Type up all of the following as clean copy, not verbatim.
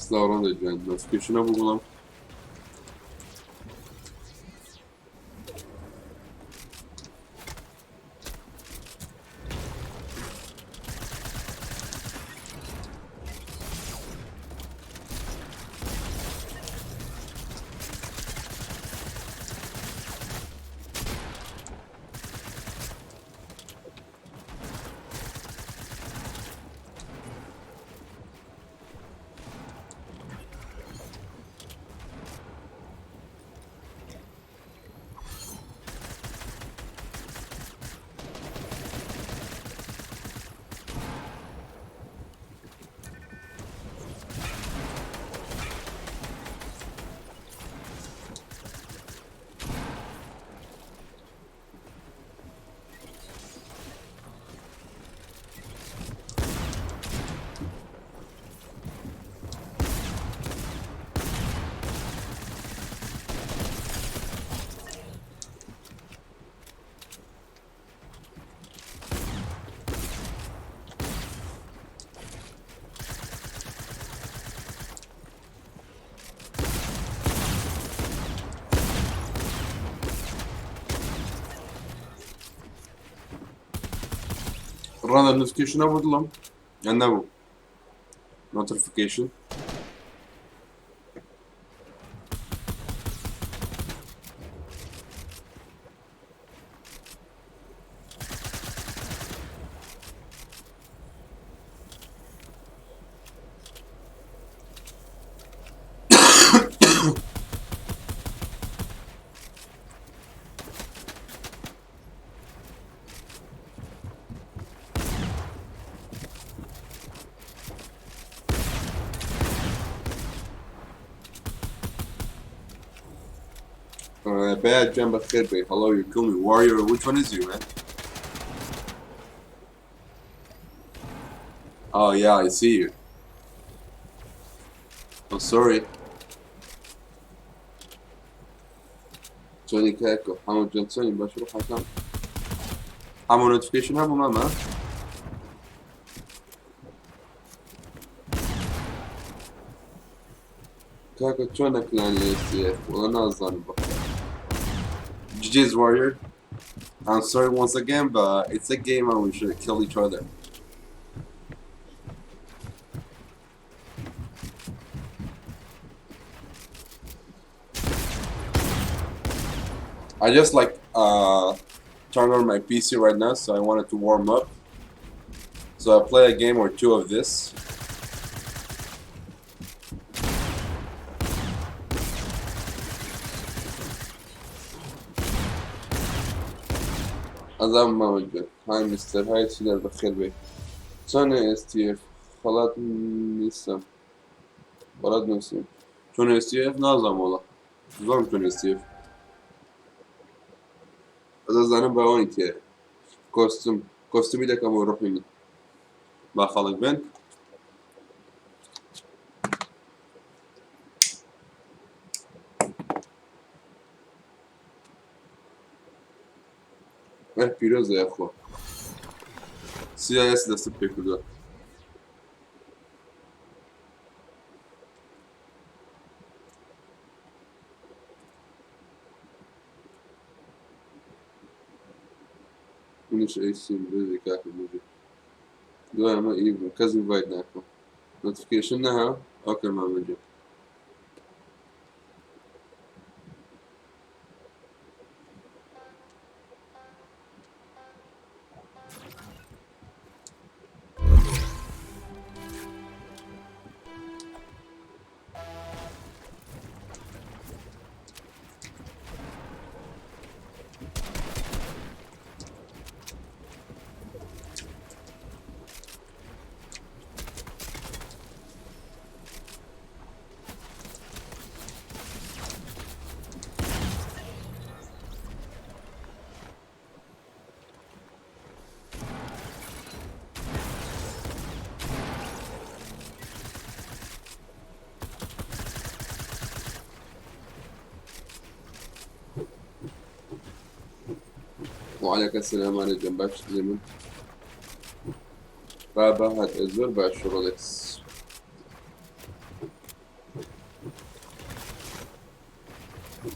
سڵاو ڕەندە گیان، notification هەبوو بڵام. ڕەندە notification هەبوو دڵم یان نەبوو notification؟ Bad Jamba Khedbe. Hello, you kill me. Warrior, which one is you, man? Oh yeah, I see you. Oh sorry. Johnny Kako, حمو جونسون باش روح حكام. حمو notification هبو ماما. کاکە چۆنە clan STF؟ وەڵا نازانم بەخوا. GG's Warrior. I'm sorry once again, but it's a game and we should kill each other. I just like turned on my PC right now, so I wanted to warm up. So I play a game or two of this. ئەزام مامە گیان. Hi Mr. Hi سینەر بەخێر بێی. چۆنە STF؟ خەڵات نیسم. بەڵات نووسیم. چۆن STF نازانم وەڵا. زۆرم چۆن STF. بەس ئەزانم باوەنی تێیە. costume costume ی دەکەم و ڕۆحی من. با خەڵک بن. ئه پیرۆزە یاخوا. CIS دەستت پێ کردووە. منیش ئەیسیم بژی کاکە بژی. دوای ئەمە ئی بوو کەس invite ناکەم. notification نەها؟ okay مامە گیان. وعليك السلام على گیان باش من. بابا هات زۆر باش ڕۆلێکس. Not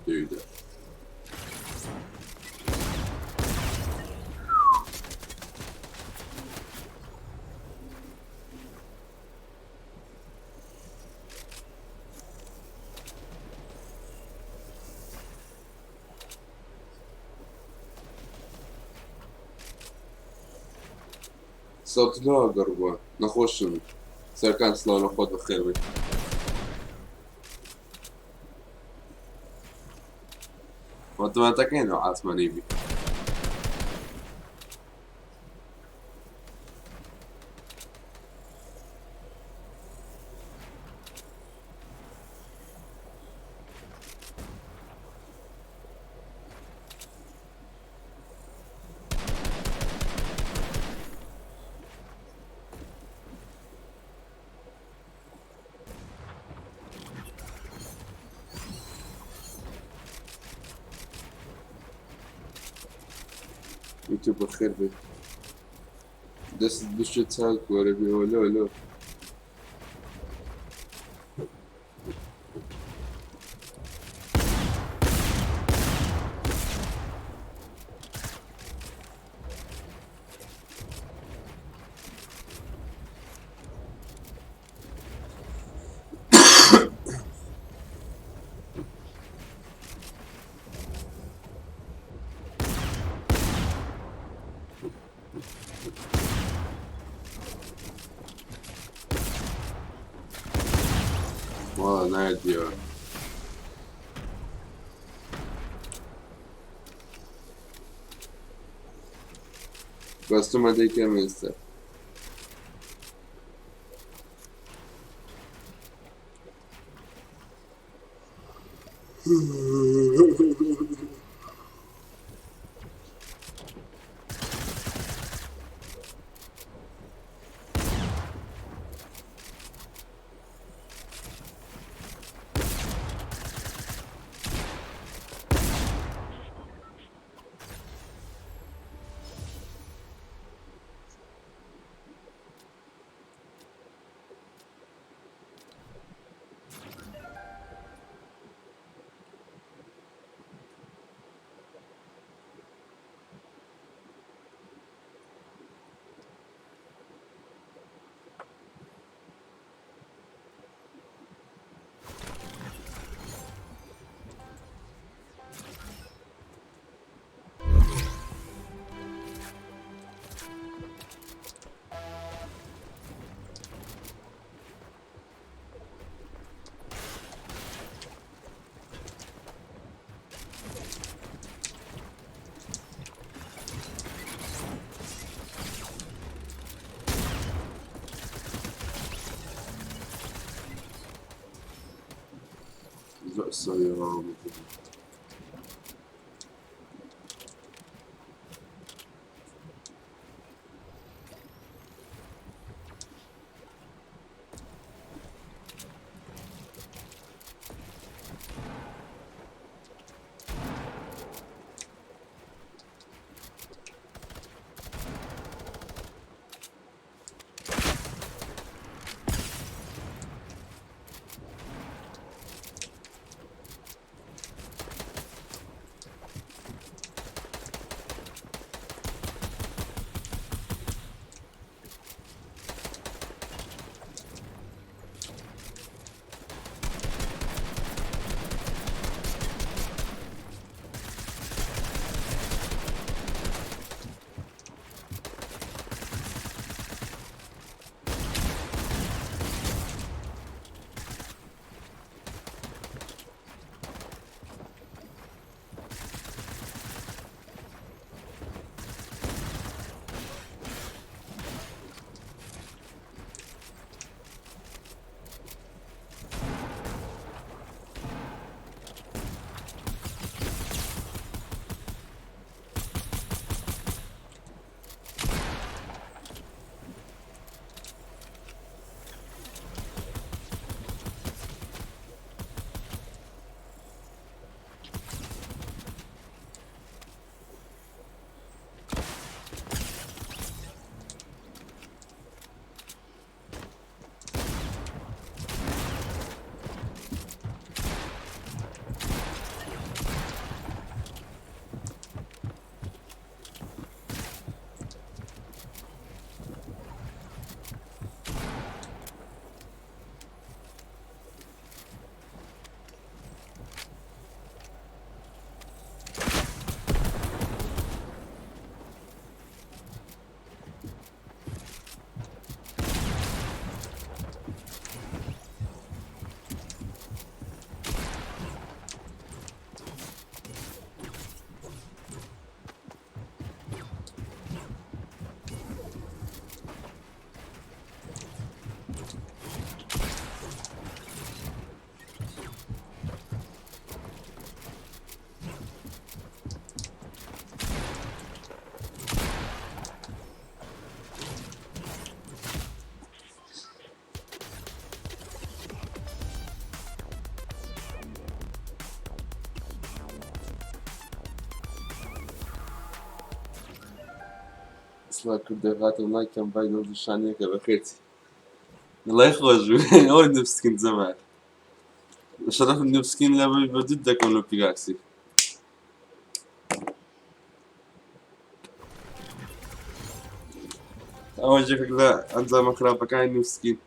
do that. سەوت لۆ گەڕ بووە نەخۆشم سەرکان سڵاو لە خۆت بەخێر بێت. ئۆتۆماتەکەی ناو ئاسمانی بی. یوتیوب بەخێر بێت. دەستت بشێت چاک وەرە بێەوە لۆ لۆ. وەڵا نایەت بێەوە. بەستمە دەیکەم ئێستا. سەیارە. سڵاو کوردە هاتم لایکم بای دڵ شانەکە بەخێرچی لای خۆش بوو ئەوە نوبسکین جەمال شەرەف نوبسکین لە بە دوت دەکەم لە پیگاکسی. ئەوە یەکێک لە ئەنجامە خراپەکانی نووسکین.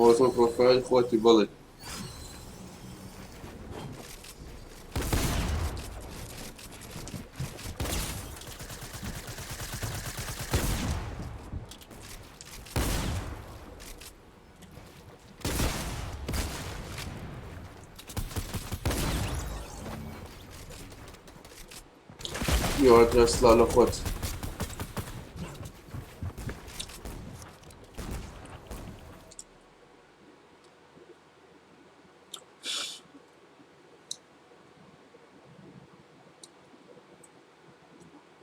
ئەوە تۆ پرۆفایل خۆتی بەڵێ. یواتر سڵاو لە خۆت.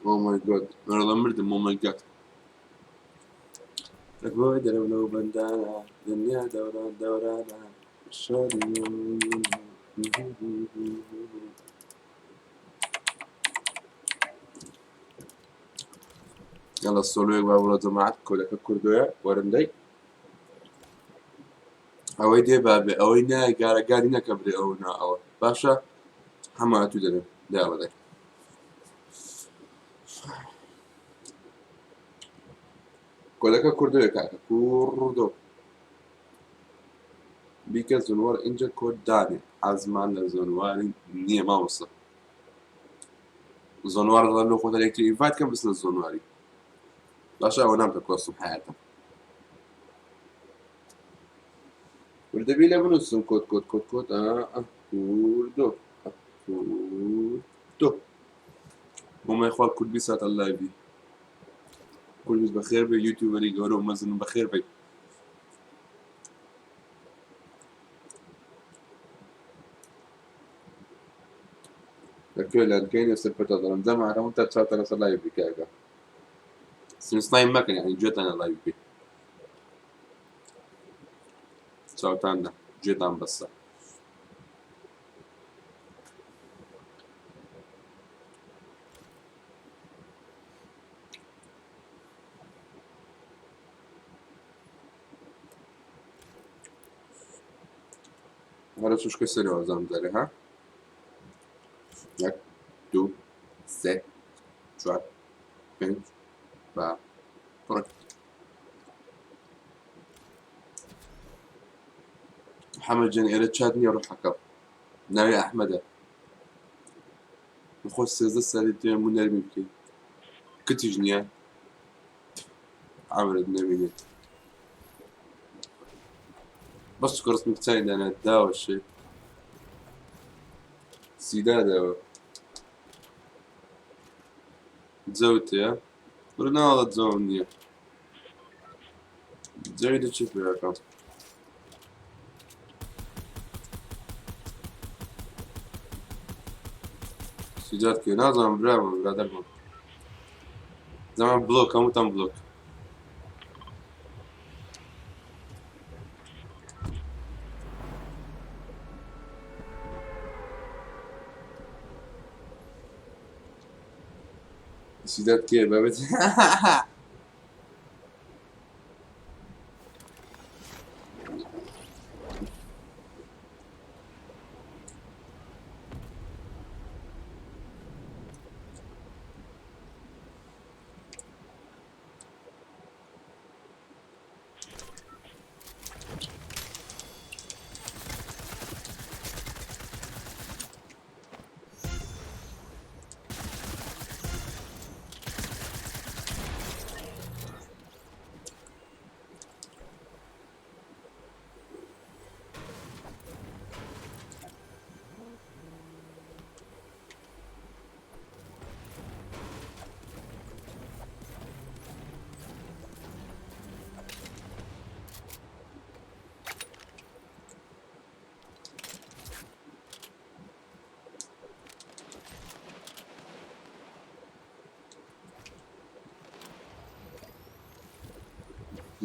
Oh my god. ئەڵێ مردم Oh my god. بۆی دەرم لەو بەندانە دنیا دەوران دەورانە شادی. یاڵا سۆلۆیەک با بڕۆ جەماعەت. کۆدەکە کوردۆیە، وەرن دەی. ئەوەی دێ بابێ، ئەوەی نایە گارەگاری نەکە برێ. ئەو نا ئەوە باشە، هەموو تو دەبێت داوە دەی. کۆدەکە کوردۆیە کاکە، کوردۆ بیکە زۆنوار ئینجا کۆد دانێ. حەزمان لە زۆنواری نییە مامۆستا. زۆنوار دەڵێن لۆ خۆتان یەکتر invite کەم بچنە زۆنواری. باشە، ئەوە نامکە کۆستم حیاتم. وردەبی لە بنووسم کۆد کۆد کۆد کۆد کوردۆ کوردۆ. بۆ خوا کوردی ساتە live ی کوردیش بەخێر بێ، YouTuber ی گەورە و مەزن بەخێر بێ. لەکوێ لەنکەین لەسەر پەتا دەڵم جەماعەت هەموو تا چاوتان لەسەر live بکەکە سنسنای مەکەن، یعنی گوێتان لە live بێ، چاوتان نە، گوێتان بەسە. هەرە چشکە سەرەوە زام دەرێ ها. یەک، دوو، سێ، چوار، پێنج، با بڕۆ. محەممەد جان، ئێرە چات نییە ڕوحەکە. ناوی ئەحمەدە. خۆ 13 سالی توێ من نەرمی بکەی، کچیش نییە، عەمرت نەمینێت. بەس چکە ڕسمی کچانی دانا داوە شێ سیدا داوە جەوتەیە بڕ ناوەڵە جەوم نییە، جەوی دە چی پێەکەم؟ سیدات کێ نازانم برامە برادەرمە. زمان بلۆک، هەمووتان بلۆک. سیدات کێ بابەت؟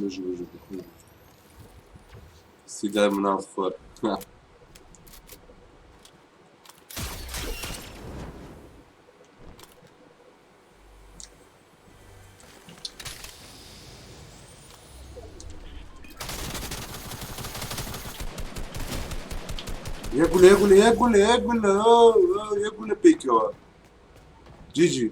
بژی بژی بژی. سیدار مناڵ خۆر. یەک گولە یەک گولە یەک گولە یەک گولە یەک گولە پێکەوە جیجی.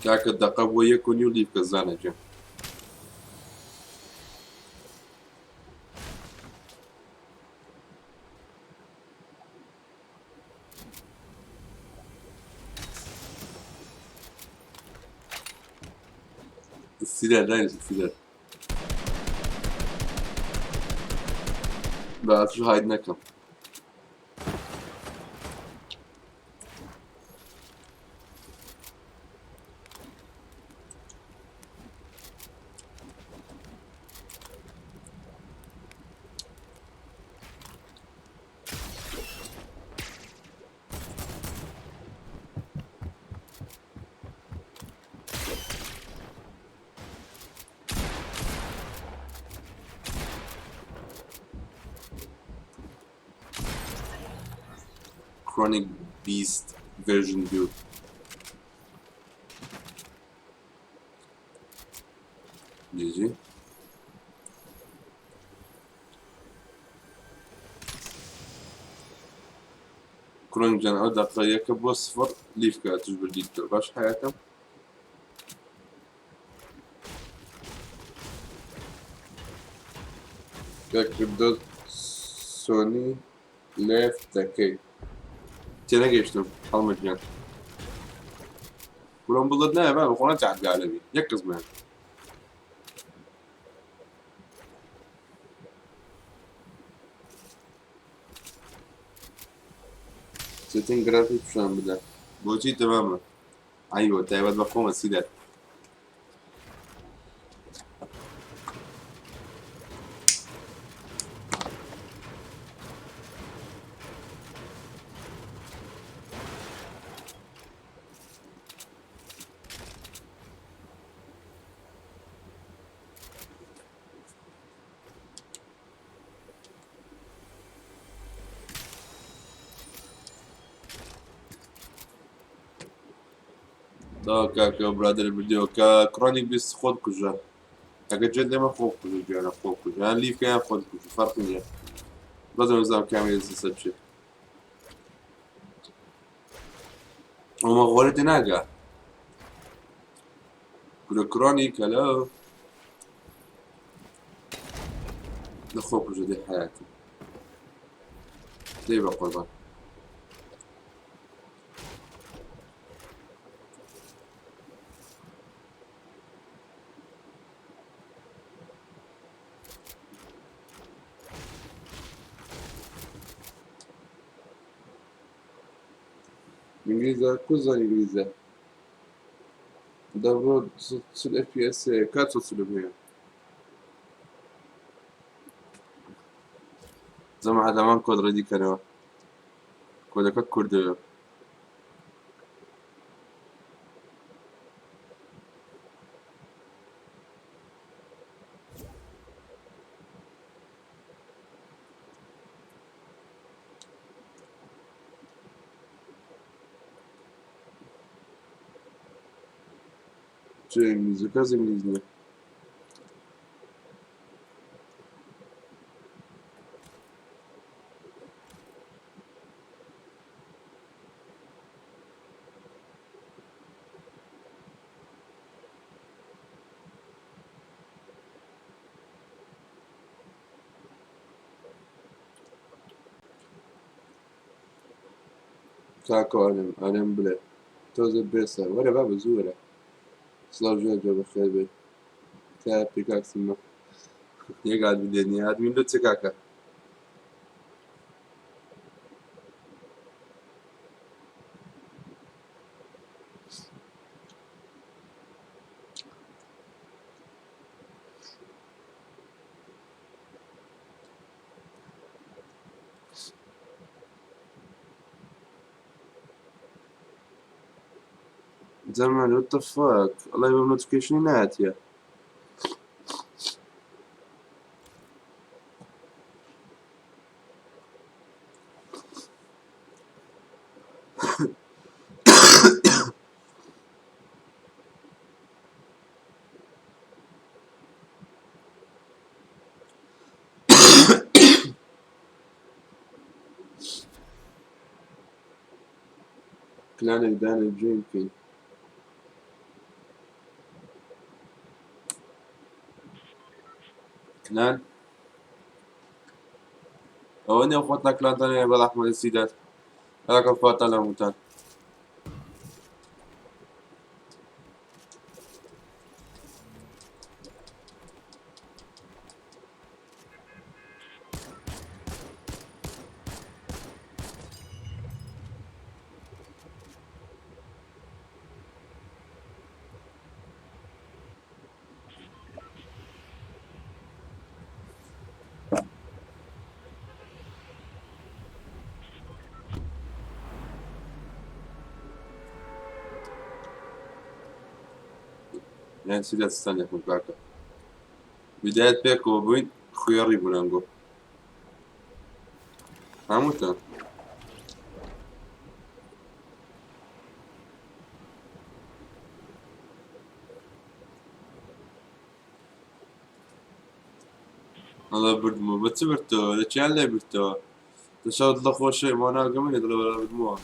کاکە دەقە بۆ یەک و نیو لیفکە زانەکە. سیدار دانیشە سیدار. بە ئەتوش هاید نەکەم. Chronic Beast version 2. GG. کرۆنیک جان ئەو دەقە یەکە بۆ سفر لیفکە توش بردیت باش حیاتم. کە سۆنی لێفت دەکەی تێنەگەیشتم هەڵمەت گیان. بڵم بڵت نایە با بەخۆ نەتعدگالەبی یەک قزمیان. سێتینگ گرافیک پیشان بدە. بۆچی تەمامە؟ ئەیوە تایبەت بە خۆمە سیدەر. تا کاکە برادر ڤیدیۆ کە کرۆنیک بیست خۆت کوژە. ئەگەر جێت لێمە خۆ کوژە گیانە خۆ کوژە یان لیفکە یان خۆت کوژە فەرق نییە. بەزم بزانم کامی لەسەر بچێت. ئەومە غۆرە تێناگا. کورە کرۆنیک هەلۆ. لە خۆ کوژە دێ حیاتی. دەی بە قوربان. ئینگلیزە کو زۆر ئینگلیزە دەبڕۆ چل FPS کات چلم هەیە زەمە هەدەمان کۆد ڕێدی کەرەوە کۆدەکە کوردەوە. چه ئینگلیزە کەس ئینگلیز نییە. کاکۆ ئەرێم ئەرێم بلێ تۆزێ بێسە وەرە بابە زوو وەرە سڵاو ژیار جۆ بەخێر بێی تکایە پیکاکسم مە یەک ئادمین لێ نییە ئادمین لۆ چ کاکە زەمان what the fuck ئەڵێ بەم نۆتیفیکەیشنی نایەتیە پلانێک دانێ جوێن بکەین. کلان ئەوە نیە خۆتان کلانتان هەیە بە ڕەحمەتی سیدات هەراکە فاتان لە هەمووتان. یان سیدات ستانێکم کاکە بدایەت پێکەوە بووین خوێڕی بوون ئەنگۆ هەمووتان ئەڵێ بردمەوە بە چ بردتەوە لە چیان لێ بردتەوە دەشاو دڵە خۆشەی ما ناگەمە لێ دڵە بەرا بردمەوە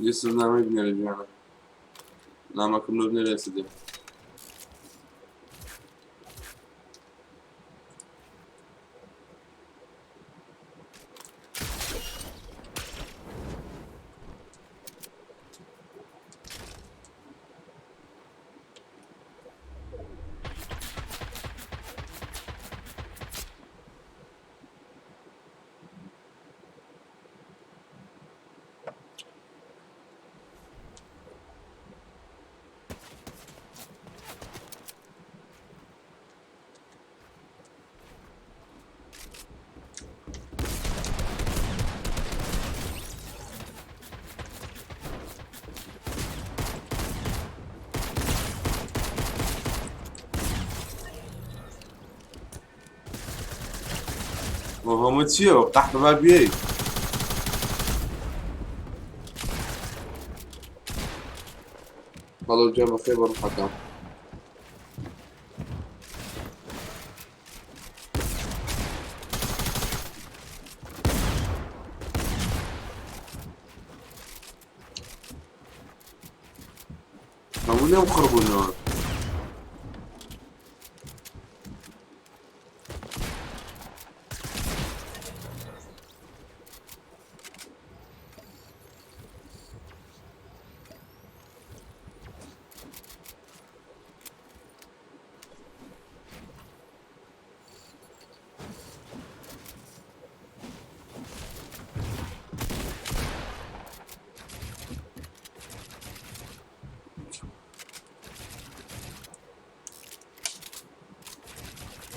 یوسف نامەی بنێرە جوانە نامەکەم لۆ بنێرە ئێستا دێم. هەموو چییە قەحبە با بێی هەڵۆ گیان بەخێر بە ڕوحەکەم هەموو لێم قڕ بوونەوە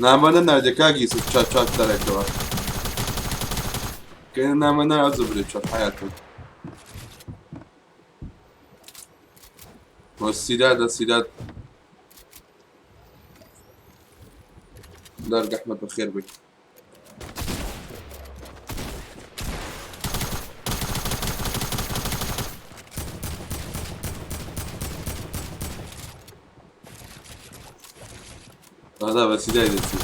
نامە نەناردێ کاک یوسف چات چات دەرەکەوە کە نامە ناردە برێ چات حیاتم سیداد سیداد دارك احمد بخير بك. ئادا بە سیدای دەچی.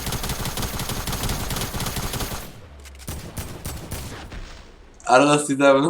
ئەرە دەستی دابن.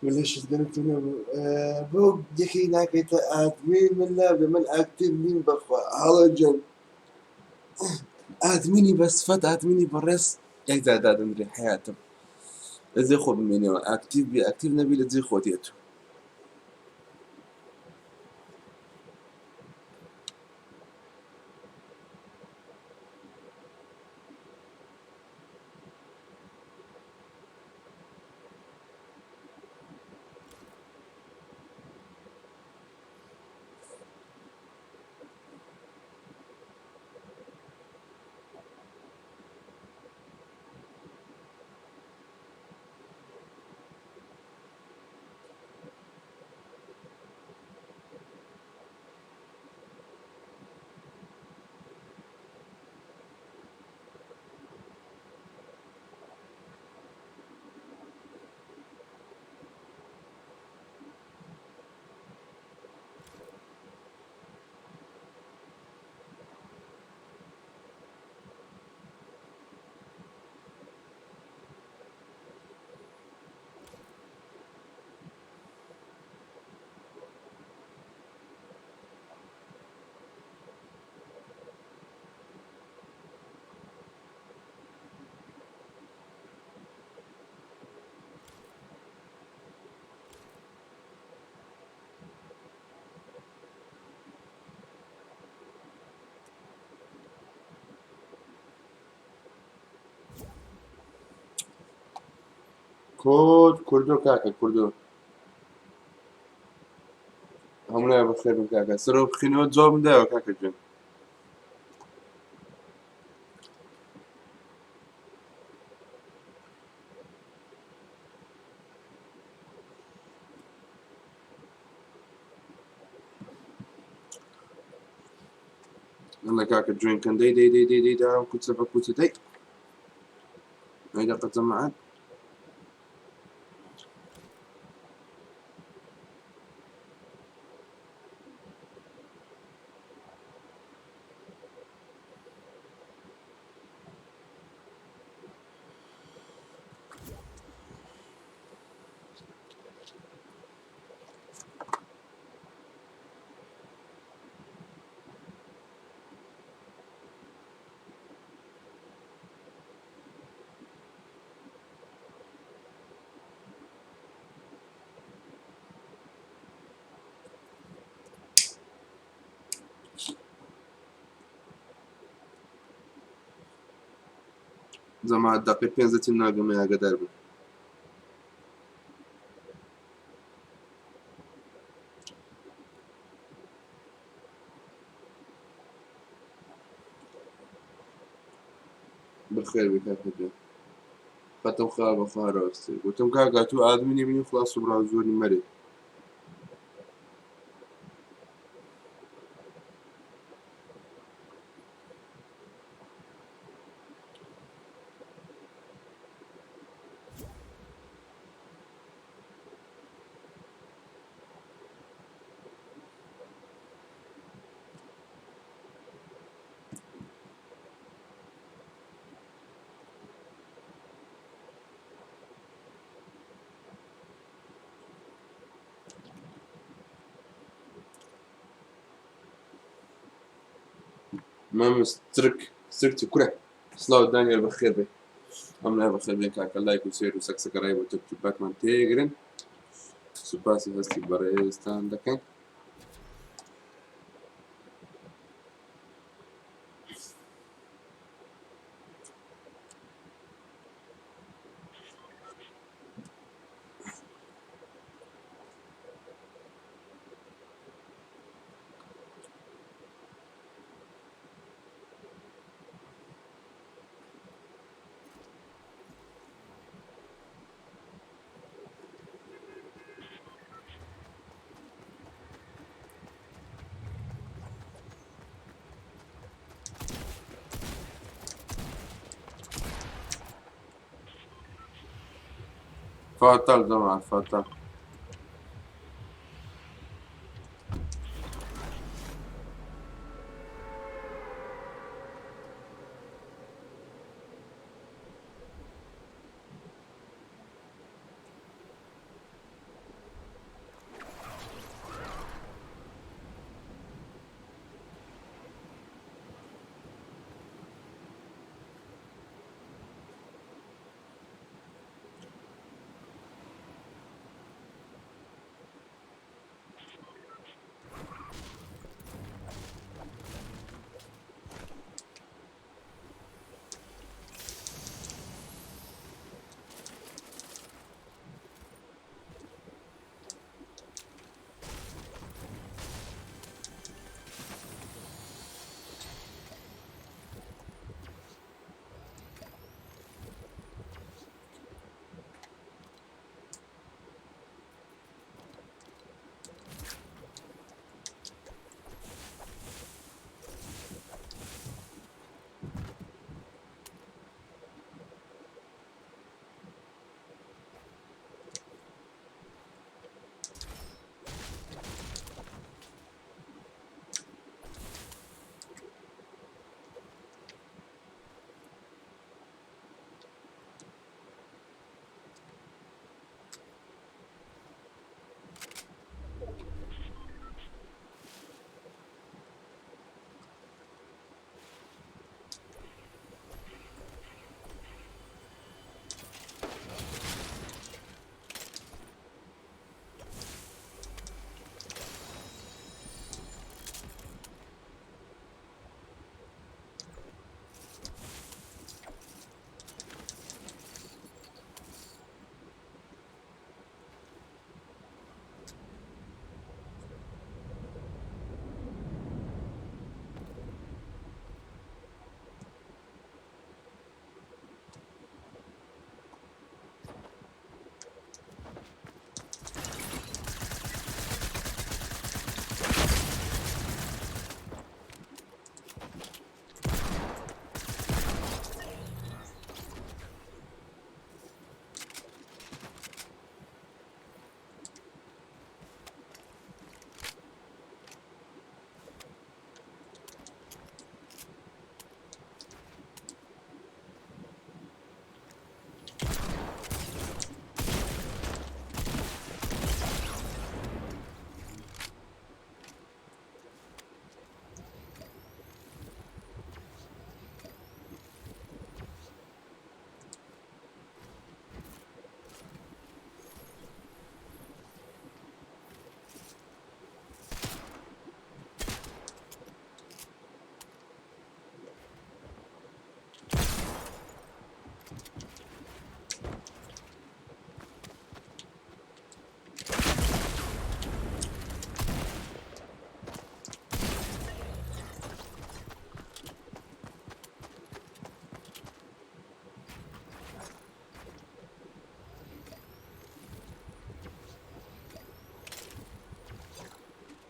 من لەشت گەرمتر نەبوو بۆ یەکێک ناکەیتە ئادمین؟ من نابێ، من ئاکتیڤ نیم بەخوا. هەڵە گیان، ئادمینی بە سفەت، ئادمینی بەڕێز یەکجار دادەنرێ. حەیاتم لە جێ خۆ بمێنەوە، ئاکتیڤ بی ئاکتیڤ نەبی لە جێ خۆت یەت. کۆد کوردۆ کاکە کوردۆ، هەموو لای بەخێر بن کاکە. سەرەوە بخینەوە جوابم دایەوە کاکە گوێن. يلا کاکە جوێن کەن، دەی دەی دەی دەی دەی دام کوچە بە کوچە، دەی ئەی دەقە جەماعەت. جەماعەت دەقەی پێنج دەچین، ناگەمە، ئاگادار بن. بەخێر بێ کاکە گیان. خەتم خرا بە خوارەوەستی گوتم کاکە تو ئادمینی منی، خوا سوبرا زۆری مەرێ. مەم سترک سترک کورە سڵاو دانیال بەخێر بێ ئەم لای بەخێر بێن کاکە لایک و share و subscribe و تەکتوباکمان تێگرن سوپاسی هەستی بەڕێزتان دەکەین. Fatal جماعة fatal.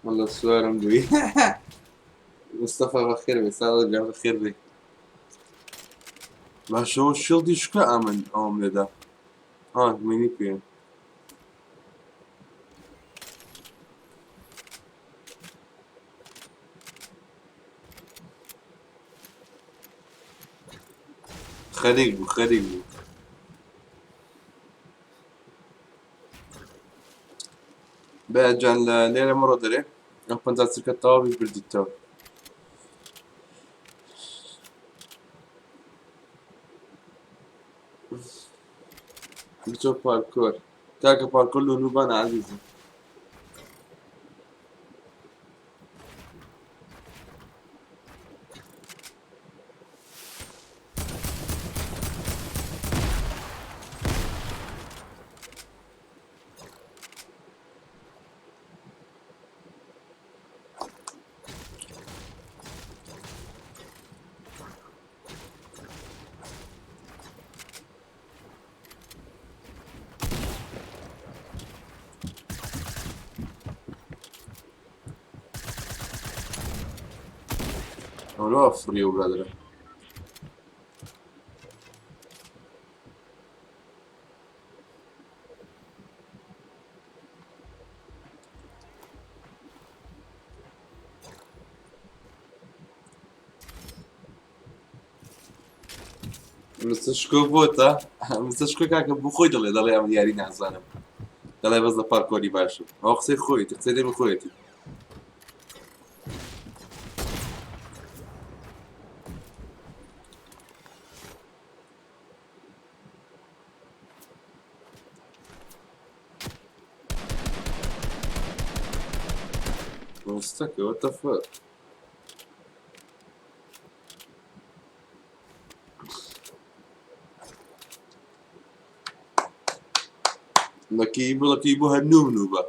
والله سوارم بووی مستەفا بەخێر بێ ساڵ گیان بەخێر بێ باشەوە shield ی شکە ئەمن ئەوم لێدا ها منی پێ خەریک بوو خەریک بوو بەجان لە لێرە مڕۆ دەرێ ئەو 50 چرکە تەواوی بردیتەوە. بچۆ پارکۆر کاکە پارکۆر لۆ نوبانە عەزیزم. ئەوە فڕیەوە برادەرە. مستەر شکۆ بۆتە مستەر شکۆ کاکە بۆ خۆی دەڵێ دەڵێ ئەم یاری نازانم دەڵێ بەس لە پارکۆری باشم ئەو قسەی خۆیەتی قسەی دەمی خۆیەتی. مستەکە what the fuck. لەکی بۆ لەکی بۆ هەر نوب نوبە.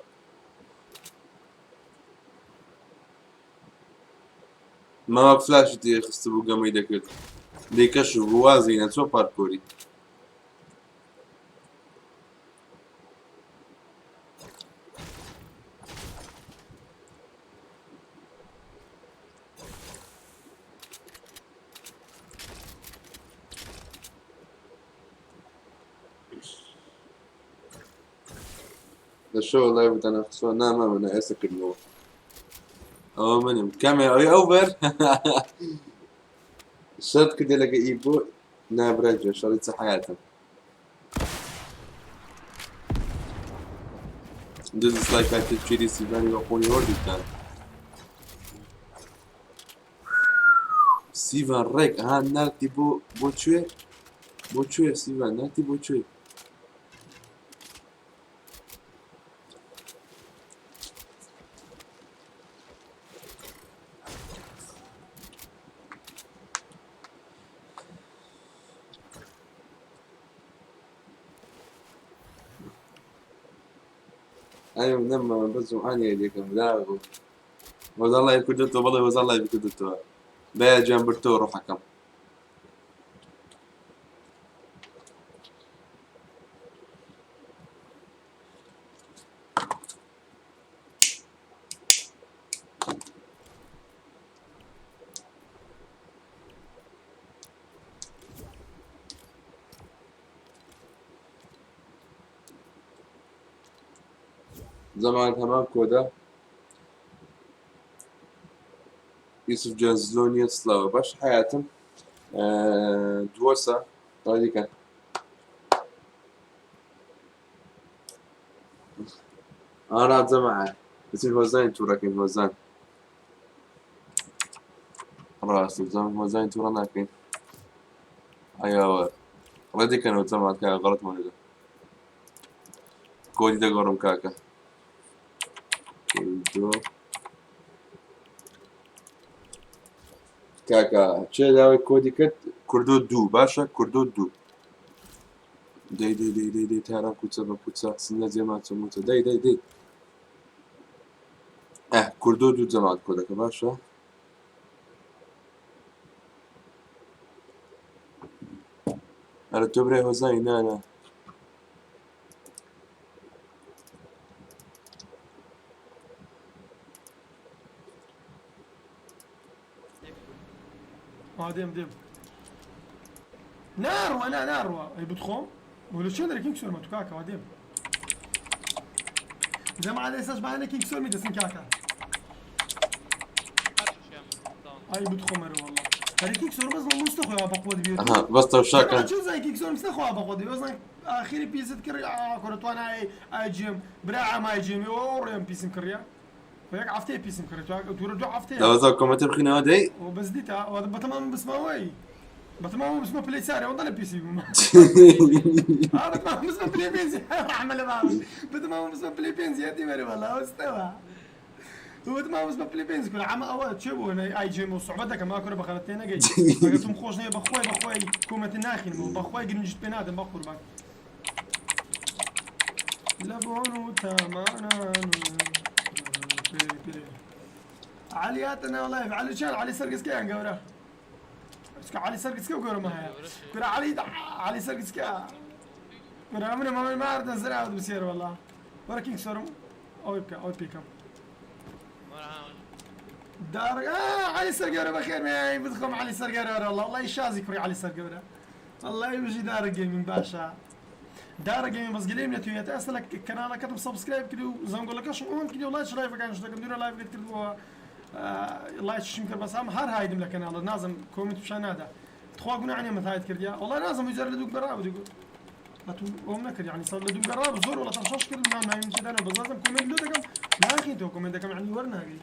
ماوە فلاشی تێ خستبوو گەمەی دەکرد لێ کەشف بوو وازی نەچۆ پارکۆری. لە شەوە لای بدەنە خسوە ناما منە ئێستا کردمەوە ئەوە منم کامێ ئەوی ئەو بەر شەرت کردێ لەگە ئی بۆ نابراجێ شەڕی چ حیاتم دوو دیسلایک کاتی چیری سیڤانی بە قۆنی وەردیتان سیڤان ڕێک ها نارتی بۆ بۆ کوێ بۆ کوێ سیڤان نارتی بۆ کوێ ئەم نەمە بەس جومعان یاریەکەم لاغو وەزان لای کردتەوە بەڵێ وەزان لای کردتەوە بەیا گیان برتەوە ڕۆحەکەم. زەمان هەمان کۆدە یوسف جان زلۆنیە سلاوە باش حیاتم دووەسە ڕادیکە ئارا جەماعە بچین هۆزانی توڕەکەین هۆزان ڕاستە جەم هۆزانی توڕە ناکەین ئەیاوە ڕێدیکەنەوە جەماعەت کاکە غەڵەتمان لێدە کۆدی دەگۆڕم کاکە کوردۆ کاکە چێ داوای کۆدی کرد کوردۆ دوو باشە کوردۆ دوو دەی دەی دەی دەی دەی تاران کوچە بە کوچە سنە جێمان چە موچە دەی دەی دەی ئە کوردۆ دوو جەماعەت کۆدەکە باشە ئەرە تۆ برای هۆزانی نانا دێم دێم ناڕوە نا ناڕوە ئەی بتخۆم وە چێن دەرە کینگ سۆرمە تو کاکەوە دێم جەماعەت ئێستاش بانە کینگ سۆرمی دەسن کاکە ئەی بتخۆمەرە والله هەرە کینگ سۆر بەس مستە خۆی بەقوت بێت ئەها بەس تەوشاکە چۆن زای کینگ سۆر مستە خۆی بەقوت بێت وەزان ئاخری پیست کڕی کورە توانای ئای جێم برا ئامای جێمی ئەو ڕێم پیسم کڕیا یەک هەفتەیە پیسم کڕی تو تورە دوو هەفتەیە لەوەزا کۆمەتە بخینەوە دەی بەس دیتا بەتەمان بسماوەی. بەتەمام بسمە پلەی چارێ ئەوەندە لە پیسی بووم. ها بەتەمام بسمە پلەی پێنجی ڕەحمە لە بابم. بەتەمام بسمە پلەی پێنجی هەتی مەرێ وەڵا ئەوستەوە. وتم بسمە پلەی پێنج کورە عەمە ئەوە چێ بوو نەی ئای جێم و سوعبەت دەکەم ئا کورە بە خەرەت تێ نەگەی. ئەگەر تۆم خۆش نەیە بەخوای بەخوای کۆمێنت ناخینمەوە بەخوای گرنگیشت پێ نادەم بەقوربان. لە بۆن و تامانان و عەلی هاتە ناو live عەلی چیان عەلی سەرگسکەیان گەورە چکە عەلی سەرگسکە و گەورە مایە کورە عەلی عەلی سەرگسکە کورە منە مامەی مار دەزراوت بسێر وەڵا وەرە کینگ سۆرم ئەوەی بکە ئەوەی پێکەم دار عەلی سەرگەورە بەخێر بێی بدخۆم عەلی سەرگەورە وەڵا وەڵای شازی کوڕی عەلی سەرگەورە وەڵای بژی دارە gaming باشە دارە gaming بەس گلەیم لە تویە تا ئێستا لە کەناڵەکەتم subscribe کردی و زەنگۆڵەکەشم on کردی و لایک live ەکانش دەکەم دوورە live ت کردبووە لایکشم کرد بەس ئەم هەر hide م لە کەناڵە نازم comment پیشان نادا تخوا گوناح نییە من hide کردیا وەڵا نازم ویجار لە دوو گەڕا بوو ئەتو ئەوم نەکرد یعنی سەر لە دوو گەڕا بوو زۆر وەڵا تەماشاش کرد نام ناویم تێدانەوە بەس نازم comment لۆ دەکەم ناخین تۆ comment دەکەم یعنی وەرناگری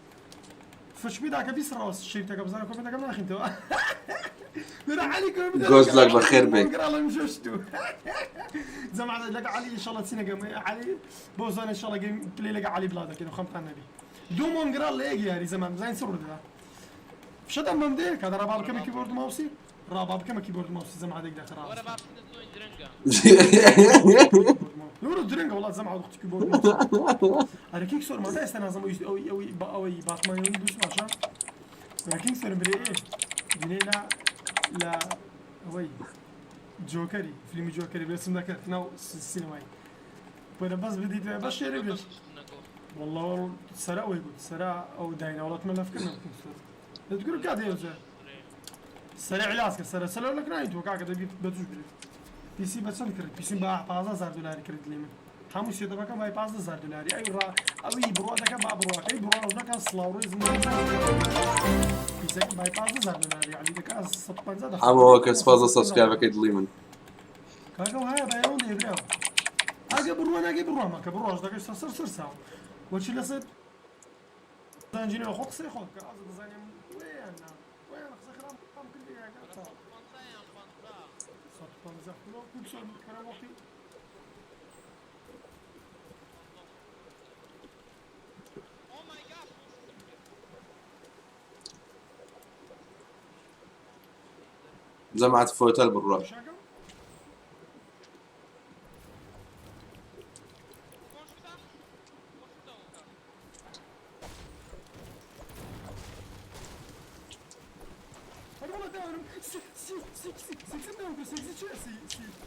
فشمی داکە بیسڕەوە شیفتەکە بزانە comment ەکەم ناخینتەوە گۆزلاک بەخێر بێ. جەماعەت لەگە عەلی ئینشەڵا چینەگەم عەلی بۆ زانێ ئینشەڵا game play لەگە عەلی بڵاو دەکەین و خەمتان نەبی دوو مۆنگراڵ لە یەک یاری زەمان بزانین چ ڕوودەدا فشەدەم بەم دێ کاتە ڕابا بکەمە کیبۆرد و ماوسی ڕابا بکەمە کیبۆرد و ماوسی جەماعەتێک دەخە وەرە ڕاست با بچینە join درەنگە. نورو درەنگە وڵات جەماعەت وەختی کیبۆرد ئەرە کینگ سۆر ماتا ئێستا نازم ئەوی ئەوی ئەوی بە ئەوەی باتمانی ئەوی بووس باشە ئەرە کینگ سۆرم برێ ئێ دینێ لە لە ئەوەی جۆکەری فیلمی جۆکەری بێسم دەکرد ناو سینەمای بۆرە بەس بدیت بە شێرە بێت والله سەرا ئەوەی گوت سەرا ئەو داینا وڵات من لەفکر نەکەم سۆر دەتگور کات هەیە سەرە علاج کرد سەرە سەرە لە کرای تۆ کاکە دەبی بەجوش برێت PC بە چەند کرد PC بە 15000 دلاری کرد لێ من هەموو setup ەکەم بای 15000 دلاری ئەی ڕا ئەوی بڕوا دەکە با بڕواکەی بڕوا نەکە سڵاو ڕێز PC ەکە بای 15000 دلاری یعنی دەکا 150 دەخ ئەمەوە کە سپاس لە subscribe ەکەی دڵی من. کاکە وایە بای ئەوەندە براوە ئەگە بڕوا ناگەی بڕوا مەکە بڕواش دەکەی سەر سەر سەر ساو وەچی لەسەر زانجینەوە خۆ قسەی خۆ بکە ئازە دەزانیم ویان نا ویان قسە خراپ کردی یاکە 150 150 کورە وەختی جەماعەت فۆتەل بڕوا. شاکەم هەر وەڵا داورم سێکسیم داوم کرد سێکسی چیە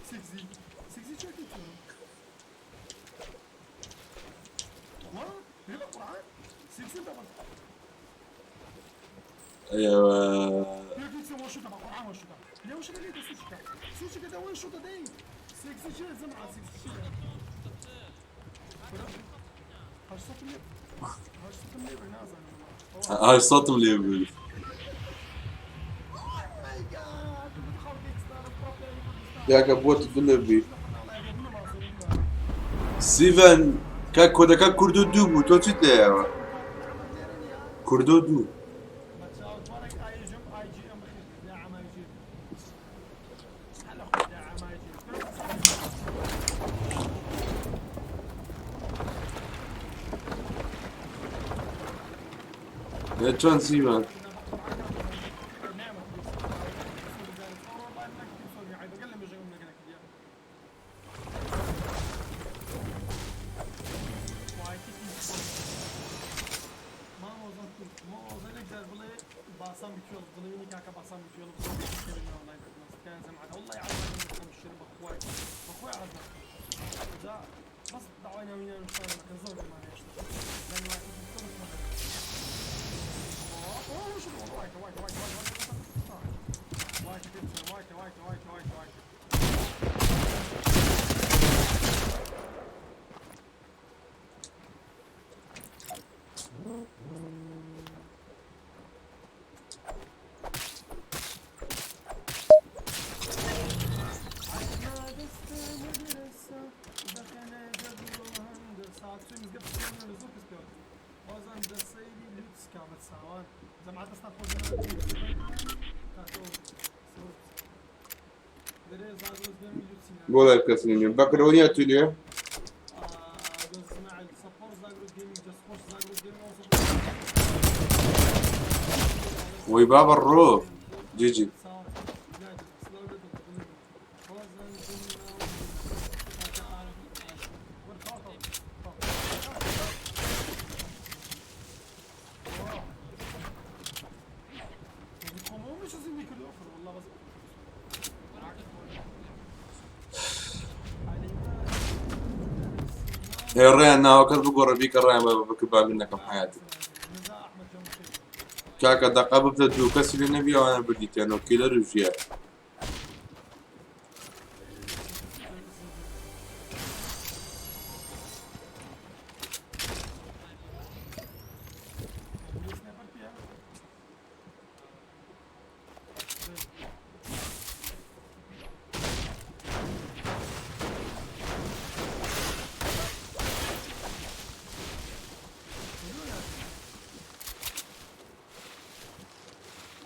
سێکسی سێکسی چیە تخوا لێ بە قورعان سێکسیم دا بەس ئێوە لێ وەشوتە بە قورعان وەشوتە لێ وەشوتە لێ سوچکە سوچکە دە وەشوتە دەی سێکسی چیە زەمعە سێکسی چیە هەشت لێ هەشتم لێ بێ نازانم هاي سەتم لێ بوو. یاکە بۆت دلێ بی. سیڤن کە کۆدەکە کوردۆ دوو بوو تۆ چیت لێیەوە؟ کوردۆ دوو. چۆن سیڤن؟ بۆ لای کەس نییە بەکرەوە تو لێ وەی بابە ڕۆ جیجی. ڕێیان ناوەکەت بگۆڕە بیکە ڕێیان بە بکە با من نەکەم حیاتی کاکە دەقە ببتە دوو کەسی لێ نەبی ئەوانە بردیتیانەوە کیلەر و ژیار.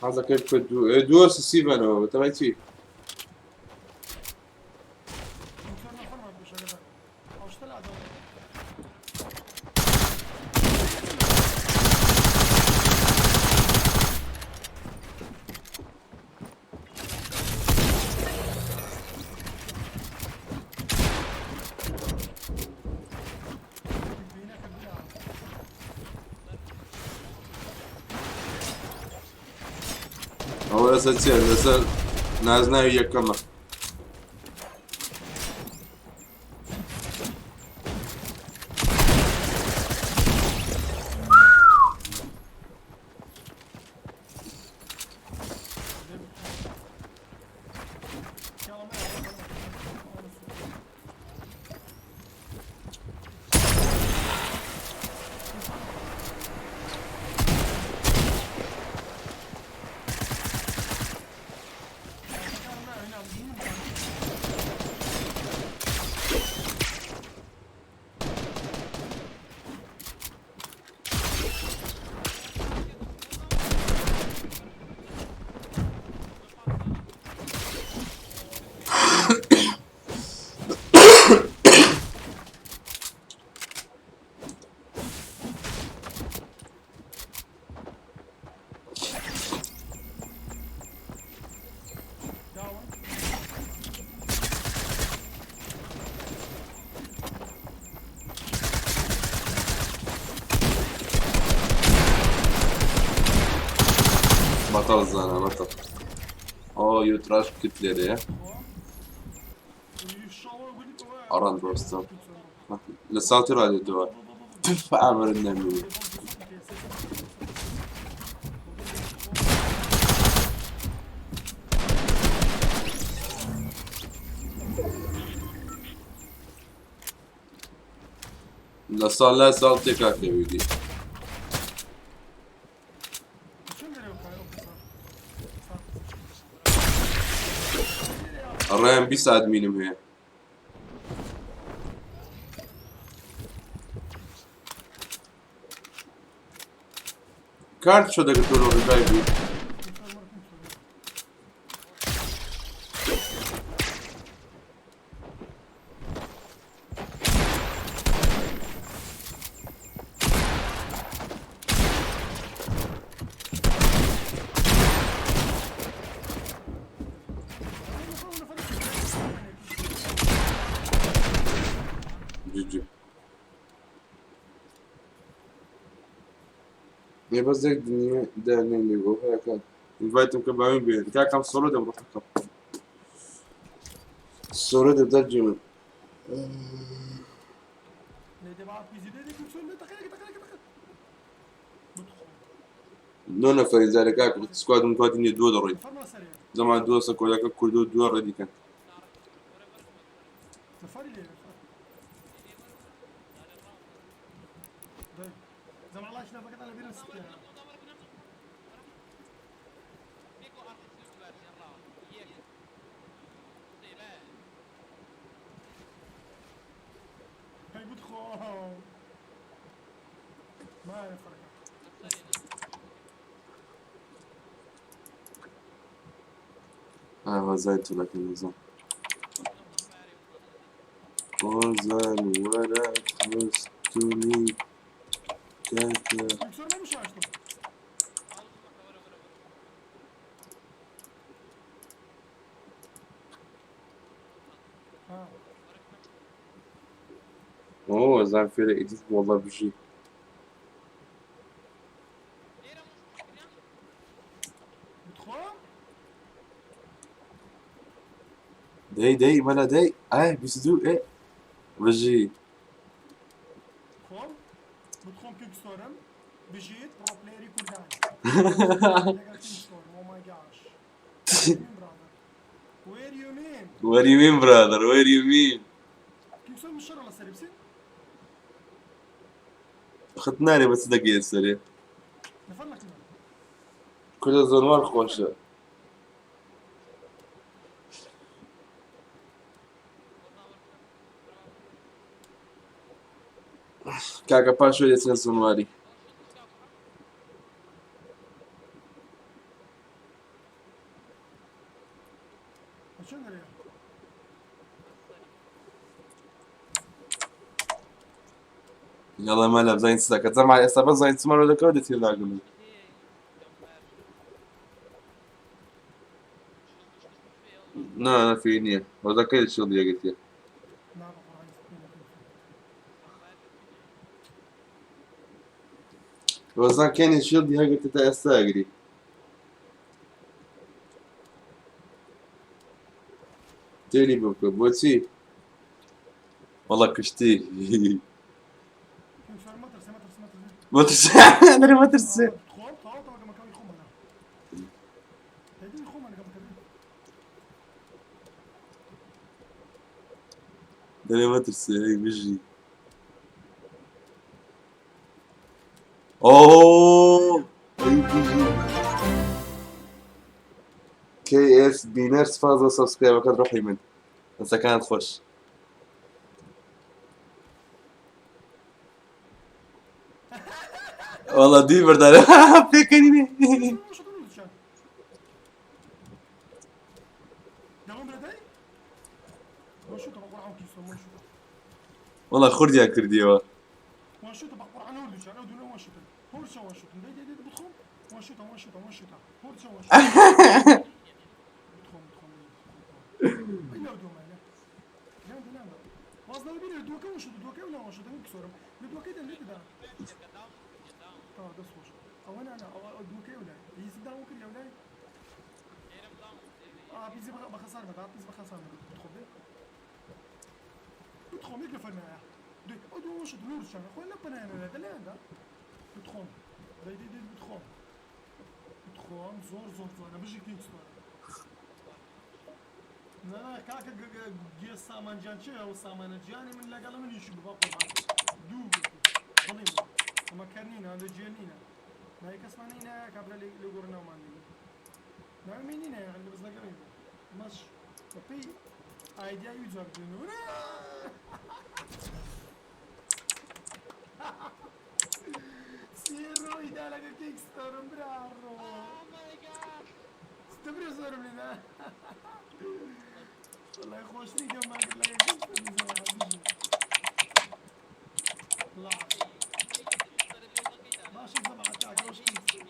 حەزەکەی بکە دوو دووە سسی بەنەوە بەتەمای چی؟ ئەوە لەسەر چیە؟ لەسەر نازناوی یەکەمە. بەتەڵ زانا بەتەڵ. ئۆ یو تراش بکرد لێرەیە. ئەڕان دۆستم لە ساڵتی ڕادێتەوە تف ئامرن نەمینی. لە ساڵ لای ساڵ تێکاکەویدی. ڕێم 20 ئادمینم هەیە. کارت شۆ دەگرتۆ لە ڕیڤایڤ بوو. جی ئێ بەس یەک دنیا دانێن لێ بۆ هەیەکە ئینڤایتم کە باوین بێن کاکەم سۆرۆ دەم ڕۆحەکەم سۆرۆ دە دەرجی من. نۆ نەفەری جارێ کاکە سکوادم کواتی نییە دووە دەڕۆین زەمان دووە سەکۆلەکە کوردۆ دووە ڕێدیکەن. ئاوا زای تولەکە نزم. هۆزان وەرە خستونی کاکە. کینگ سۆر مەبوو شاشتم. ها. ئۆ هۆزان فێرە edit بوو وەڵا بژی. بتخۆم؟ دەی دەی مەلا دەی ئای 22 ئێ بژی. خۆم بتخۆم کینگ ستۆرم بژیت pro player ی کوردان لەگەڵ کینگ ستۆرم. Oh my gosh. Where you mean? What do you mean brother? What do you mean? کینگ ستۆرم شەڕە لەسەری بسین. خت نارێ بەس دەگەیە سەرێ. نەفەر لەکنە. کورە زۆنوار خۆشە. کاکە پاش شوێ دەچنە زۆنواری. چۆن دەرێ؟ یاڵا مەلا بزانین چ دەکات. زەمان ئێستا بەس زانین چمان دەکەوە دەچێت لاگەم. نا نا فێ نییە. هۆزەکەی شڵ یەگرتیە. نا بە قورئان پێ نەکەم. هۆزان کێنی شڵی هەگرتە تا ئێستا ئەگری. تێری بۆ بکە بۆچی؟ وەڵا کوشتی. کینگ ستۆرم مەترسێ مەترسێ مەترسێ. مەترسێ دەرێ مەترسێ. خۆم تەواو تەواو گەمەکەوی خۆمانە. دەدی خۆمانە گەمەکەوی. دەرێ مەترسێ ئەی بژی. ئۆ ئەی بژی. KS بینەر سپاس بۆ subscribe ەکەت ڕۆحی من. دەستەکانت خۆش. وەڵا دووی بەردارە پێکەنینێ. وەڵا خوردیان کردیەوە. بتخۆم یەک نەفەر نایە ئەو دووە شت نور چانە خۆ لە پەنایانە دەلایاندا بتخۆم دەی دەی دەی بتخۆم بتخۆم زۆر زۆر جوانە بژی کینگ ستۆرە. نا کاکە گێ سامان گیان چێ ئەو سامانە گیانی من لەگەڵ منیش بوو بە قوربان دوو بڵێ ئەمە کەر نینە لە جێ نینە ناوی کەسمان نینە کابرا لە گۆڕ ناومان نینە ناوی نینە یعنی بەس لەگەڵی بوو مەش بەپێی ئایدیای وی جواب بدەنەوە. سێ ڕۆیدا لەگەڵ کینگ ستۆرم براڕۆ ستەبرێ زۆرم لێدا. والله خۆشتری گەمان کرد لەگەڵ کینگ ستۆرم زەمان. لا باشە زەمان کاکە وش کینگ ستۆرم.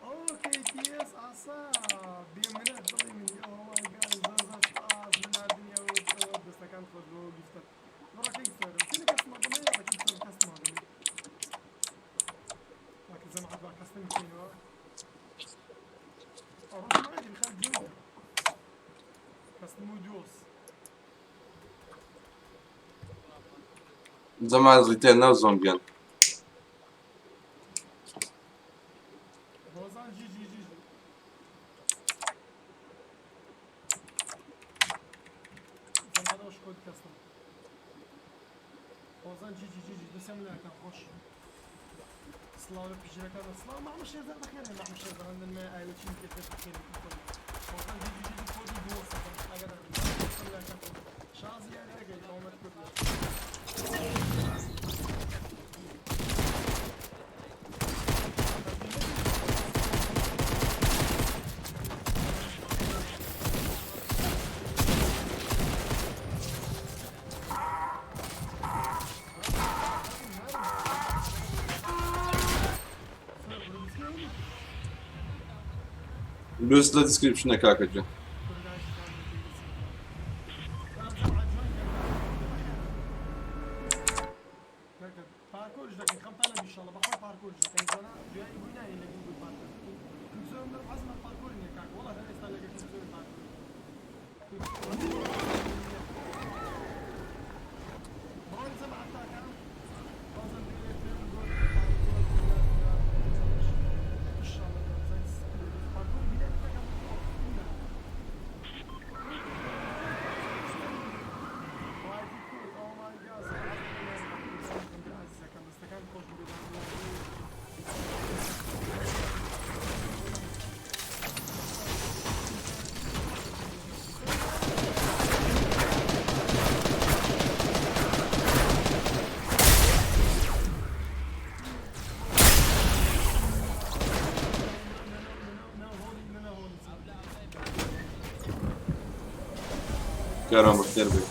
okay تیس ئاسا بێمنەت دڵی منی. Oh my God زۆر زۆر سپاس لە ناردنی ئەو دەستەکان خۆش بۆ gift ە. بڕۆ کینگ ستۆرم کێ custom دەمێ؟ یاڵا کینگ ستۆرم custom دەمێ کاکە زەمعەت با custom بکەینەوە. ئەڕۆش عادی بخەر جوێ custom و دۆس. زەمان ڕیتێن ناو زۆمبیان. هۆزان جی جی جی جی زەمعەت ئەوش کۆد custom. هۆزان جی جی جی جی دەسێم لاکان خۆش. سڵاو لە پژرەکان سڵاو مامە شێرزاد بەخێرێ مامە شێرزاد هەندن مە ئایلە چین پێ بەخێرێ. هۆزان جی جی جی جی کۆدی دۆسەکەم ئەگەر دەسم لاکان خۆش. شازی یاریەکەی ئەومەت کوردیە. لوس لە description ە کاکە گیان. کارم بەخێر بێ.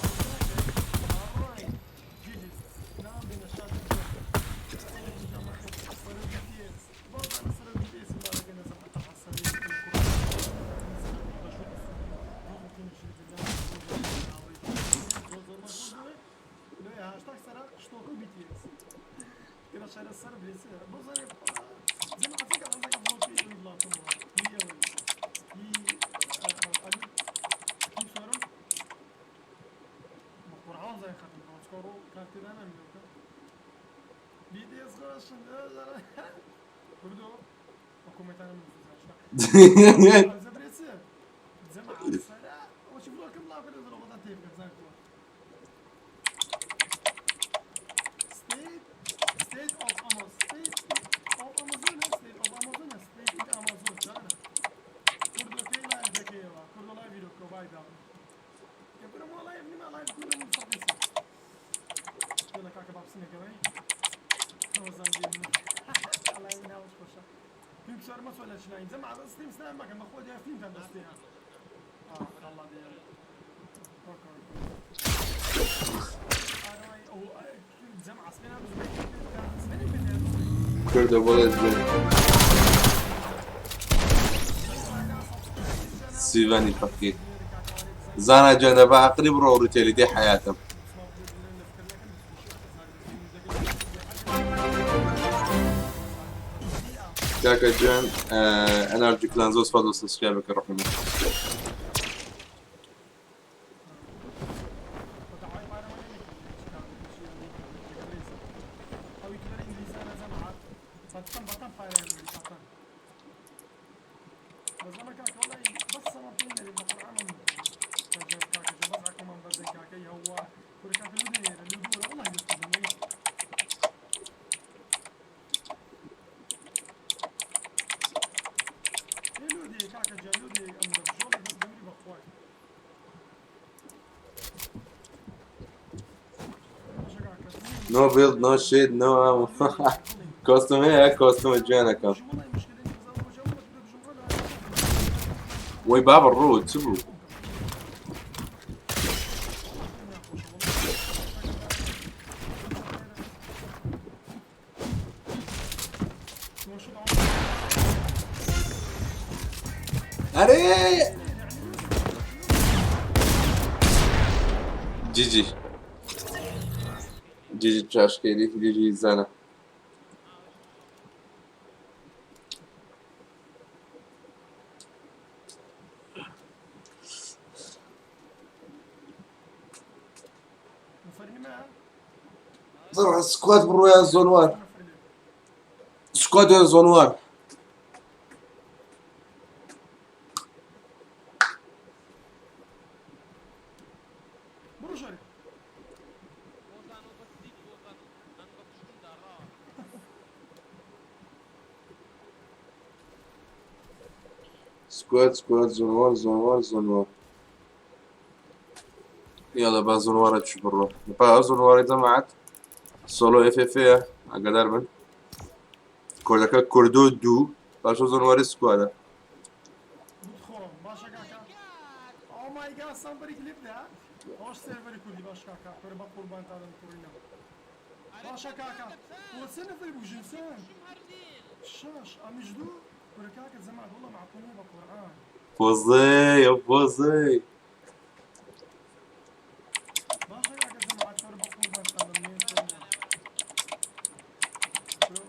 کوردە بۆ سیڤانی فەقیر زانا جانە بە عەقلی بڕۆ ڕوتێلی دێ حەیاتم. کاکە گیان ئەنارجی کلان زۆر سپاس بۆ subscribe ەکە ڕحم. No build, no shit, no ammo. custom هەیە custom ە گیانەکەم. وەی بابە ڕۆ چ بوو؟ ئەرێ GG GG چاشکێری GG زانە. squad بڕۆیان zone war. squad یان zone war. squad squad zone war zone war zone war. يلا با zone war ە چ بڕۆ با zone war ی جەماعەت solo FF ئاگادار بن کۆدەکە کوردۆ دوو باشە zone war ی squad ە. کورە کاکە جەماعەت واللە معقول نیە بە قورعان. پۆزەی ئەو پۆزەی. باشە کاکە جەماعەت کورە بە قوربانتان بم نێ کورە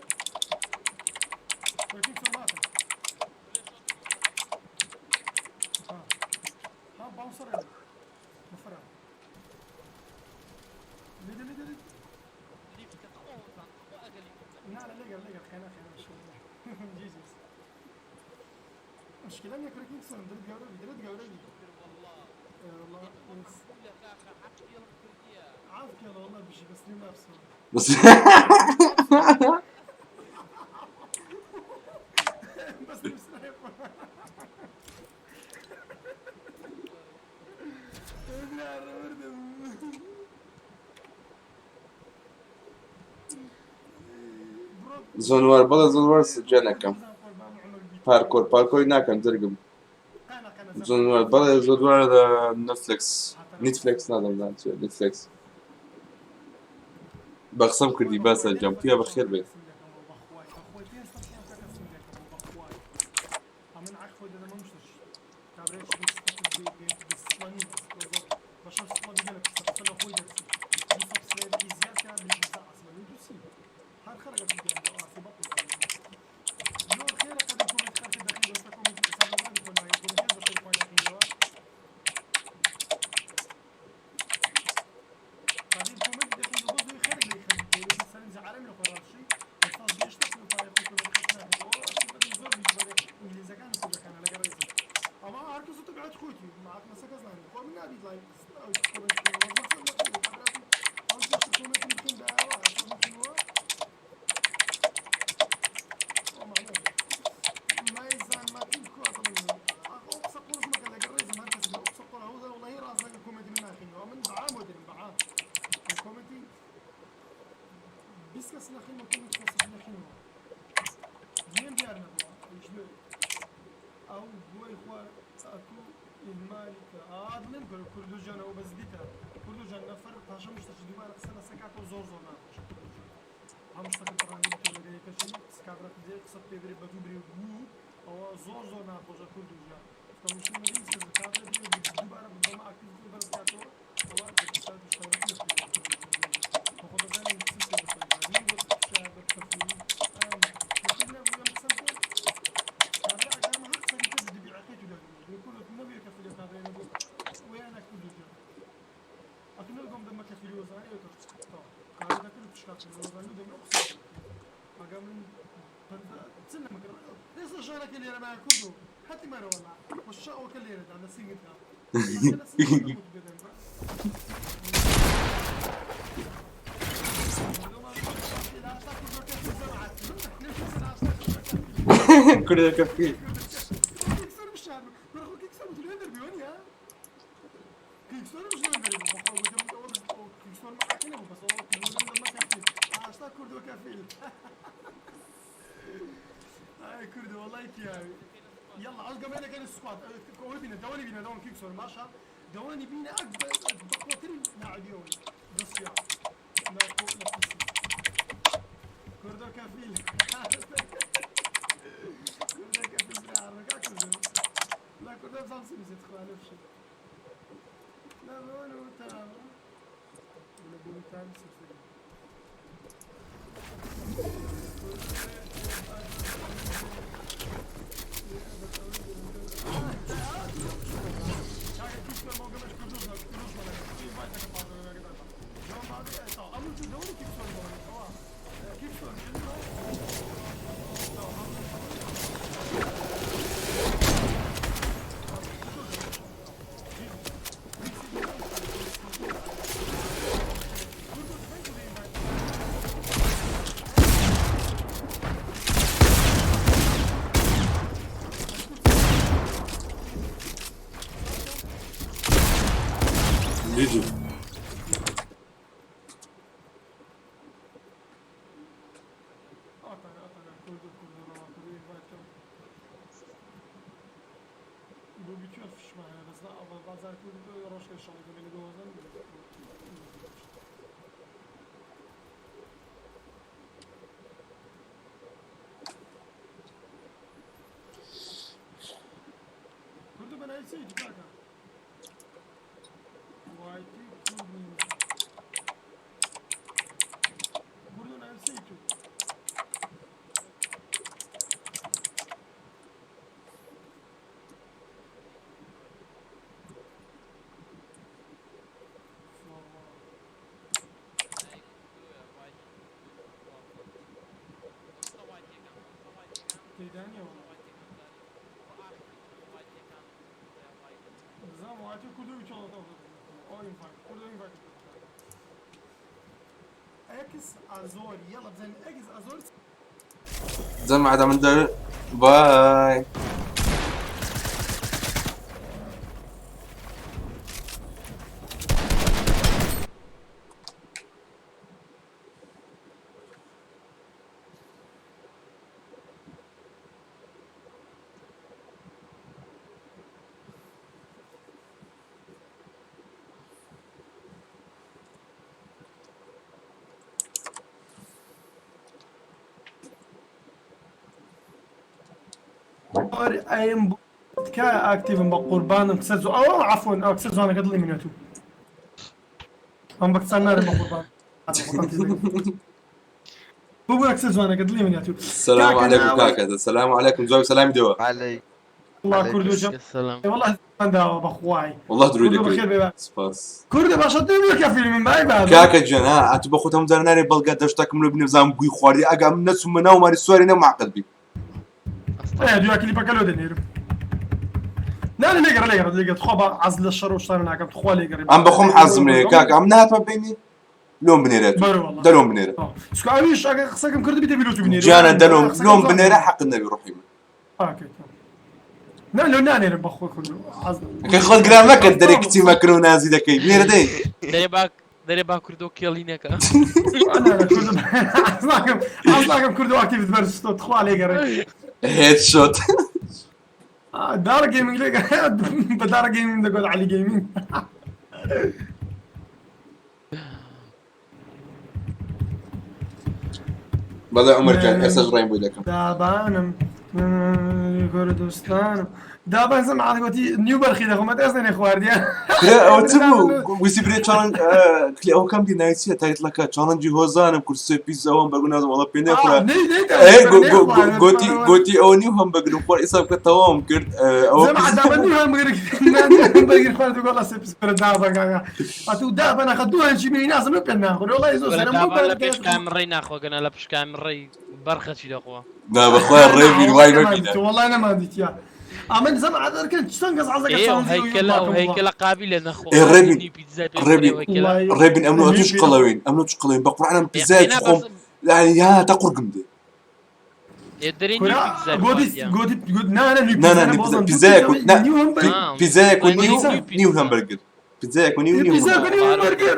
کورە کیک سۆر ماتە ها ها باونسەر نەفرە لێدە لێدە لێدە لا لا لێگەر لێگەر خێنا خێنا جیزس مشكلة اني كورة كيك سۆرم درت گەورە بی درت گەورە بی والله عافك يلا والله بشي بس لي ما بصور بس بس لي سنايبر زۆنوار بەڵێ زۆنوار سجە نەکەم پارکۆر پارکۆری ناکەم جەرگم زۆنوار بەڵێ زۆنوار لە نەتفلێکس نیتفلێکس نازانم ناچێ نتفلێکس بە قسەم کردی باسە جام پیا بەخێر بێت. کوردەکە فی جيجي. سەیتی کاکە وایتی کورد نیوز کوردۆ ناوی سەیتو. تێدا نییە وەڵا. بزانم وایتی کوردۆ ویچەڵەتەوە ئەو ئینڤایت کوردۆ ئینڤایت ئەکس ئازۆر یەڵە بزانین ئەکس ئازۆر. جەماعەت من دەر باي. ئەیم تکایە ئاکتیڤم بە قوربانم قسە زۆ ئەوە عەفوەن ئەو قسە زوانەکە دڵی منە تو ئەم بە قسە نارم بە قوربان ببوورە قسە زوانەکە دڵی منە تو السلام کاکە عليكم ناوەی کاکە السلام عليكم جواب سلام دەوە علي والله عليك کوردو جەم السلام. والله داوە بەخوای والله دروی کوردو دەکەی بەخێر بێ سپاس کوردە باشە دوێ کە فیلمم بای بابە کاکە گیان ها ئەتو بە خۆتم جار نارێ بەڵگە دەشتەکم لۆ بینە بزانم گوی خواردی ئەگە من نەچوومە ناو ماری سواری نەمعقد بی. ئێ دویا کلیپەکە لۆ دەنێرم. نا لێگەڕ لێگەڕ لێگەڕ تخوا بە عەز لە شەڕ و شتانە ناکەم تخوا لێگەڕێ. ئەم بەخۆم حەزم لێ کاکە ئەم نهاتمە بینی لۆم بنێرێت بەرە والله. دەلۆم بنێرە. سکو ئەویش ئەگەر قسەکەم کردبی دەبی لۆ تو بنێری. گیانە دەلۆم قسەکەم لۆم زۆر بنێرە حەقت نەبی ڕۆحی من. ئاکەی تەمام. نا لۆ نانێرم بەخۆ کوردو عەز کە خۆت گران مەکە دەرێ کچی مەکرە و نازی دەکەی بنێرە دەی. دەرێ با دەرێ با کوردۆ کێڵی نەکە. نا نا کوردو عەز ناکەم عەز ناکەم کوردو ئاکتیڤت بەرزتۆ تخوا لێگەڕێ. هێد شۆت. دارە گەیمینگ لێگەڕێ بە دارە گەیمینگ دەگۆت عەلی گەیمینگ. بەڵێ عومەر گیان ئێستاش ڕێم بۆی دەکەم. دابانم کوردستانم دابان زم عاد گوتی نیو بەرخی دەخۆم ئێستا نێ خواردیە. کورە ئەوە چ بوو ویستی برێ چاڵنج کلی ئەو کەم دی ناوی چییە تایتڵەکە چاڵنجی هۆزانم کورسێ پیزا ئەوەم بەرگو نازم وەڵا پێ نەخورا. ئێ گۆتی گۆتی ئەوە نیو هەمبەرگرم خوارد ئێستا بکە تەواوم کرد ئەوە زم عاد دابان نیو هەمبەرگر هەمبەرگر خوارد و گۆڵە سێ پیس کورە دابان کاکە ئەتوو دابان ئەخە دوو هەنچی منی نازم لۆ پێ ناخۆن وەڵای زۆر سەرم بۆ دابان لە پێش کامڕەی ناخۆگەنە لە پشت کامڕەی بەرخەچی دەخوا. نا بەخوای ڕێبین وای مەبینە. وەڵای نەماندیتیا ئەمن زم عاد ئەرکەن چەند کەس عەزەکە ئێ چاڵنجی ئەو هەیکەلە ئەو یوباکەم وڵا. هەیکەلە قابیلە نەخۆ ئێ ڕێبین نیو پیتزای پێ ڕێبین بخورێ هەیکەلە. وەڵای ڕێبین ئەمنۆ نیو ئەتوش پێ قەڵەوین ئەمنۆ توش قەڵەوین بە قورعان ئەم ئێ پیتزایەکی قەینا خۆم بەس یعنی یا تا قورگم دێ. ئێ دەرێ نیو کورە پیتزای گۆتی خواردیە. گۆتی گۆت نا نا نیو نا نا پیتزا نیو بۆزم دوو پیتزایەک و پیتزا نا نیو هەمبەرگر. پیتزایەک و وای نیو نیو نیو پیتزا. هەمبەرگر پیتزایەک و نیو نیو پیتزا هەمبەرگر. نیو هەمبەرگر.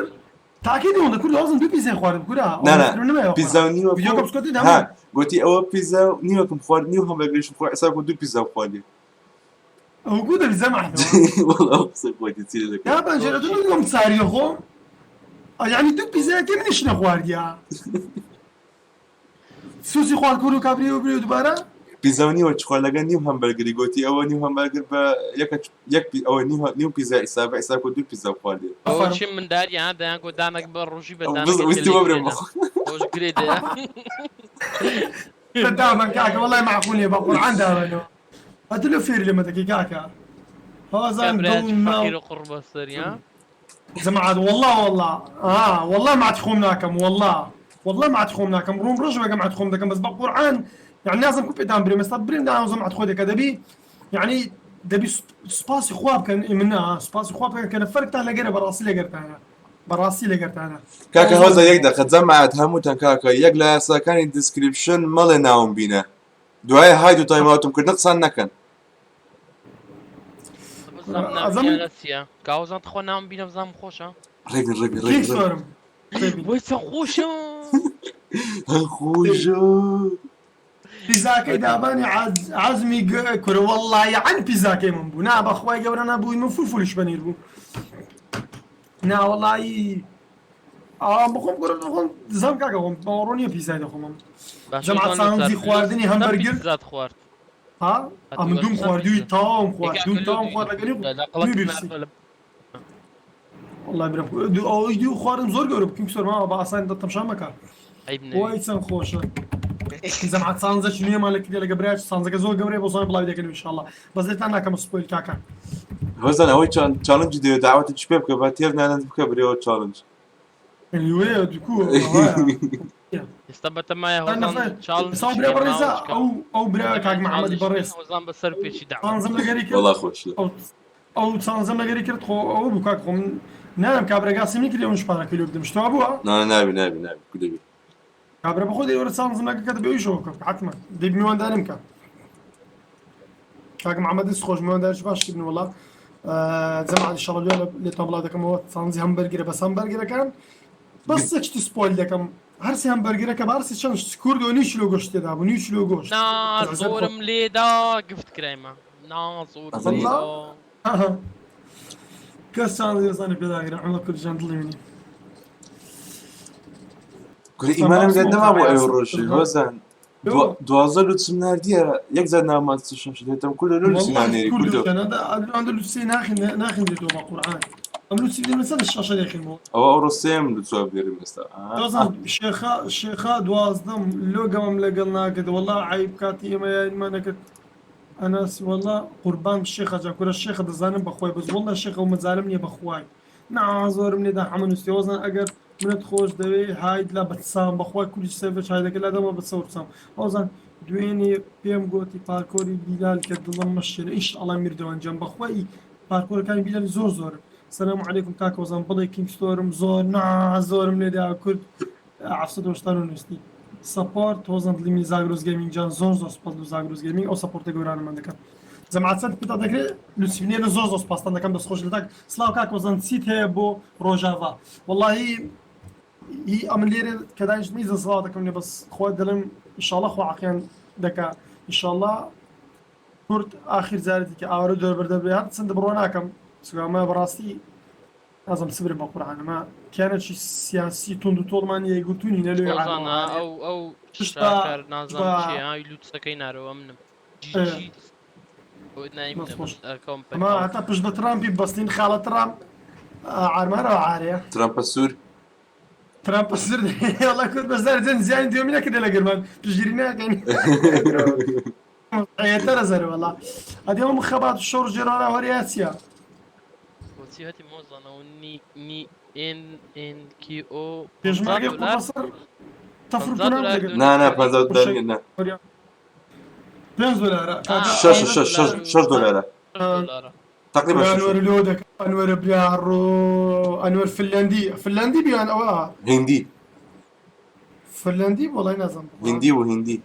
تاکید ئەوەندە کورد ئەوزم دوو پیتزای خواردم کورە نا ئەوەندە نا فرم نەمایەوە پیتزا خۆرا. و نیوەک ڤیدیۆکە و بسکۆتی ها دامەوە. گۆتی ئەوە پیتزا و نیوەکم خوارد نیو هەمبەرگریشم خوارد ئێستا کو دوو پیتزام خواردیە. ئەو گو دەبی زەمعەتەوە. وەڵا ئەو قسەی خۆیتی چی لێ دەکەی. یا پەنجەرە تو نگۆم ساریە خۆ یعنی دوو پیتزایەکەی منیش نەخواردیە. سوسی خوارد کورد و کابری و بری و دووبارە. پیتزا و نیوە چ خوارد لەگەر نیو هەمبەرگری گۆتی ئەوە نیو هەمبەرگر بە یەکە یەک پی ئەوە نیو نیو پیتزا ئیسا بە ئیسا کو دوو پیتزا خواردیە. ئەوە چی منداریان دەیان گۆ دانەک بە ڕۆژی بە ئەو دانەکە بز ویستی تێلێ ببرم گرێ بخۆ. خۆش گرێ دێ. دابان کاکە وەڵای معقول نییە بە قورعان دابانەوە. ئەتو لە فێری لەمە دەکەی کاکە. هۆزان کابرایەکی دڵ ناو فەقیر و قوڕ بەسەری ها. زەمعات والله والله آه والله ما عاد خۆم ناکەم والله والله ما عاد خۆم ناکەم ڕوم ڕۆژ بەگەم عاد خۆم دەکەم بەس بە قورعان يعني لازم کو پێدان برێم ئێستا برێم داوە زەمعات خۆ دەکە دەبی يعني دەبی سوپاسی خوا بکەن منە سوپاسی خوا بکەن کە نەفەرتان لەگەرە بەڕاستی لەگەرتانە بەڕاستی لەگەرتانە. کاکە هۆزە یەک دەقە جەماعەت هەمووتان کاکە یەک لە یاساکانی دیسکریپشن مەڵێ ناوم بینە دوای هاید و تایماوتم کردن قسان نەکەن. بزانم ناوم چییە کاوەزان تخوا ناوم بینە بزانم خۆشە. ڕێبین ڕێبین کێک ڕێبین سۆرم ڕێبین. وای چەند خۆشە. خۆشە. پیزاکەی دابانی عەزمی کورە وەڵڵای عەن پیزاکەی من بوو نا بەخوای گەورە نەبووی من فلفلیش پەنیر بوو نا وەڵای ئا بخۆم کورە بخۆم زەم کاکە خۆم باوەڕۆ نییە پیزای دەخۆمم باشە جەماعەت ئەوان سانجی لە خواردنی چەند هەمبەرگر پیتزات خوارد؟ ها ئەمن دووم خوارد دووی تەواوم خوارد دووم تەواوم خوارد لەگەری دووی بیبسی والله برم دوو ئەوەی دوو خواردم زۆر گەورە بکەم سۆر ماوە بە ئاسان دەتەمشا مەکە وای چەند خۆشە زەمعات سانزە نوێمان لە کردی لەگە برای سانزەکە زۆر گەورەیە بۆ زۆر بڵاوی دەکەن ئینشاءاللە بەس لێتان ناکەم spoil کاکە. هۆزان ئەوەی challenge دەوێ داوەتی چ پێ بکە با تێر نانت بکە برێەوە challenge. وێ دوکو ئێستا بەتەمایە هۆزان challenge ساو برا بەڕێزە ئەو ئەو برا کاک محمدی بەڕێز هۆزان بەسەر پێچی داوە چانزم لەگەری کرد وەڵا خۆشە ئەو ئەو چانزم لەگەری کرد خۆ ئەو بوو کاک خۆ من نام کابرا گاسی نکردی ئەوش پارەکەی لۆ بدەم شتوا بووە نا نابی نابی نابی کو دەبی کابرا بەخۆ دەی وەرە چانزم لەگە کە دەبێ ئەویشەوە بکە حتمما دەی میوانداریم کە کاک محمد دەست خۆش میوانداریش باش کردن وەڵا جەماعەت ئینشاڵڵا لێ لێتان بڵاو دەکەمەوە چانزی هەمبەرگرە بەس هەمبەرگرەکان بەس یەک شتی spoil دەکەم هەرسی هەمبەرگرەکە بە هەرسی چەند کورد و نیو کیلۆ گۆشت تێدا بوو نیو کیلۆ گۆشت نا زۆرم لێدا گفت کرایمە نا زۆرم والله لێدا کەس چانزی دەزانێ پێداگرە عمر کوردجان دڵی منی کورە ئیمانم لێت نەما بۆ ئەو ڕۆژی هۆزان 12 لوتسم ناردیە یەک جار ناومان شەش دێتم کورە لۆ لوتسی نانێری کوردۆ لوتسی ناخێنرێتەوە بە قورعان ئەم لوتسی دێمە سەر شاشە دەخێنمەوە ئەوە ئەوڕۆ سێم لوتسوا بێرم ئێستا دۆزان شێخا شێخا دوازدەم لۆ گەمەم لەگەڵ ناکرد وەڵا عیب کاتی ئێمە یاریمان نەکرد ئەناس وەڵا قوربان شێخە جا کورە شێخە دەزانم بەخوای بەس وەڵا شێخە و مەجالم نییە بەخوای نا زۆرم لێدا حەمە نووسیەوە وەزان ئەگەر منت خۆش دەوێ hide لا بەتسام بەخوای کوردی سێرڤەر hide ەکە لا دەمەوە بەچەور بچم هۆزان دوێنێ پێم گۆتی پارکۆری بیلال کە دڵم مەشێنە ئیشئەڵا میردەوان جان بەخوای پارکۆرەکانی بیلال زۆر زۆرن سلام علیکم کاکە هۆزان بڵێ کینگ ستۆرم زۆر نا زۆرم لێدا کورد 789 نووسی support هۆزان دڵی منی زاگرۆس گەیمینگ جان زۆر زۆر سپاس لۆ زاگرۆس گەیمینگ ئەو support ە گەورانەمان دەکات جەماعەت چەند پێتان دەکرێت لوتفی بنێرن زۆر زۆر سپاستان دەکەم دەست خۆش لەتاک سڵاو کاک هۆزان چیت هەیە بۆ ڕۆژاڤا وەڵاهی هی ئەمن لێرە کە دانیشتم ئیزن سڵاو دەکەم لێ بەس خوا دەڵێم ئینشاڵڵا خوا عەقیان دەکا ئینشاڵڵا کورد ئاخیر جارێتی کە ئاوارە دەربەر دەبێ هەر چەندە بڕوا ناکەم چونکە ئەمە بەڕاستی نازم سبرم بە قورعان ئەمە کیانێکی سیاسی توند و تۆڵمان یەکگرتوونی نە لۆی هۆزان عالەمەوە ئەو ئەو پشت بە شاکار پشت نازانم بە چییە ئەوی لوتسەکەی نارەوە منم جی ئێ، جی ئەوە ناوی دەست منە خۆش بەس ئەکەم ئەمە پەیپاڵ هەتا پشت بە ترامپی بەستین خاڵە ترامپ عارمانەوە عارەیە ترامپە سوور ترامپ سر وەڵا کورد بەشداری جەنگ زیانی دوێمی نەکردە لە گەرمان پشتگیری ناکەین تەرە زەرە وەڵا ئەدی ئەم خەبات و شۆڕ ژێرانە هەریا چییە؟ بۆچی هەتی مۆزانەوە نی نی ئێن ئێن کی ئۆ 50 پێشمەرگەی دۆلار قوڕبەسەر تەفر 50 تونام دۆلار دەگرت نا نا دۆنێت 50 دۆلار نییە نا 5 دۆلارە کاکە شەش 5 شەش شەش دۆلار و شەش دۆلارە 6 دۆلارە تقریبا شەش ئەنوەر لۆ دەکە ئەنوەرە براڕۆ ئەنوەر فنلندی فنلندی بیان ئەوە هندی فنلندی وەڵای نازانم هندی و هندی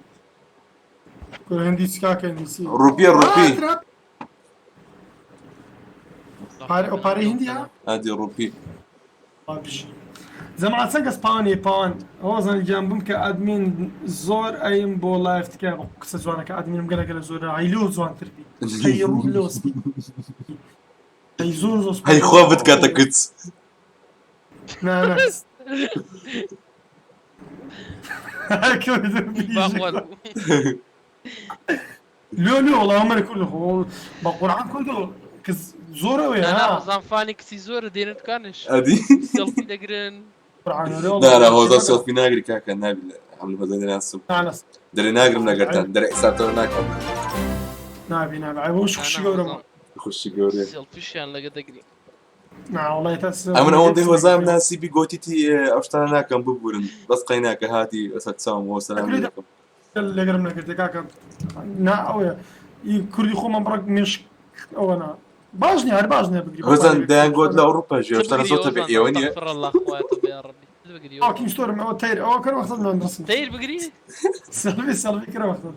کورە هندی چ کاکە هندی چی ڕوپیە ڕوپی ترامپ پارە ئەو پارەی هندیە ئادی ڕوپی بژی جەماعەت چەند کەس پاوانی پاوان هۆزان گیان بم کە admin زۆر ئەیم بۆ live تکایە بە قسە جوانەکە admin م گەلە گەلە زۆر ئەی لۆ جوانتر بی ئەی ڕوو لۆ سپی ئەی زۆر زۆر سپاس هەی خوا بتکاتە کچ نا نا باخوات لۆ لۆ وەڵا ئەمە کوردە خۆ بە قورعان کوردە کز زۆر ئەوەیە نا نا ها هۆزان فانی کچی زۆرە دێنن دوکانش ئەدی سێڵفی دەگرن قورعان لۆ نا نا وەڵا هۆزان سێڵفی ناگری کاکە نابی هەم هۆزان دەناسم نا نا دەرێ ناگرم لەگەرتان دەرێ حسابتەوە ناکەم نابی نابی عیب وش نا خوشی نا گەورەم هۆزان خوشی گەورەیە سێڵفیشیان لەگە دەگری نا وەڵای تا ئەمن سێڵفی ئەوەندەی نەگرت هۆزام ناسیبی گۆتیتی ئەو شتانە ناکەم ببورن بەس قەیناکە هاتی ئەسەر چاوم هۆ سەلام کوردی لێکم لەگەرم نەکردێ کاکە نا ئەوەیە ئی کوردی خۆمان بڕک مێشک ئەوە نا باش نییە هەر باش نییە بگری بە هۆزان پارەیەک دەیان گۆت لە ئەوروپا ژێ چ ئەو شتانە بگری زۆر تەبێ هۆزان ئێوە نییە ئەستەغفر الله خوایە تۆ یا ڕەبی چ بگری ئەو هۆزان کینگ ستۆرم ئەوە تەیر ئەوە کەر وەختە من ڕسم تەیر بگری سێڵفی سێڵفی کەر وەختە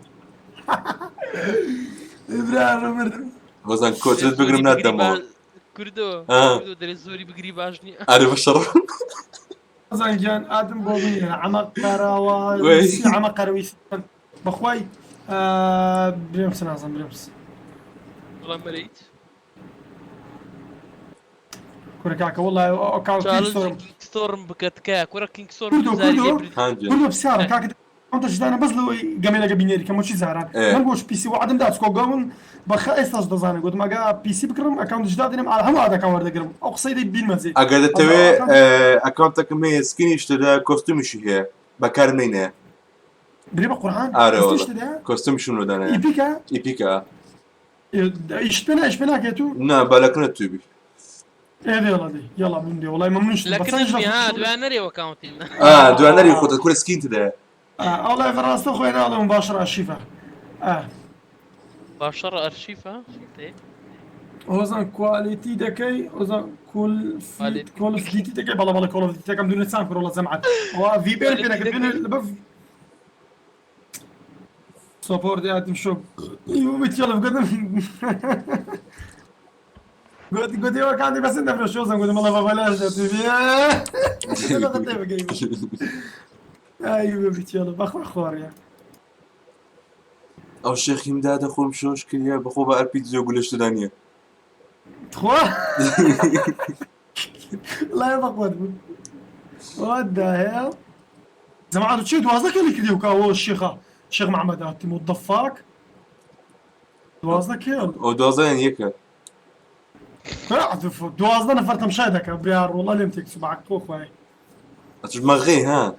برا مردم هۆزان دەرێ کۆترت زۆری بگرم بگری ناتدەمەوە با کوردۆ آه. کوردۆ دەرێ زۆری بگری باش نییە ئەرێ بەشەڕ هۆزان گیان ئادم بۆ بینە عەمە قەرەوە وەی سی عەمە قەرەوی بەخوای برێمس نازم برێمس وەڵا مەرەیت کورە کاکە وەڵای ئەو کاکە کینگ چاڵنجی ستۆرم کینگ ستۆرم بکە تکایە کورە کینگ ستۆرم کوردۆ دوو جاری کوردۆ لێ بردی هانجێ کوردۆ پرسیارە کاکە. ئەکاونتەشدانە بەس لەوەی گەمێلەکە بینێری کەم وەچی جاران من بۆش پیسی وعدم دا چکۆ گەمن بەخە ئێستاش دەزانێ گوتم ئەگا پیسی بکڕم ئەکاونتش دادێنم ئا هەموو ئادەکان وەردەگرم ئەو قسەی دەی بیرمەجێ ئەگەر دەتەوێ ئەکاونتەکەم هەیە سکینیش تێدا کۆستومیشی هەیە بەکار مینێ. برێ بە قورعان ئارە کۆستومیش والله تێدایە کۆستومیشم لۆ دانایە ئیپیکە ئیپیکە ئیشت پێ نا ئیش پێ ناکەێت و نا بالەکنە توبی. ئێ دێ يلا دێ يلا من دێ وڵای مەمنونشتم لە بە کنت چەند بی ها ژە دوای نەرێ ئەکاونتی ئا دوای نەری خۆتە کورە سکین تێدایە. ئەوڵای بەڕاستە خۆی ناڵێم باشڕ ئەرشیفە ئا باشەڕ ئەرشیفە دێ ئۆزان کوالیتی دەکەی ئۆزان کۆل کوالێتی کۆڵف دیتی دەکەی بەڵە بەڵە کۆڵف دیتەکەم دوێنێ چام کرۆڵە جەمعەت ئەوە ڤی بێن پێ کوالێتی نەکرد دوێنێ دەکەی لەبە سۆپۆرت یادم شۆ بتیڵم گوتم گوت گوتی ئەوە کاتی بەسن دەفرۆشی ئۆزان گوتم بەڵە بە بەلاش دەتوی ئای بتیڵم بەخوا خۆڕیە ئەو شێخیم دادە خۆم شۆش کردیا بەخۆ بە ئەرپی زۆ گولەشتدا نییە. تخوا لا بەقوت بوو What the hell زعما چی 12 کێلی کردی و کاوە شێخە شێخ محمد هاتی what the fuck 12 کێل ئەو دوازدەیان یەکە. 12 نەفەر تەمشای دەکە بریا ڕۆڵا لێم تێک چوو بەعەق خۆی ئەتوش مەغی ها.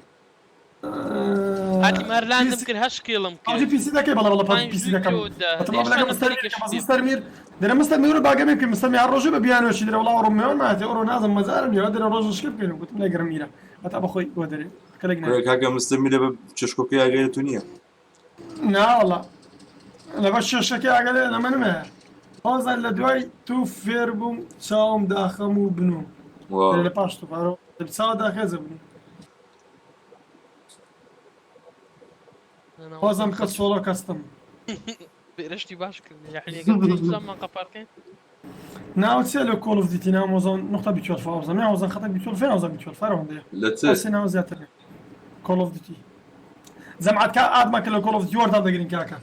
هاتی مارلاندم کرد هەشت کێڵم ئەوجی کرد پیسی دەکەی بەڵە بەڵە پێنج پیسی دووی دەکەم کرۆ دە بەتەما هێشتا بڵێ مستەر نەفەرێکش بەس پێ مستەر میر دەرە مستەر میر باگەمێ بکەین مستەر میر هەر ڕۆژێ بە بیانوەشی دەرە وڵا ئەوڕۆ میوان ماتێ ئەوڕۆ نازم مەزارم نییە دەرە ڕۆژ شکە بکەین گوتم نەگرم میرە هەتا بەخۆی بۆ دەرێ کەلێک کورە نایە کاکە مستەمی لە بە چشکۆکەی ئاگای تو نییە. ناوەڵا لەبەر شێشەکەی ئاگەلێ لە منمە بازان لە دوای تو فێر بووم چاوم داخەم و بنوم واو. لە پاش تو پارۆ چاو داخێزە بنوم بازم کە سۆڵۆ کەستم بێرەشتی باش کرد یعنی ئەگەر پێش زمان قەپارکەین ناو چیە لە کۆڵ ئۆف دیتی ناو مۆزان نقطە بیتوێل فاوزە ناوزان خەتە بیتوێل فێ ناوزان بیتوێل فەرەوەندەیە لە چ؟ ئەو سێ ناو زیاتر نیە کۆڵ ئۆف دیتی جەماعەت کا ئادما کە لە کۆڵ ئۆف دیتی وەرتان دەگرین کاکە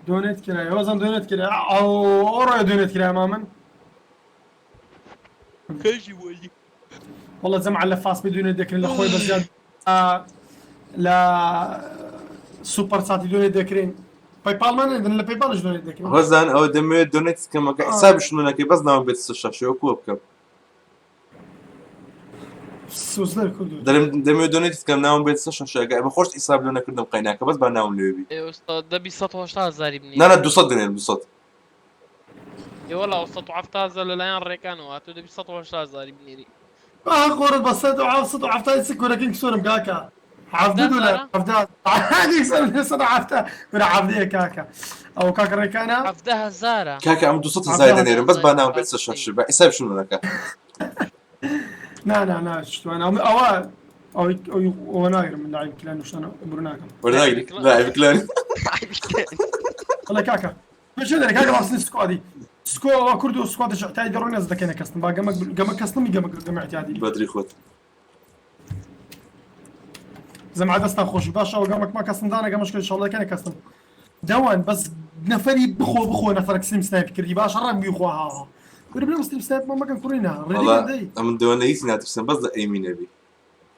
دۆنێت کرای ئەوزان دۆنێت کرا ئەو ئەوڕۆیە دۆنێت کرا مامن کەژی وەلی والله جەماعە لە فاس پێ دۆنێت دەکرێن لە خۆی بە زیاد لە سوپەر چاتی دۆنێت دەکرێن پەیپاڵمان نەدن لە پەیپاڵش دۆنێت دەکرێن هۆزان ئەوە دەمەوێت دۆنێت کەمەکە حسابش نەکەی بەس ناوم بێت سەر شاشەوە کووە بکەم. سوزلەر کوردو دەرم دەمەوێت دۆنێت بکەم ناوم بێت سەر شاشەکە بە خۆش حساب لۆ نەکردم قەیناکە بەس با ناوم لێ بی. ئێ ئوستا دەبی 180 هەزاری نا نا بنێری 200 دەنێرم 200. ئێ وەڵا 170 هەزار لەلایەن ڕێکانەوە هاتوو دەبی 180 هەزاری بنێری آه خورد بە سەد و حەفت سەد و حەفتا سی کورەکەی سۆرم کاکە حەفدە حەفتا دۆلار هەزارە حەفدا هەندێک سەر سەد و حەفتا کورە حەفدەیە کاکە ئەو کاکە ڕێکانە حەفتا هەزارە کاکە ئەم 200 حەفدا هەزاری هەزار دەنێرم بەس با هەزاری ناوم بێت سەر ڕاستی شاشە بە حسابش نەکە. نا نا نا شتوانە ئەوە ئەوەی ئەوی ئەوە ناگرم من لاعب کلان وشتانە برو ناکەم وەرناگری لاعبی کلان لاعبی کلانی. لاعبی کلان وەڵا کاکە بچێ دەرێ کاکە باسنی سکوادی سکۆ ئەوە کورد و سکوادش اعتیادی دەڕۆی نەز دەکەنە کەستم با گەمە گەمە کەستمی گەمە گەمە اعتیادی بەدری خۆت. زەمعە دەستان خۆشی باشە ئەو گەمەک ما کەستم دانە گەمەش کە ئینشاڵڵا دەکەنە کەستم دەوان بەس نەفەری بخۆ بخۆ نەفەرەک سلیم سنایپ کردی باشە ڕەنگ بیخوا هاها کوری برام سلیم سنایپ ما مەکەن کوڕینا ڕێدی وەڵا دەی ئەمن دەوەن لە هیچ ناترسم بەس لە ئەیمی نەبی.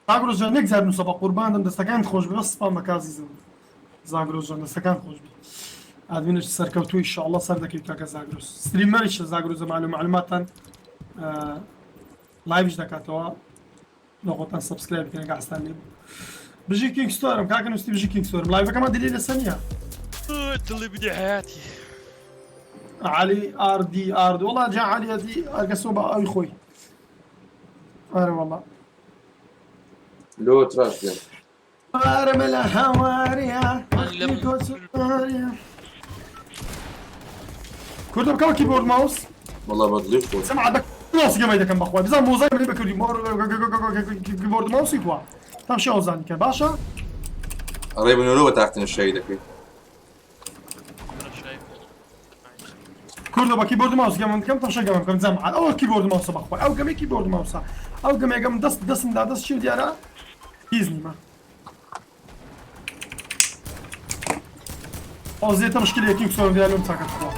زاگرۆس جان یەک جار نووسە بە قورباندم دەستەکانت خۆش بێ بەس سپام بە کازیزم زاگرۆس جان دەستەکان خۆش بێ ئادمینش سەرکەوتوو ئینشاءاللە سەر دەکەوی کاکە زاگرۆس ستریمەریش زاگرۆس معلوم معلوماتتان لایڤش دەکاتەوە لە خۆتان سبسکرایب بکەن کە حەزتان لێ بوو بژی کینگ ستۆرم کاکە نووسی بژی کینگ ستۆرم لایڤەکەمان دیلی لەسەر نییە دڵی بدی حیاتی علی ئار دی ئار وڵا جا عەلیەتی ئەرگەسۆ بە ئەوی خۆی ئارە وەڵا لۆ تراش بێن. ئارەمە لە هاواریا من لەم کوردم کەوە کیبۆرد ماوس وەڵا بەدڵی خۆت. سمع بە ماوس گەمەی دەکەم بەخوای بزان مۆزای منی بە کوردی کیبۆرد ماوسی کوا تام شێوەزانی کە باشە ئەڕێ بنۆرەوە تاقتنە شایی دەکەی. کوردە بە کیبۆرد ماوس گەمەم بکەم تەمشا گەمەم بکەم جەمعە ئەوە کیبۆرد ماوسە بەخوای ئەو گەمەی کیبۆرد ماوسە ئەو گەمێگەم دەست دەستم دا دەست چی دیارە هیچ نیمە ئەو زێتە مشکلەیە کینگ سۆرم دیار لەم چاکە خوا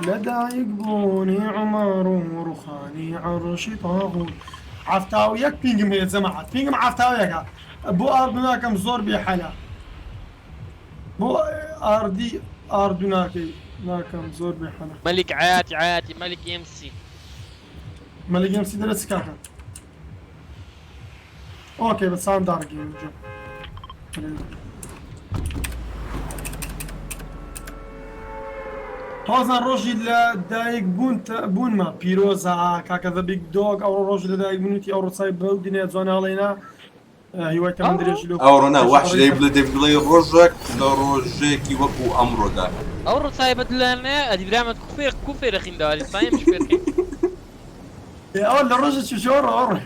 لەدایک بوونی عومەر و ڕوخانی عەرشی تاغوت. 71 ping م هەیە جەماعەت ping م 71ە بۆ ئاردوو ناکەم زۆر بێ حەلە بۆ ئاردی ئاردوو ناکەی ناکەم زۆر بێ حەلە. مەلیک عەیاتی عەیاتی مەلیک ئێم سی. مەلیک ئێم سی دەرێ چ کاکە؟ okay بە چاوم داڕگی جۆ. هۆزان ڕۆژی لە دایک بوون بوونمە پیرۆزە کاکە The Big Dog ئەوڕۆ ڕۆژی لە دایک بوونیتی ئەوڕۆ چای بەو دنیا جوانە هەڵێنا هیوای تەمەن درێژی لۆ ئەوڕۆ نا وەحش دەی بڵێ دەی بڵێ ڕۆژێک لە ڕۆژێکی وەکو ئەمڕۆدا. ئەوڕۆ چای بە دلانەیە ئەدی برامەت کو فێر کو فێرەخین داواری سایم فێرخین. ئەوە لە ڕۆژە چی شۆڕ ئەوڕۆ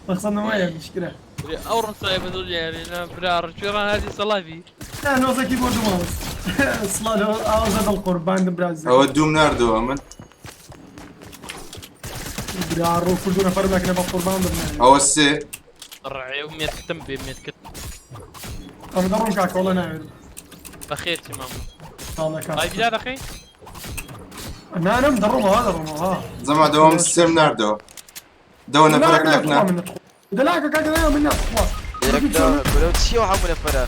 مەخسەنەوەیە مشکلە. ئەوڕۆ چای بە دڵ یاری نا برا ڕچێڕان هادی سەڵاوی. نا نۆزەکی بۆ دوو ماوس سڵا لە ئاوازە دڵ قورباندم برازە. ئەوە دووم ناردەوە من. برا ڕۆ کوردو نەفەر مەکنە بە قوربان بم. ئەوە سێ. ڕعێ و مێتکتم بێ مێتکت. ئەم دەڕۆم کاکە وەڵا ناوێرم. بەخێرتی مامۆ. ساڵە کاکە. ئای بیلا دەخەی؟ نا نەم دەڕۆمەوە دەڕۆمەوە ها. زەما دەوام سێم ناردەوە. دەوە نەفەرەک لەک نا. دەلاکە کاکە نا من نا تخوا. یەک داون کورە چیە و هەموو نەفەرە.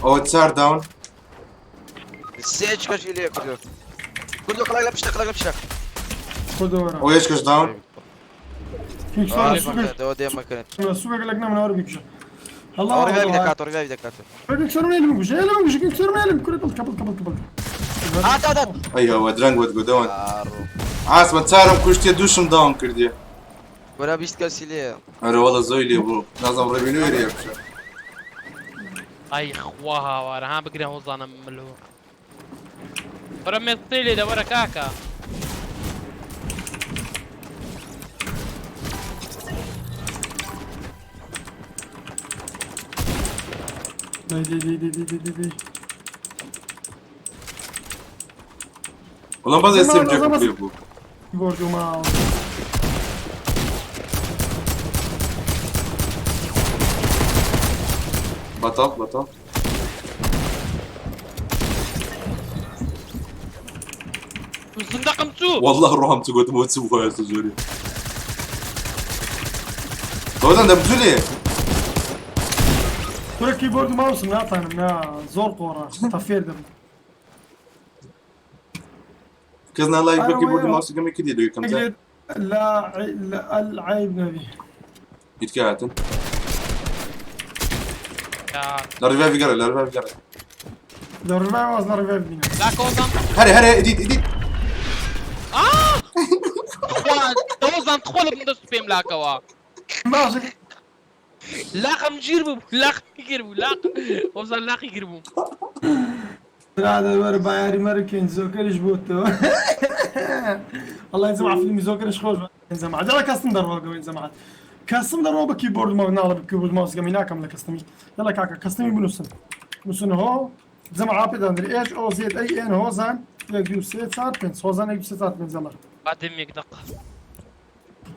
ئەوە چار داون. سێ کەشی لێ کردو. کوردو قەڵک لە پشتە قەڵک لە پشتە. کوردۆرە. ئەوە یەک کەش داون. دەوە دێ مەکەن. سوکێک لەک نامن ئەوە بیکوژە. هەڵا ئەوە ڕیڤایڤی دەکات ڕیڤایڤی دەکات. بیکسەر من لم بکوژە لم بکوژە بیکسەر من لم کورە بڵ کەبڵ کەبڵ کەبڵ. هات هات هات. ئەی ئەوە درەنگ وەت گو دەوەن. عاسمە چارم کوشتیە دووشم داون کردیە. کورە 20 کەسی لێیە. ئەرێ وەڵا زۆی لێ بوو نازانم ڕێبینۆ ئێرە یەکشە. ئای خوا هاوارە ها بگرە هۆزانە ملهوڕ. وەرە مێتکتەی لێ دە وەرە کاکە. دەی دەی دەی دەی دەی دەی دەی. وەڵام بەس ئێسێم جێکم پێ بوو. بۆرد و ماوس. بەتاڵ بەتاڵ. زندقم چوو. والله ڕۆحم چوو گوتم ئەوە چ بوو ئێستا زۆری. هۆزان دەبجولێ. کورە کیبۆرد و ماوسم ناتانم نا زۆر قۆڕە تەفێر دەبم. کەس نا لایک بە کیبۆرد و ماوسەکەمی کردی لە یەکەم جار. لا العیب نەبی. ئیتکە هاتن. لە ڕیڤایڤ گەڕێ لە ڕیڤایڤ گەڕێ. لە ڕیڤایڤ واز لە ڕیڤایڤ بینە. لا کۆزان. هەرێ هەرێ ئیدیت ئیدیت. خوا دۆزان تخوا لە بن دەست پێم لاکەوە. باشە لاقم گیر بوو لاقم گیر بوو لاق هۆزان لاقی گیر بوو. برادەر وەرە با یاری مەرکەین زۆکەریش بۆتەوە. وەڵای جەماعە فیلمی زۆکەریش خۆش بە جەماعە دەڵێ custom دەڕۆ گەوەی جەماعەت custom دەڕۆ بە کیبۆرد ماوس ناڵێ بە کیبۆرد ماوس گەمی ناکەم لە custom ی یەڵا کاکە custom ی بنووسن بنووسن هۆ جەماعە پێدان درێ H O Z A N هۆزان یەک دوو سێ چوار پێنج هۆزان یەک دوو سێ چوار پێنج یەڵا. با دەمێک دەق.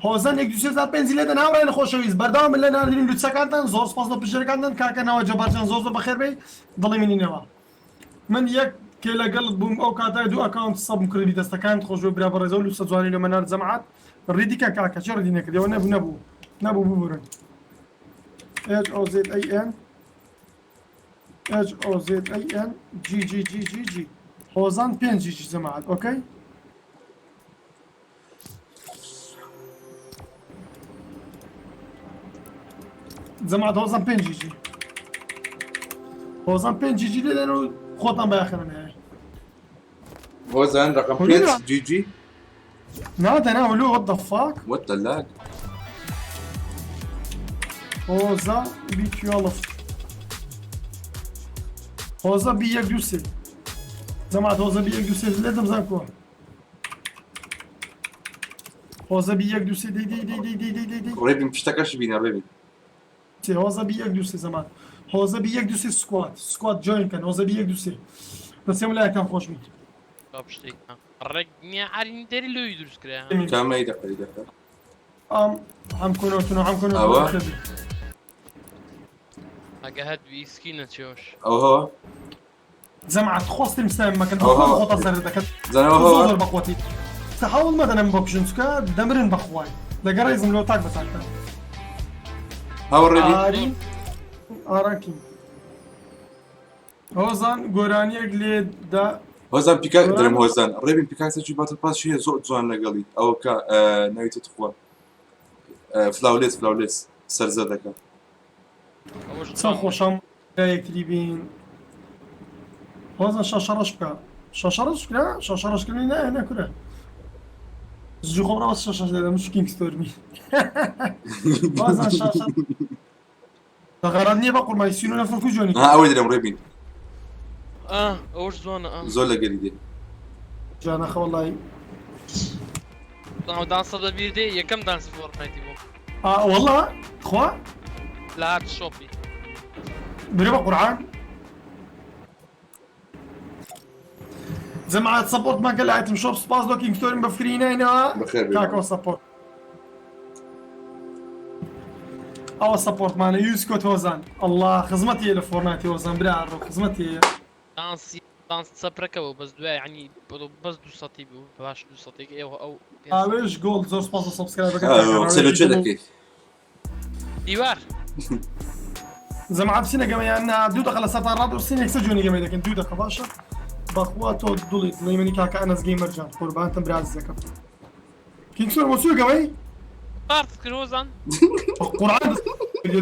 هۆزان یەک دوو سێ چوار پێنجی لێدەن هاوڕێیانی خۆشەویست بەردەوام بن لە ناردنی لوتسەکانتان زۆر سپاس بۆ پشتگیرەکانتان کاکە ناوە جەبار جان زۆر زۆر بەخێر بێی دڵی منی نەما من یەک کێ لەگەڵت بووم ئەو کاتە دوو account sub م کردبی دەستەکانت خۆش بێ برا بەڕێزەو لوتسە جوانی لۆ مەنار جەماعەت ڕیدی کە کاکە چێ ڕیدی نەکردیەوە نەبوو نەبوو نەبوو ببورن H O Z A N H O Z A N G G G G G هۆزان پێنج G G جەماعەت okay جەماعەت هۆزان پێنج G G هۆزان پێنج G G لێدەن و خۆتان بەیاخەنە نایە هۆزان رقم پێنج G G نادەنا ولو what the fuck what the lag هۆزا B 12 هۆزا B یەک دوو سێ جەماعەت هۆزا B یەک دوو سێ لێدەم زان کووە هۆزە B یەک دوو سێ دەی دەی دەی دەی دەی دەی دەی دەی ڕێبین پشتەکەش بینە ڕێبین. سێ هۆزە B یەک دوو سێ زەمان هۆزە B یەک دوو سێ squad squad join کەن هۆزە B یەک دوو سێ دەسێم لایەکان خۆش بیت. با پشتێک ڕێک نییە عارین دەری لۆی دروست کرا. کامەی دەقەی دەقە. ئەم هەم کۆنۆتون و هەم کۆنۆتون ئەوە؟ ئەگە هەت ویسکی نەچێوش. ئەوه جەماعەت خۆ stream snipe مەکەن ئەوه بەخۆ خۆتان زەرەر دەکەن زانەوە زۆر هەوە زۆر بەقوەتی. هەوڵ مەدەن ئەم بکوژن چکە دەمرن بەخوای لەگەڕ ڕێزم لۆ تاک بە تاکە. هاوە ڕێبین ئاری ئاراکی هۆزان گۆرانیەک لێ دا. هۆزان پیکا درم هۆزان ڕێبین پیکاکسێکی باتل پاس هەیە زۆر جوان لەگەڵی ئەوە کە ناوی تخوا فلاولێس فلاولێس سەرزەدەکە. چەند خۆشم یەکتری بین هۆزان شاشە ڕەش بکە شاشە ڕەش بکە شاشە ڕەشکردنی نایە نەکورە زوو خۆم ڕاست شاشە دەدەم کینگ ستۆرمی هۆزان شاشە غەرەت نییە بە قورمای سین و نەفر کو جوانی ها ئەوەی درم ڕێبین ئەوەش جوانە زۆر لەگەری دێ. جوانە خە وەڵی. دانسە بەبیر دێ یەکەم دانسی فۆرتنایتی بوو. وەڵا خوا لە هات شۆپی برێ بە قورعان جەماعەت سەپۆرتمان کە لە ئایتم شۆپ سپاس لۆ کینگ ستۆرم بە فری ناینەوە بەخێر بێی. کاکەوە سەپۆرت ئەوە سەپۆرتمانە یوسکۆ تۆزان ئەڵڵا خزمەتی لە فۆرنایتی هۆزان برا ڕۆ خزمەتی دانسی دانس سەپرەکە بوو بەس دوای ینی بەس دوو سەتی بوو باش دوو سەتێک ئێوە ئەو ئاوێژ گۆڵ زۆر سپاس لە subscribe ەکە قسە لە چێ دەکەی؟ دیوار. جەماعەت بچینە گەمە یان نا دوو دەقە لەسەرتان ڕادەوەستین یەکسەر جوێنی گەمەی دەکەن دوو دەقە باشە بەخوا تۆ دڵی دڵی منی کاکە ئەنەس گەیمەر جان قوربانتم برا ئازیزەکەم کینگسۆر بۆ چووە گەمەی پارت کرد هۆزان. قورعان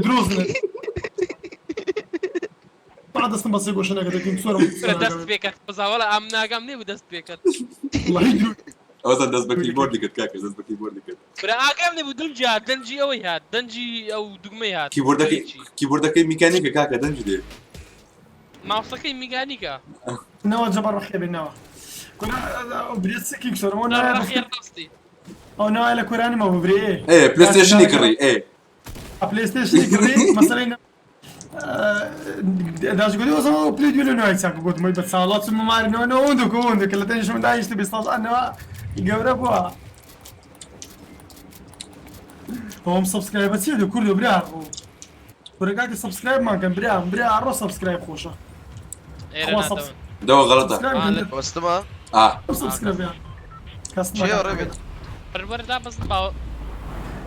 درۆزنە با دەستم بەسێ گۆشە نەکردە کینگسۆرم دەست پێکرد بەزاوەڵە ئەم ناگام نێ بوو دەست پێکرد. وەڵی درۆ ئەوزان دەست بە کیبۆردی کرد کاکە دەست بە کیبۆردی کرد. برا ئاگام نەبوو دەنگی هات دەنگی ئەوەی هات دەنگی ئەو دوگمەی هات. کیبۆردەکەی کیبۆردەکەی میکانیکە کاکە دەنگی دێ. ماوسەکەی میکانیکە. نەوە جەبار بەخێر بێن نەوە. کورە برێ چ کینگسۆرم ئەو ناوە بەخێر ڕاستی. ئەو ناوە لە کۆرانی مەبوو برێ. ئێ پلەیستەیشنی کڕی ئێ. پلەیستەیشنی کڕی مەسەلەی داش گوتی وەزەوە پلی دوێ لە نوای چاک گوتم بە ساڵات ممارنەوە نەوەندە کۆوەندە کە لە تەنیشم دانیشتە بیست ساڵ ئەنەوە گەورە بووە ئەوم subscribe ە چیە کوردۆ برا کورە کاکە subscribe مان کەن برا برا ڕۆ subscribe خۆشە ئێرە خوا ناتەوەن. دەوە غەڵەتە subscribe کەن وەستمە ئا subscribe یان کەس چیە ڕێبێت پەروەردە بەس باوە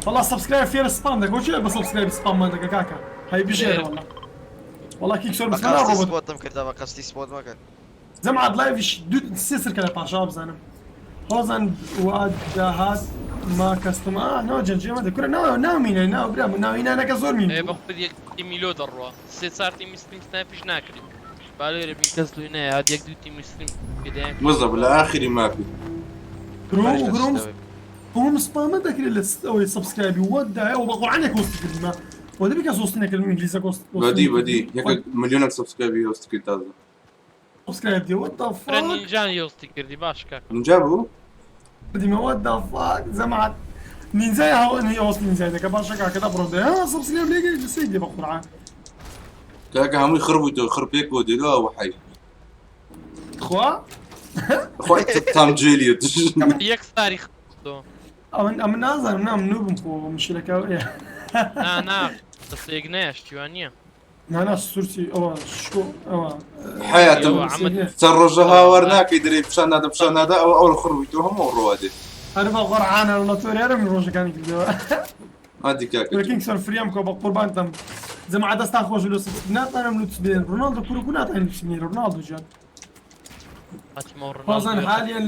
وەڵا subscribe فێرە سپام دەکە چیە بە subscribe سپاممان دەکە کاکە هەی بژێرە وەڵا وەڵا کیک سۆر بە بسمە قەستی ڕۆبۆت سپۆتم کردە بە قەستی سپۆت مەکەن. جەماعەت live یش دوو سێ سرکە لە پاشا بزانم هۆزان وا داهات ما کەستم ئا نەوە جەنجێ مەدە کورە ناو ناو مینە ناو برا من ناوی نانەکە زۆر مین ئێ بە خود یەک تیمی لۆ دەڕوا سێ چار تیمی stream snipe یش ناکرێ با لێرە بین کەس لۆی نایات یەک دوو تیمی stream پێدایان مزە لە ئاخری ماپی گرۆم گرۆم ئەوم سپامە دەکرێت لە ئەوەی subscribe ی وە دایە ئەو بە قورعانێک هۆستی کردیمە وە دەبی کەس هۆستی نەکردم ئینگلیزەکە هۆست بەدی بەدی یەکە ملیۆنێک subscribe ی هۆست کرد تازە subscribe دی what the فرە fuck نینجان یۆستی کردی باش کاک نینجا بوو کردیمە what the fuck جەماعەت نینجای هەوە نی هۆست نینجای دەکە باشە کاکە دا بڕۆ دە ها subscribe لێگەی لە سەی دێ بە قورعان کاکە هەمووی خڕ بوویتەوە خڕ پێکەوە دێلەوە وحی خوا خۆی تام جێلیت یەک ستاری خستۆ ئەمن ئەمن نازانم نام noob م خۆ مشکلەکە ئەوەیە. نا نا دەستێک نەیاشتیوان نییە. نا نا سورسی ئەوە شکۆ ئەوە حیاتم ئەوە عەمەد چەند ڕۆژە هاوار ناکەی دەرێ پیشان نادە پیشان نادا ئەوە ئەوە خڕ بوویتەوە هەموو ئەو ڕۆوا دێ. هەر بە قورعانە لە تۆ هەرم ڕۆژەکانی کردەوە. ئادی کاکە کینگ سۆر فریام کۆ بە قوربانتم جەماعە دەستان خۆش لۆ ناتوانم لوتس بێن ڕۆناڵدۆ کورە کو ناتوانم لوتس بێن ڕۆناڵدۆ جان هاتمەوە هۆزان ڕۆناڵدۆ حاليا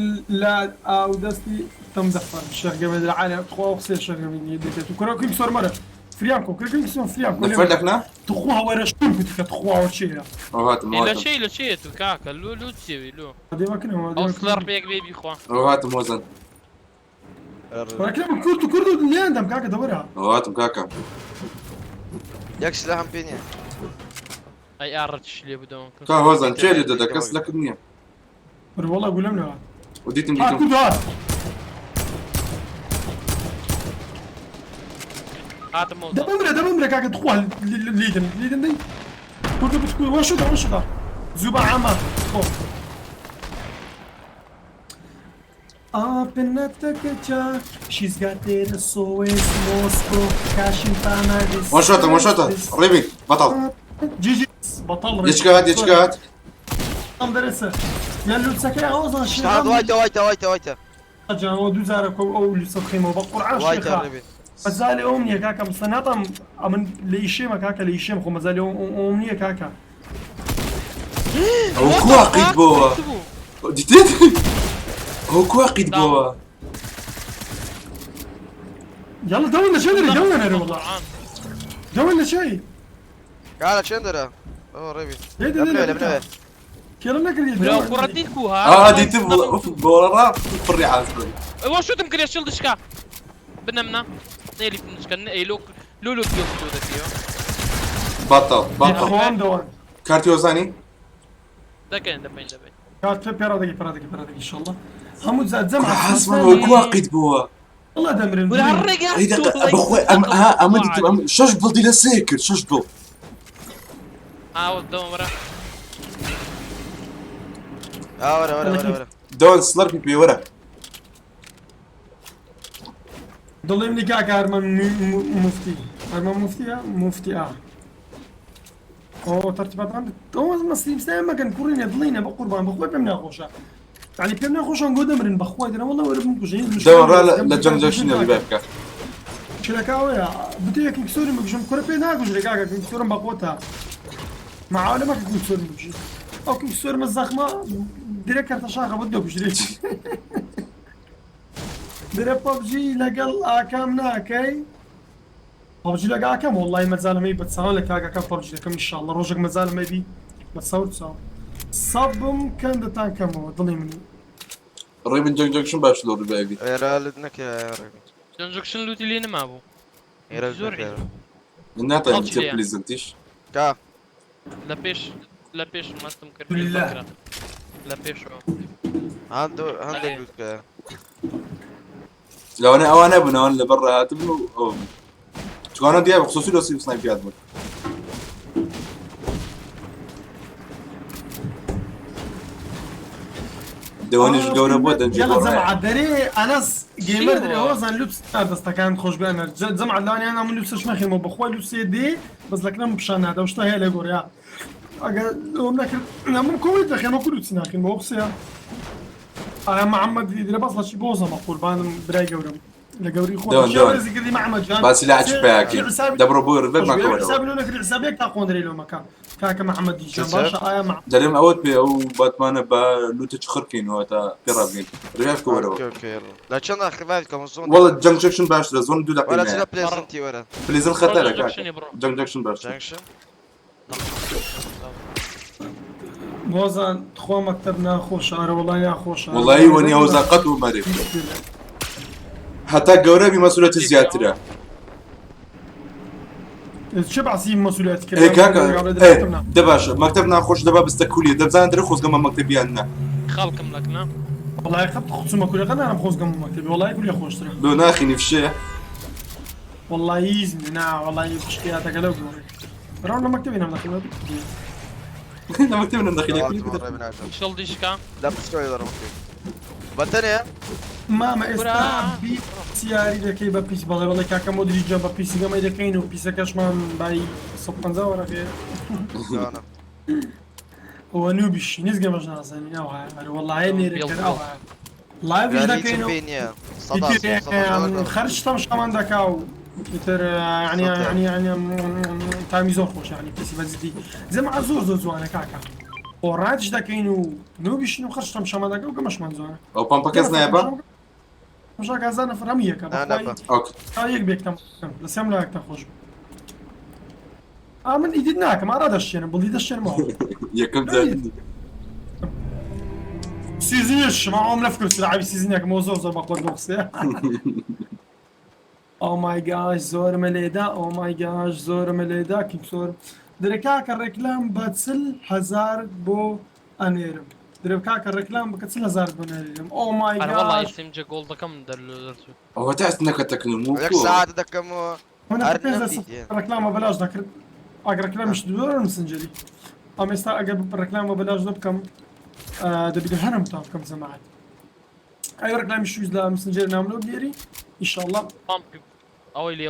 لا او دەستی تم دەفەر شێخ گەمێ العالم تخوا قسەی شێخ گەمێ دەکێت و کورە کینگ سۆر مەرە فریام کۆ کورە کینگ سۆر فریام کۆ دەفەر دەکنا تخوا وەرە شتم کوتکە تخوا وە چیە ئەو هاتم لە هاتم چێ لە چێ تو کاکە لۆ لۆ چێوی لۆ دێمەکنەوە ئەو سلەر پێک بێ بیخوا ئەو هاتم هۆزان وەرەکرم کورد و کورد و لێیان دەم کاکە دەوەرە ئەو هاتم کاکە یەک سلاحم پێ نییە. ئەی ئاڕە چش لێ بدەوە کا هۆزان چێ لێ دەدا کەس لەکت نییە بەر وەڵا گولەم نەوە و دیتم هات دیتم کورد هات هاتمەوە دەبمرە دەبمرە کاکە تخوا لیدن لیدن دەی کوردو بتکو وەشدا وەشدا زوو بە عامە خۆ Up in the She's got it SOS Moscow Cashing Panadis وەشاتە وەشاتە ڕێبین بەتەڵ جي جي بطل یەچکە هات یەچکە هات درسه يا لوتسكي عوضا هات وایتە وایتە وایتە وایتە. جانەوە دوو جارە کۆ ئەو لوسە بخەیمەوە بە قورعان وای شێخا تەڕێ بێت. مەزالێ ئەوم نییە کاکە مستە ناتام ئەمن لە ئیشێمە کاکە لە ئیشێم خۆ مەزالێ ئەوم نییە کاکە. ئەو کوا قیت بۆوە دیتت؟ ئەو کوا قیت بۆوە؟ يلا دور لە چێ دەرێ دەور نەرێ وەڵا دەور لە چێ؟ کارە چێن دەرە؟ ئەوە ڕێبی. دێ دێ لەبنەوێ دێ لەبنەوێ. کێڵم نەکردی برا کوڕە دیت کو ها اه دیتم بۆڕا پڕی عازبن. ئەوە شوتم کرێ شڵ دشکا بنەمنا نێلی دشکا ئەی لۆ لۆ لۆ بیڵ دەکەیەوە. بەتەڵ بەتەڵ. خۆم دەوەن. کارتی وەزانی؟ دەکەین دەبین دەبین. کارت پێ ڕادەگی پێ ڕادەگی پێ ڕادەگی ئینشەڵڵا هەموو جار جەمع عازبن ئەو کوا قیت بۆوە؟ والله دەمرن برا ڕێگا ئەی دەقە بەخۆی ئەم ها ئەمە دیتم ئەم شەش بڵدی لە سێ کرد شەش بڵ. ئاوە دەوە وەرە. ئا وەرە وەرە وەرە وەرە. دەوەن سلەرپی پێ وەرە. دڵیم نی کاکە هەرمە مفتی هەرمە مفتیە مفتی ئا ئەو تەرتیباتان ئەو مەسلیم سای مەکەن کوڕینە دڵینە بە قوربان بەخۆی پێم ناخۆشە یعنی پێم ناخۆشان گۆ دەمرن بەخوای دەرە وەڵا وەرە بمکوژین. دەوەن ڕا لە جەنگ جەکشن ڕیڤایڤ بکە. چلەکەوەیە بتەیە کینگسۆرم بکوژم کوڕە پێ ناکوژرێ کاکە کینگسۆرم بەخۆتە معاولە مەکە کینگسۆرم بکوژی ئەو کینگسۆرمە زەخمە درێ کەرتە شاخە بۆت دەکوژرێ. درێ پەبجی لەگەڵ ئاکام ناکەی؟ پەبجی لەگە ئاکام وەڵی مەزالەمەی بەچاوە لە کاکەکە پەبجی دەکەم ئینشاڵڵا ڕۆژێک مەزالەمەی بی بەچاو چاو سەبم کەم دەتان کەمەوە دڵی منی. ڕێبن جەنگ جەکشن باش لۆ ڕیڤایڤی. ئێرە لت نەکرا ڕێبی. جەنجەکشن لوتی لێ نەمابوو. ئێرە لت زۆر نەکرا. ناتوانین خەڵکی بچێ لێیە. پلیزنتیش. کا. لە پێش لە پێش مەستم کرد بالله. لە پێشەوە. هەندێک هەندێک لوت کرا. لەوانەیە ئەوانە بوون ئەوان لەبەر ڕاهاتبن و ئەوە بوون. چکانە دیار بوو خصوصی لۆ سیم سنایپیات بوون. دەوەنیش گەورە بووە دەنگی يلا گۆڕایە. جەمعە دەرێ ئەنەس گەیمەر دەرێ شیوە. هۆزان لوبس دەستەکان خۆش بێ ئەنەر جەمعە لەوانەیە ئەمن لوبسش نەخێمەوە بەخوای لوبسێ دێ بەس لەکنەم پیشان نادا و شتە هەیە لە گۆڕیا ئەگەر ئەوم نەکرد من کۆی دەخێمە کو لوبسی ناخێمەوە قسەیە. ئایا محەممەد درێ بەس لەچی بۆزەمە قوربانم برای گەورەم لە گەوری خۆ دەوەن، دەوەن. ڕێزی کردی محەممەد جان. باسی لە عەجب پیاکەی. دەبڕۆ بۆ ڕیڤایڤمان کەوەرەوە. حسابی لۆ نەکرد حسابێک تا قۆندرێ لۆ مەکە کاکە محەممەد دیجان چ؟ باشە ئایا دەرێم ئەوەت پێ ئەو باتمانە بە لوتە چ خڕکەینەوە تا پێ ڕابگەین. ڕیڤایڤ کەوەرەوە. ئۆکەی ئۆکەی يلا. لە چەند ڕیڤایڤ کەم زۆن. وەڵا جەنگ جەکشن باشترە زۆن دوو وەرە چ دەقەی لە پلێزنتی وەرە. پلیزن خەتەرە جەنگ کاکە. جەکشنی بڕۆ. جەنگ جەکشن باشترە. جەنگشن؟ بۆزان تخوا مەکتەب ناخۆشە ئەرە وەڵای ناخۆشە. وەڵی وەنی ئەو زاقەت و مەرێ. هەتا گەورە بی مەسئولیەت زیاترە. چه بەعسی مەسئولیەت کرد؟ ئێ کاکە ئێ دە باشە مەکتەب ناخۆش دەبا بستە کولیە دەبزانن دەرێ خۆزگەمە مەکتەبیان نا. خەڵکم لەکنە. وەڵای قەت خچومە کولیە قەت نانم خۆزگەم مەکتەبی وەڵای کولیە خۆشترە. لۆ ناخینی فشەیە. وەڵای ئیزنی نا وەڵای خوشکیاتەکە لەو گۆڕێ. ڕاو لە مەکتەبی نەم دەخیلە. لە مەکتەبی نەم دەخیلە. ڕێبی ناکەم. شڵ دیشکا. لە پسکۆی دەڕۆم. بەتەنێ؟ مامە ئێستا برا. بی سیاری دەکەی بە پیس بەڵێ بەڵێ کاکە مۆدری جان بە پیسی گەمەی دەکەین و پیسەکەشمان بای 150 وەرەقێ. جانە. ئەوە نوبیش نیز گەمەش نازانین ئەو هەیە ئەرە وەڵایە نێرەکەر ئەو هەیە. لایڤیش یاری دەکەین و چ پێ نییە. سەدا ئیتر سەدا. خەرج تەمشامان دەکا و ئیتر یعنی یعنی یعنی تامی زۆر خۆش یعنی پیسی بەجدی جەماعە زۆر زۆر جوانە کاکە. خۆڕاتش دەکەین و نوبیشین و خەرج تەمشامان دەکا و گەمەشمان جوانە. ئەو پەمپەکەس نایە بە؟ تەمشا گازان نەفر هەموو یەکە نا، بەخوای نەبە. ئۆکەی. تا یەک بێکتەم لە سێم لایەکتە خۆش بوو. ئا من ئیدیت ناکەم ئارا دەشێنم بڵی دەشێنمەوە. یەکەم جار. سیزنیش ما عمرم نفكر تلعبي سيزنك مو زور زور بقوة بوكسي. او ماي جاش زۆر مەلێدا ئۆ مای گاش زۆر مەلێدا کینگ زۆر درێ کاکە ڕێکلام بە 40,000 بۆ ئەنێرم. درێ کاکە ڕێکلام بکە 40,000 بۆ نێرم. ئۆ مای ئەرە وەڵای گاش. سمجە گۆڵدەکەم دەرچوو. ئەوە تا ئێستا نەکەتەکن و یەک کۆ. ساعت دەکەم و من هەر پێنج نەمدیت، ڕێکلامە بەلاش دەکرد. ئەگەر ڕێکلامیش دووەرم مسنجەری. ئەم ئێستا ئەگەر ڕێکلامە بەلاش دەبکەم، دەبیت هەرم تا بکەم جەماعەت. ئەگەر ڕێکلامی شویز لە مسنجەر ناملۆ بنێری، ئینشاڵڵا. پامپی ئەوەی لێ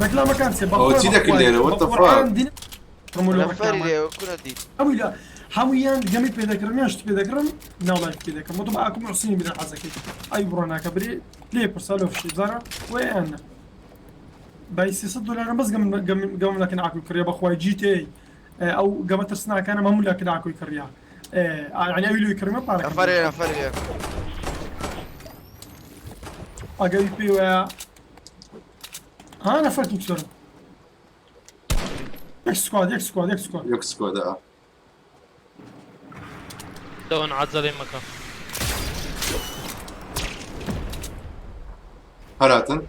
ڕێکلامەکان چیە؟ ئەوە چی دەکرد لێرە؟ What the fuck? قورئان دین- ڕمولۆ نەفەری ڕێکلامە. لێ، کورە دیت. ئەوی لە هەموویان گەمی پێ دەکڕم یان شت پێ دەکڕم ناو live پێ دەکەم وتم ئاکو محسینی برا حەزەکەی ئەی بڕۆ ناکە برێ لێ پرسا لۆ فشی بزانە وە یان نا بای 300 دلارم بەس گەم گەم گەم لەکن ئاکوی کڕیە بەخوای جی تی ئەو گەمە ترسناکانم هەموو لەکن ئاکوی کڕیە یعنی ئەوی لۆی کڕیمە پارەکەم نەفەرێ نەفەرێ ئەگەر پێی وایە ها نەفەر کینگ سۆرم یەک squad یەک squad یەک squad یەک squad ە. دەوەن عەجەلەی مەکە. هەراتن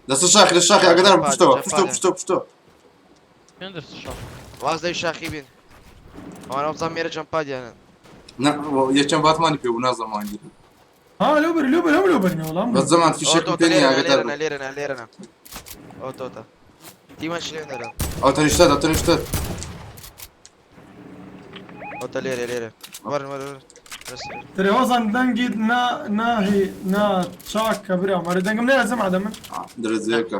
لەسەر شاخی لە شاخی ئاگادارم پشتەوە پشتەوە پشتەوە پشتەوە. پێ دەست شاخ. واز لەی شاخی بین ئەوانە بزانم مێرە جەمپادیانن. نا یەکەم باتمانی پێ بوو نازانم وان. ها لەو بەر لەو بەر هەموو لەو بەرنە وەڵام. بەس زەمان فیشەکم پێ نییە ئاگادار لێرەنە لێرەنە لێرەنە ئەو تۆتە تیمە شلێن دەرە. ئەو تەنیشتە ئەو تەنیشتە. ئەو تە لێرە لێرە وەرن وەرن ترێ هۆزان دەنگیت نا ناهی نا چاکە برام ئەرێ دەنگم نایە زەمع دە من. درەجەیەکە.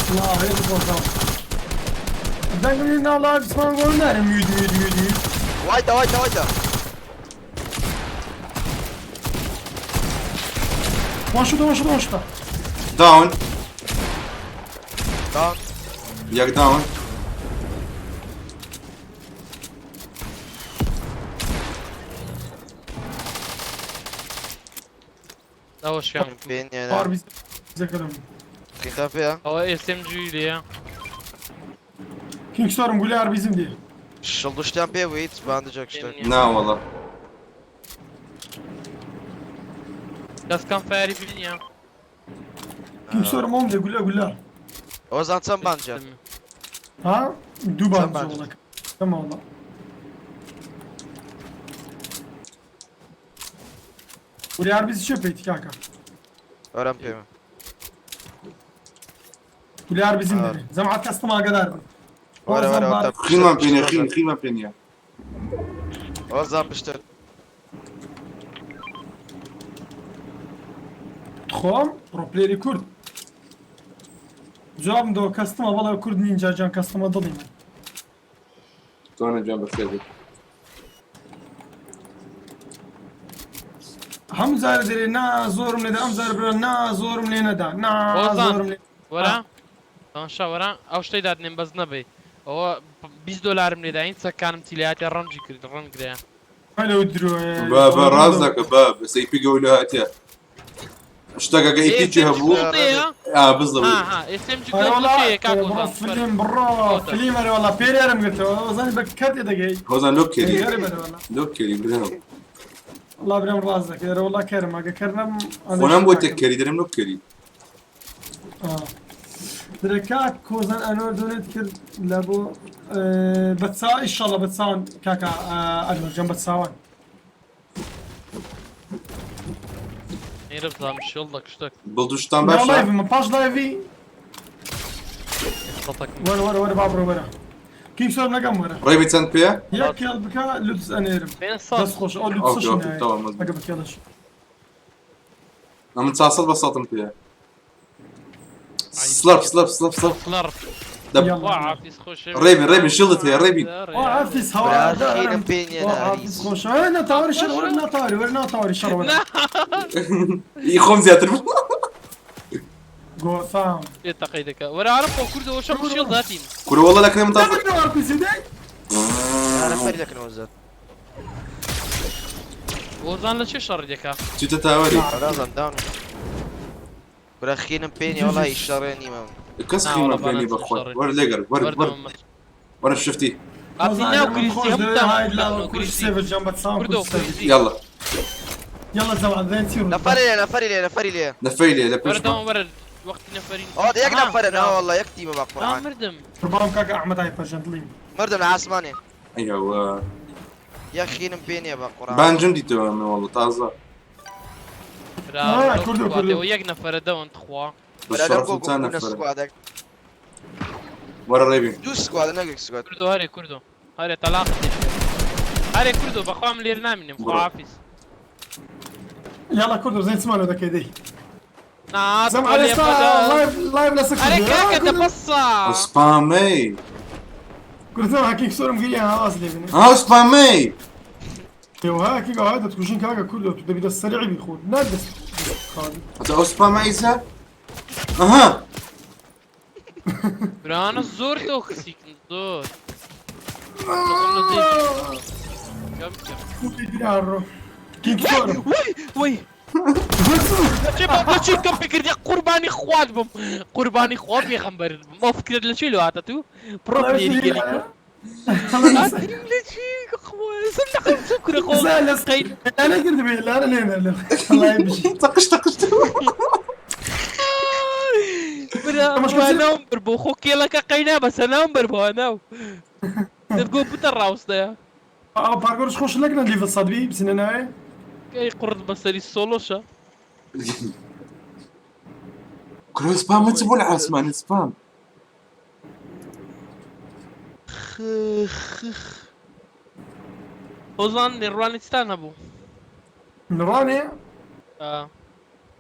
سڵاو هەیە بۆزان دەنگم نی نا live سمان گۆڵ نارێ mute mute mute mute. وایتە وایتە وایتە. one shot one shot one shot. down. down. یەک down. ئەوەشیان پێ نییە پار بیزەکەم. خیتان پێیە؟ ئەوە SMG لێیە. کینگ سۆرم گولە ئاربیزم دێ. شڵ شتیان پێ بوو هیچ باندجێک شتێک. نا وەڵا. دەستکەم فایری پێ نییە. کینگ سۆرم ئەوم دێ گولە گولە. ئەوە زان چەند باندجە؟ ها دوو باندجە وەڵا کەمە وەڵا. گولە ئاربیزی چێ پێیتی کاکە؟ وەرم پێمە. گولە ئاربیزم دێ. زەمعەت کەستم ئاگادار بن. وەرە وەرە وەرە. خینمان پێ نییە خین خینمان پێ نییە. ئەوە زان پشتت. خۆم pro player ی کورد. جوابم دەوە کەستمە بەڵێ کورد نینجا گیان کەستمە دڵی من. تۆنە گیان بەخێر بێت. هەموو جارە دەرێ نا زۆرم لێدا ئەم جارە برا نا زۆرم لێ نەدا نا زۆرم لێ. وەرە تەماشا وەرە ئەو شتەی دادنێم بەس نەبەی ئەوە 20 دۆلارم لێداین چەکانم تیلاتێ ڕەنجی کرد ڕەنگ گرەیە. لەو درۆیە. با با ڕاست دەکە با بەس ئەی پی گەولە هاتیە. شتەکەکە ئەی پی هەبوو؟ ئا بزڵ. ها SMG گۆڵ کاک هۆزان. فلیم بڕۆ فلیم ئەرێ وەڵا پێریارم گرتەوە هۆزانی بە کەرتێ دەگەی. هۆزان لۆ کێری لۆ کێری برام. وەڵا برام ڕاست دەکەی ئەرێ وەڵا کەرم ئەگە کەر نەبم. خۆنام بۆ تێک کەری دەرم لۆ کێری. درێ کاک هۆزان ئەنوەر دۆنێت کرد لە بۆ بەچا ئیشەڵڵا بەچاوان کاکە ئەنوەر گیان بەچاوان. نێرە بزانم شێڵ شتێک. بڵدوشتان باشە؟ live م پاش live ی وەرە وەرە وەرە با بڕۆ وەرە. کینگ سۆرم لەگەم وەرە. ڕێبی چەند پێیە؟ یەک کێڵ بکە لوتس ئەنێرم. دەست خۆش ئەو لوتسش ئەگە بە کێڵش. ئەمن 400 بە سەدم پێیە. سڵەپ سڵەپ سڵەپ سڵەپ. سڵەپ. ڕێبی ڕێبی شڵت هەیە ڕێبی. عافیس هەوا خێرم پێ نییە عافیس خۆش نا تاوەری شەڕ وەرە نا تاوەری وەرە نا تاوەری شەڕ وەرە. ئی خۆم زیاتر بوو. گۆفام. پێ تەقەی دەکە وەرە عەرەب خۆ کوردەوە شەڕ شێڵ داتین. کورە وەڵا لەکنێ من تازە. نەفەری دەکەنەوە زۆر. هۆزان لە چێ شەڕی دەکا؟ چیتە تاوەری؟ نازانم داون. برا خینم پێ نییە وەڵا هیچ شەڕێ نیمە. کەس خینم پێ نییە بەخۆت وەرە لێگەر وەرە وەرە وەرە شفتی. يلا يلا زمان زين تيرو نفري ليه نفري ليه نفري ليه نفري ليه لبش وەرە وەختی نەفەری اه یەک نەفەرە نا والله یەک تیمە بە قورئان مردم. قوربان کاکە ئەحمەد هایپەر جەندڵیم. مردم لە عاسمانێ. ايوه یەک خینم پێ نییە بە قورئان. بانجم دیتەوە من والله تازە. کوردو کوردو یەک نەفەرە دەوەن تخوا. بالشرف تا نەفەرە. وەرە ڕێبی. دوو squad ە نەک squad. کوردو هەرێ کوردو هەرێ تەلاق هەرێ کوردو بەخوام لێر نامینم خوا حافیز. يلا کوردو زين سمانو دەکەی دەی. نا زەم عەلێستا live live لەسەر ئەرێ کاکە دەبەسە. سپامەی. کوردستان هاکینگ سۆرم گریان هاواز لێ بنێ. ها سپامەی ئێوە هاکینگ ئەوها دەتکوژن کاکە کوردۆ تو دەبی دەست سەریعی بی خۆت نابی دەست خاوی. هەتا ئەو سپامە ئیسا ئەها برانە زۆر تۆکسیکن زۆر. خۆم لە زێت. کەم کەم. کوردی درارۆ. کینگ سۆرم. وەی وەی لە چی لە چی تۆ فکردی قوربانی خوات بم قوربانی خوا پێغەمبەرت بم ئەو فکرت لە چی لۆ هاتە تو پڕۆ پلێری گەلی کورد هاتیم لە چی خوا سندقم چ کورە خۆ قەید لانە کردبێ لانە لێ نەر لێ وەڵای بژی. تەقش تەقش برا تەماشا ناوم بر بۆ خۆ کێڵەکە قەینا بەسە ناوم بەر بۆ ناو دەتگۆ بتە ڕاوستەیە ئەو پارکۆرش خۆش لەکنە لیڤڵ سەد بی بچنە ناوێ. کەی قوڕت بەسەری سۆڵۆشە کورە سپامە چ بوو لە عاسمانی سپام هۆزان نێڕوانی چتان هەبوو نڕانێ آه.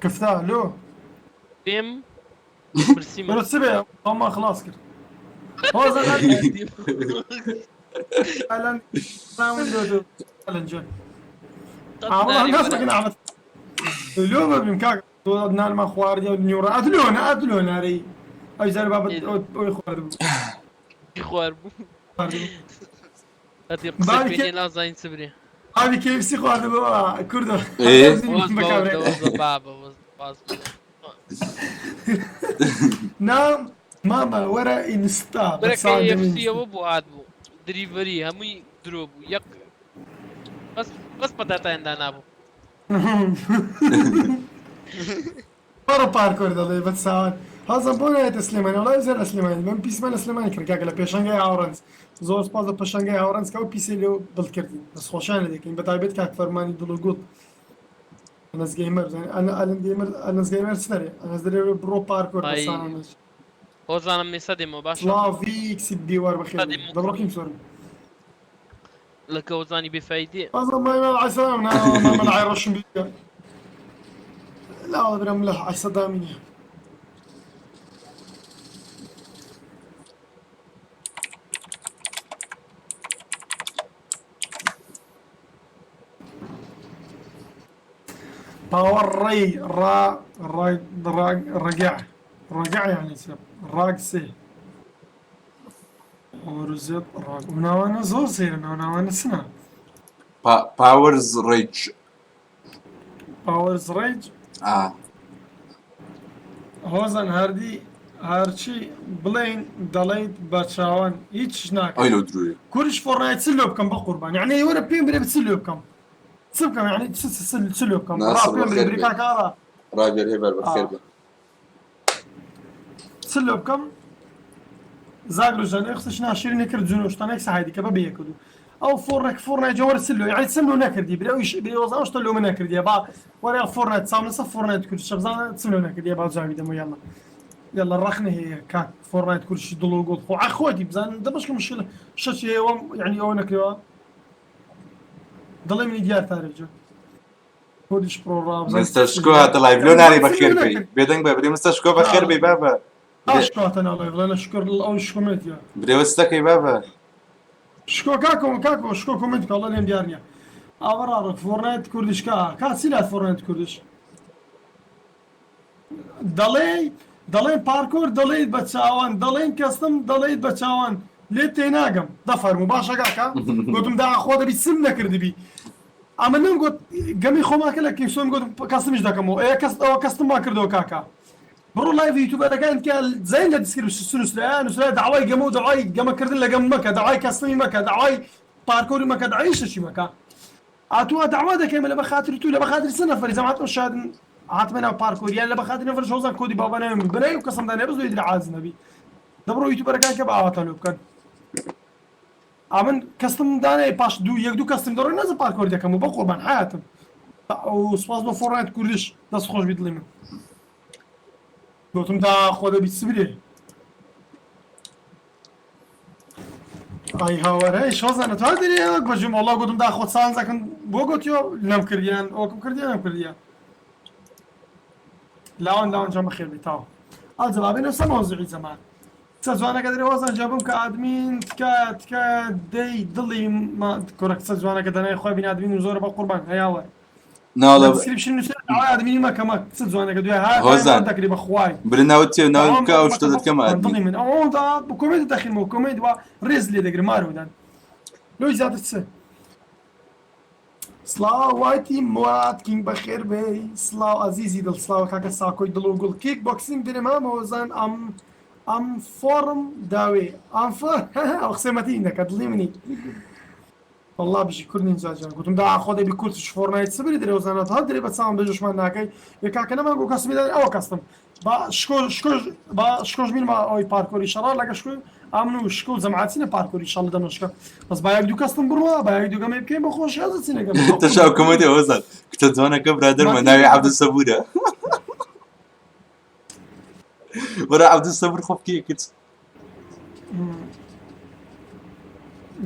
کفتا لۆ پێم برسیمە بەرە چ بێ ئەوما خلاص کرد. هۆزان ئەلەن ناون لۆ تۆ ئەلەن جان. ئاوەڵا ناسەکەن ئەحمەد. لۆ ببیم کاک تۆ نانمان خواردیە و نیوڕە ئەتلۆنە ئەتلۆنە ئەرەی ئەو جار بابەت ئەوی خوارد بوو. خوار بوو خواردبوو. هەتی قسە باوکی- پێ نازانین چ برێ ئاوی KFC خواردبوو کوردە. ئێ؟ وەز بەکارێ. بە وەز بابە وەز باز نا مامە وەرە ئینستا برا بەساندم KFC ئینستا. ئەوە بوو هات بوو دریڤەری هەمووی درۆ بوو یەک بەس بەس پەتاتایان دانابوو بەڕە پارکۆر دەڵێ بە ساوان هەزم بۆ نایەتە سلێمانی وڵای زۆر لە سلێمانی من پیسمە لە سلێمانی کرد کاکە لە پێشەنگای هاوڕەنج زۆر سپاس لە پێشەنگای هاوڕەنج کە ئەو پیسەی لێ دڵ کردین دەستخۆشیان لێ دەکەین بە تایبەت کاک فەرمانی دڵ و گوڵ ئەنەس گەیمەر زانی ئەنە ئەلەن گەیمەر ئەنەس گەیمەر چ دەرێ ئەنەس دەرێ بڕۆ پارکۆر ئای. بەسانەنەش هۆزانم مێسا دێمەوە باشە سڵاڤی کسی دیوار بەخێر سەدی مو- دەبڕۆ کیم سۆرم لە کە هۆزانی بێفایدێ بازم ما ما عسلام نا ما ما عايرشم بيا لا برم له عسى داميني باور ري را را را رجع رجع يعني سب راق سي ورزت راق وناوانا زور سيرنا وناوانا سنة پاوەرز ڕیج باورز ريج ئا هۆزان هەردی هەرچی بڵێن دەڵێیت بە چاوان هیچ ناکەم ئەی لەو درۆیە کوریش فۆرنایت چ لۆ بکەم بە قوربان یعنی وەرە پێم برێ چ لۆ بکەم چ بکەم یعنی چ چ چ لۆ بکەم ڕا ناسر پێم برێ بەخێر بری بێ. کاکارا ڕاگەر هێبەر بەخێر بێ چ لۆ بکەم زاگرۆژان ئێخسش ناشرینی کرد جنۆ شتانێک سەحای دیکە بە بەیەکە دوو ئەو فۆرنەک فۆرنایت جەوەرە چ لۆ یعنی چم لۆ نەکردی برێ ئەویش برێ وەزان ئەو شتە لۆ من نەکردیە با وەرە فۆرنایت چاوم لەسەر فۆرنایت کرد شەبزانە چم لۆ نەکردیە با جوابی دەمەوە یاڵا يلا الرخنة هي كاك فورنايت كل شيء ضلو قول خو اخوتي بزان دبش مشكلة شتي هي يعني او نكروا ضل من ديار تعرف جو كودش برو راب مستەر شکۆ هاتە لایڤ لۆ ناری بەخێر بێی بێدەنگ بە برێ مستەر شکۆ بەخێر بێی بابە شكو انا لايف لا شكر او شكو ميت يا برێوە ستەکەی بابە شكو كاكو كاكو شكو كومنت والله لين ديارنيا اورارك فورنايت كردش كا كا سيلات فورنايت كردش دەڵێ دەڵێن پارکۆر دەڵێیت بە چاوان دەڵێن کەستم دەڵێیت بە چاوان لێت تێناگەم دەفەرموو باشە کاکە گوتم دا خۆ دەبی سم نەکردبی ئەمە نەم گوت گەمی خۆماکە لە کینگسۆن گوتم کەسمیش دەکەمەوە ئێ کەس ئەوە کەستم وا کردەوە کاکە بڕۆ لایڤ یوتیوبەرەکان کە زین لە دیسکریپشن نووسرا نووسرا داوای گەمە و داوای گەمەکردن لە گەم مەکە داوای کەستمی مەکە داوای پارکۆری مەکە داوای شتێکی مەکە ئاتووە داوا دەکەین لە بەخاتری تو لە بەخاتری سە نەفەری زەماتم شادن هاتمە ناو پارکۆریان لە بەخاتری نەفەر شۆزان کۆدی بابا ناوێن بنای و کەسم دانێ بەس دوی عاز نەبی دەبڕۆ یوتیوبەرەکان کە بە ئاواتە لۆ بکەن ئەمن کەستم دانێ پاش دوو یەک دوو کەستم دەڕۆی نازم پارکۆر دەکەم و بە قوربان حیاتم و سوپاس بۆ فۆرنایت کوردش دەست خۆش بی دڵی من گوتم دا خۆ دەبی چ برێ ئای هاوار هەی شۆزانە تو دەرێ وەک بەجم وەڵا گوتم دا خۆ سانزەکەم بۆ گوتیۆ لەم کردیان ئەوکم کردیان نەم کردیان لاوان لاوان جان بەخێر بێی تاو ئەو جوابێ نەسە مەوزوعی زەمان. کچە جوانەکە دەرێ هۆزان جا بم کە ئادمین تکایە تکایە دەی دڵی ما کوڕە کچە جوانەکە دەنای خۆی بین ئادمین زۆرە بە قوربان هەیاوە ناڵە description نووسێ داوای ئادمینی مەکە مە کچە جوانەکە دوای ها هۆزان. دەکری بە خوای برە ناوت چیە ناوت بکە ئەو شتە دەتکەمە ئادمین دڵی من ئەوە دا بە comment دەخینمەوە comment وا ڕێز لێ دەگرم مارودان لۆی زیاتر چ سڵاو وایتی موات کینگ بەخێر بێی سڵاو ئەزیزی دڵ سڵاو کاکە ساکۆی دڵ و گوڵ کیک بۆکسینگ درێ مامە هۆزان ئەم ئەم فۆڕم داوێ ئەم فۆر ئەو قسەی مەتین دەکە دڵی منی والله بژی کورد نینجا جان گوتم دا خۆ دەبی کورتش فۆرنایت سبری درێ هۆزانات هەر درێ بە چاوم بێژشمان ناکەی یە کاکە نەمان گو کەسمی دان ئەوە کەستم با شکۆ شکۆ با شکۆش بین ما ئەوی پارکۆری شەڕا لەگە شکۆ ئەمن و شکۆ و جەماعەت چینە پارکۆری شەڕ لە دەمەشکە بەس با یەک دوو کەستم بڕوا با یەک دوو گەمەی بکەین بە خۆشی هەز چینە گەمە تەشاو کۆمێنتی هۆزان کچە جوانەکە برادەرمە ناوی عەبدولسەبورە وەرە عەبدولسەبور خۆ بکەیە کچ.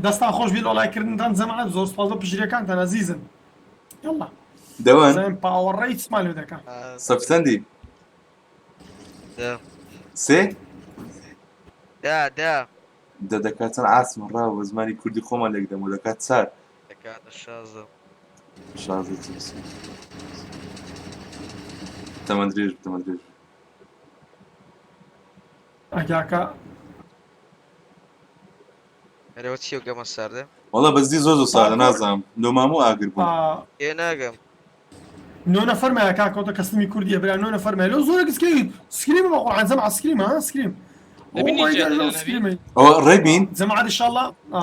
دەستان خۆش بی لۆلای کردنتان جەماعەت زۆر سوپاس بۆ پشتگیریەکانتان ئەزیزن یاڵا دەوەن زین پاوەڕەی چمان لێ دەکا سەفسەندی دە سێ دە دە دە دەکات چەند عاسم ڕاو بە زمانی کوردی خۆمان لێک دەم و دەکات چار دەکاتە 16. 16 چل سێ. تەمەن درێژ بی، تەمەن درێژ بی. ئەگاکە ئەرێوە چیە گەمە ساردە؟ وەڵا بەزدی زۆر زۆر ساردە نازانم لۆ مامۆ ئاگر بووم. ئێ ناگەم. نۆ نەفەرمایە کاکە ئەوتە کەسمی کوردیە برا نۆ نەفەرمایە لەو زۆرە گسکەی سکریم بە قورعان جەماعە سکریم ها سکریم دەبی Oh my نیجا God، لەو دەرەنەبی؟ سکریمەی ئەوە ڕێبین جەماعەت ئینشاءاللە ئا.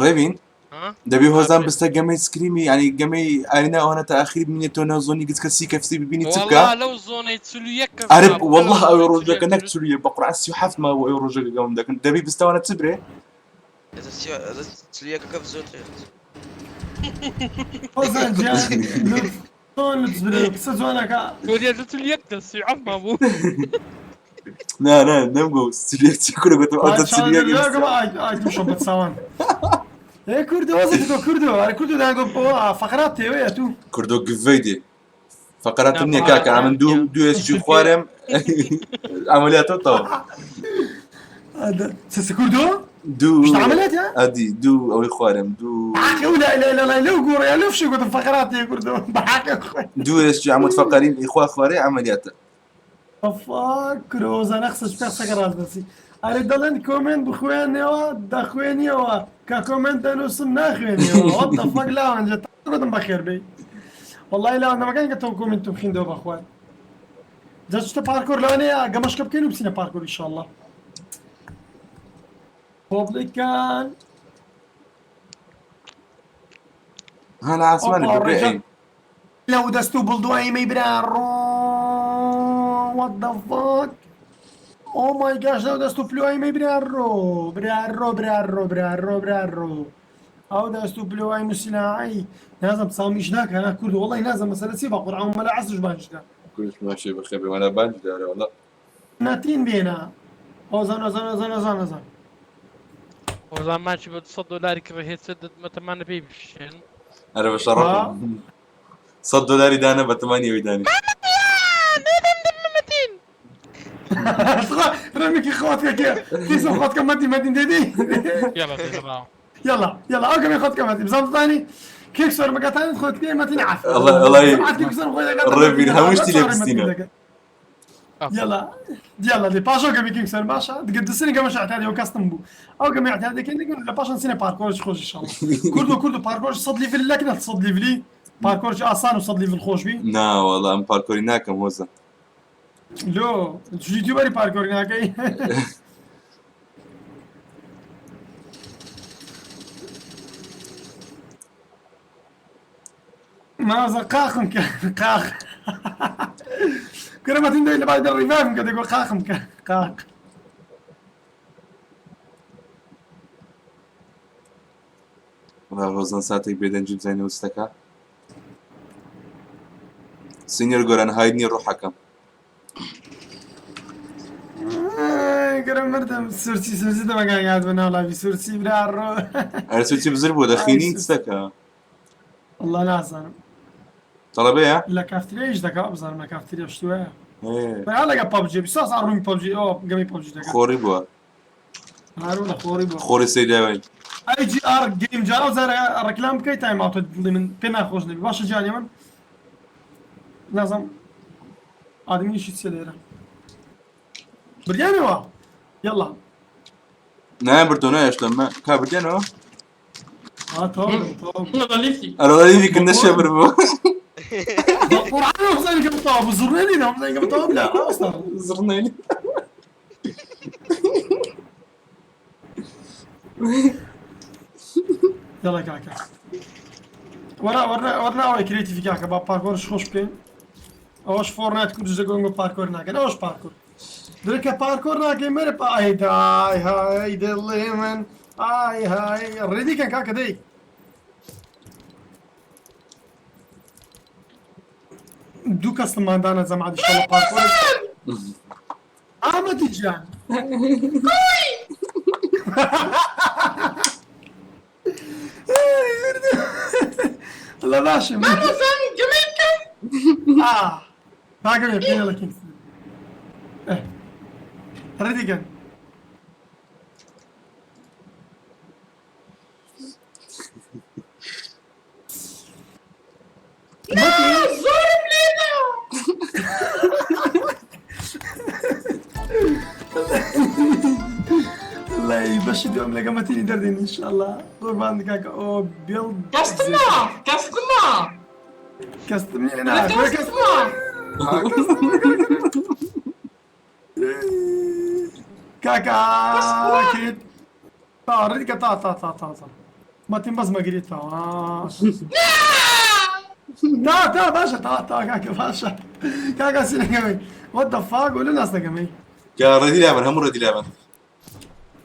ڕێبین ها؟ دەبی هۆزان ئافرین. بستە گەمەی سکریمی یعنی گەمەی ئارینا ئەوانە تا ئاخری بمینێت تۆ ناو زۆنی گچکە سی کەفسی ببینی چ بکا وەڵا لەو زۆنەی 41 کەس ئەرێ مابوو، والله لەو ئەوێ زۆنەی ڕۆژەکە 41 نەک 41 بە قورعان 37 مابوو ئەوێ ڕۆژەکە گەمەم دەکەن دەبی بستەوانە چ برێ ئێستا سی ئێستا 41ەکە زۆرترێت. هۆزان گیان لطف چۆن لطف برێ قسە جوانەکە تۆ لە 41 کەس 37 مابوو. نا نا نەمگۆ 31 چی کورە گوتم ئەو 41 چاوان ئێ کوردۆ وەزت تۆ کوردۆ ئەرە کوردۆ دانگۆ فەقرات تێوەیە تو کوردۆ گڤەی دێ فەقراتم نا نییە کاکە فەقرات ئەمن دوو نییە. دوو ئێسکی خوارم عملیاتە تەواو چ کوردۆ دوو شت عملیات ئەدی دوو ئەوەی خوارم دوو حقي ولا لا لا لا لو قوري لو شي قلت فقرات يا كردو بحقي خوي دوو ئێسکی عمود فەقەریم ئیخوا خوارێ عملیاتە فاکرۆزە نەخسش پێ قسەکە ڕاست بەسی ئەرێ دەڵێن کۆمێنت بخوێنەوە دەخوێنیەوە کە کۆمێنت دەنووسم ناخوێنیەوە What the fuck لاوان جە گوتم بەخێر بێی والله لاوان دەمەکان کە تۆ کۆمێنتم خیندەوە بەخوای جا چتە پارکۆر لەوانەیە گەمەشکە بکەین و بچینە پارکۆر ئینشاءاللە پۆبلیکان ها لە عاسمانی ئۆپا بڕێ ڕێژە ئەی لەو دەست و بڵدوای مەی برا ڕۆ What the fuck Oh my gosh لەو دەست و پلوای مەی برا ڕۆ برا ڕۆ برا ڕۆ برا ڕۆ برا ڕۆ ئەو دەست و پلوای مسلاعی نازم سامیش ناکە نا کورد وەڵی نازم مەسەلە چی بە قورعان مەلا عەسرش بانجدا کوردش ماشی بەخێر بێ وەلا بانج دارە وەڵا ناتین بێنە ئۆزان ئۆزان ئۆزان ئۆزان ئۆزان هۆزان ماچی بە 200 دلاری کڕی هێچ دەتمەتەمانە پێی بشێن. ئەرە بە شەڕەفم 100 دلاری دانە بە تەمانی ئەوەی دانی مەتین. رميكي خواتك كي كيسو خواتك ماتي ماتي ديدي يلا يلا يلا يلا اوكي خواتك ماتي بزام ثاني كيك سور مقاطعين خواتك ماتي عافية الله الله كيك سور خواتك الربي هاوشتي لابستينا. يلا يلا دي باشا كمي كيك سور باشا تقدسني كما اعتادي وكاستم بو او كما اعتادي كاين يقول لا باشا نسينا باركور خوش ان شاء الله كردو كردو باركور صد لي في لكن صد لي في باركور اسان وصد لي في الخوش بي نا والله ئەم پارکۆری ناکەم هۆزە لو يوتيوبري باركور ناكاي ما قاخم قاخ كل ما تندي اللي بعد الريفايف قاعد يقول قاخم قاق وەڵا هۆزان ساتێک بێدەنگی بزانین وستەکە سینیۆر گۆران هایدنی ڕۆحەکەم قرا مردم سورسي سورسي دما كان قاعد بنا لا في سورسي بلا رو ئەرە سوچی بزر بووە دەخینی چتەکە والله نازانم تەڵەبەیە لە کافتریا ئیش دەکا بزانم لە کافتریا شتوایە ئێ، بەڵا لەگە پەبجی بیساس ئاڕووی پەبجی ئەو گەمی پەبجی دەکا خۆڕی بووە. هارو لە خۆری بوو. خۆری سەیراوین. ئەی جی ئاڕ گەیم جا ئەو جارە ڕێکلام بکەی time out ە دڵی من پێ ناخۆش نەبی باشە جانی من نازم ئادمینیشی چیە لێرە بریانەوە یاڵا. نایان بردۆ نایشتە مە کا بردیانەوە؟ ها تەواو تەواو. ڵەلیفی. ئەرە لیفی کردنە شێبر بوو. قورعان وەخزانی کە تەواو بوو زڕنێ نیم هەمزانی کە تەواو لا ئاوستا. زڕنێ. یاڵا کاکە وەرا وەرنا وەرنا ئەوەی creative کاکە با پارکۆرش خۆش بکەین ئەوەش فۆرنایت کوردش دەگۆن بۆ پارکۆر ناکەن ئەوەش پارکۆر درکە پارکۆر ناکەی مەرە پا ئای دای های دڵی من ئای های ready کەن کاکە دەی دوو کەسمان دانا جەماعەت ئیشەڵڵا پارکۆر ئامەدی گیان لە باشە مامۆزان گەمەی بکەم. آه باقي يلا كينغ إيه. ريدي كان زۆرم لێدا. الله يبشر دوم لقى متيني دردين ان شاء الله قربان كاكا او بيلد کەستما کەستما كاستمني انا کەستما. كاكا كريت تا ريدي تا تا تا تا تا ما تنبز ما قريت تا تا تا باشا تا تا كاكا باشا كاكا سينا كمي وات ذا فاك ولا ناس كمي کە ڕێدی لابن هەموو ڕێدی لابن.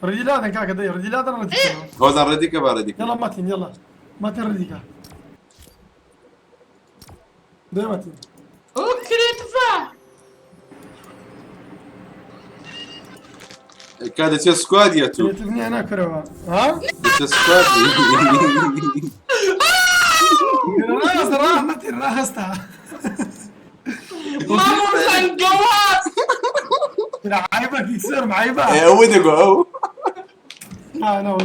ريدي لادن كاكا دي ريدي لادن ريدي هۆزان ڕێدی کە با ڕێدی کە. يلا ماتين يلا ماتين ريدي كا دي ماتين ئەو creative ە. کا دەچێ squad ە تو. تبني انا كروا ها دەچێ squad ی. راس راح ماتين راس تا مامۆزان گەواز. عيبك يكسر معيبه ئەوە دەگۆ ئەو. لا لا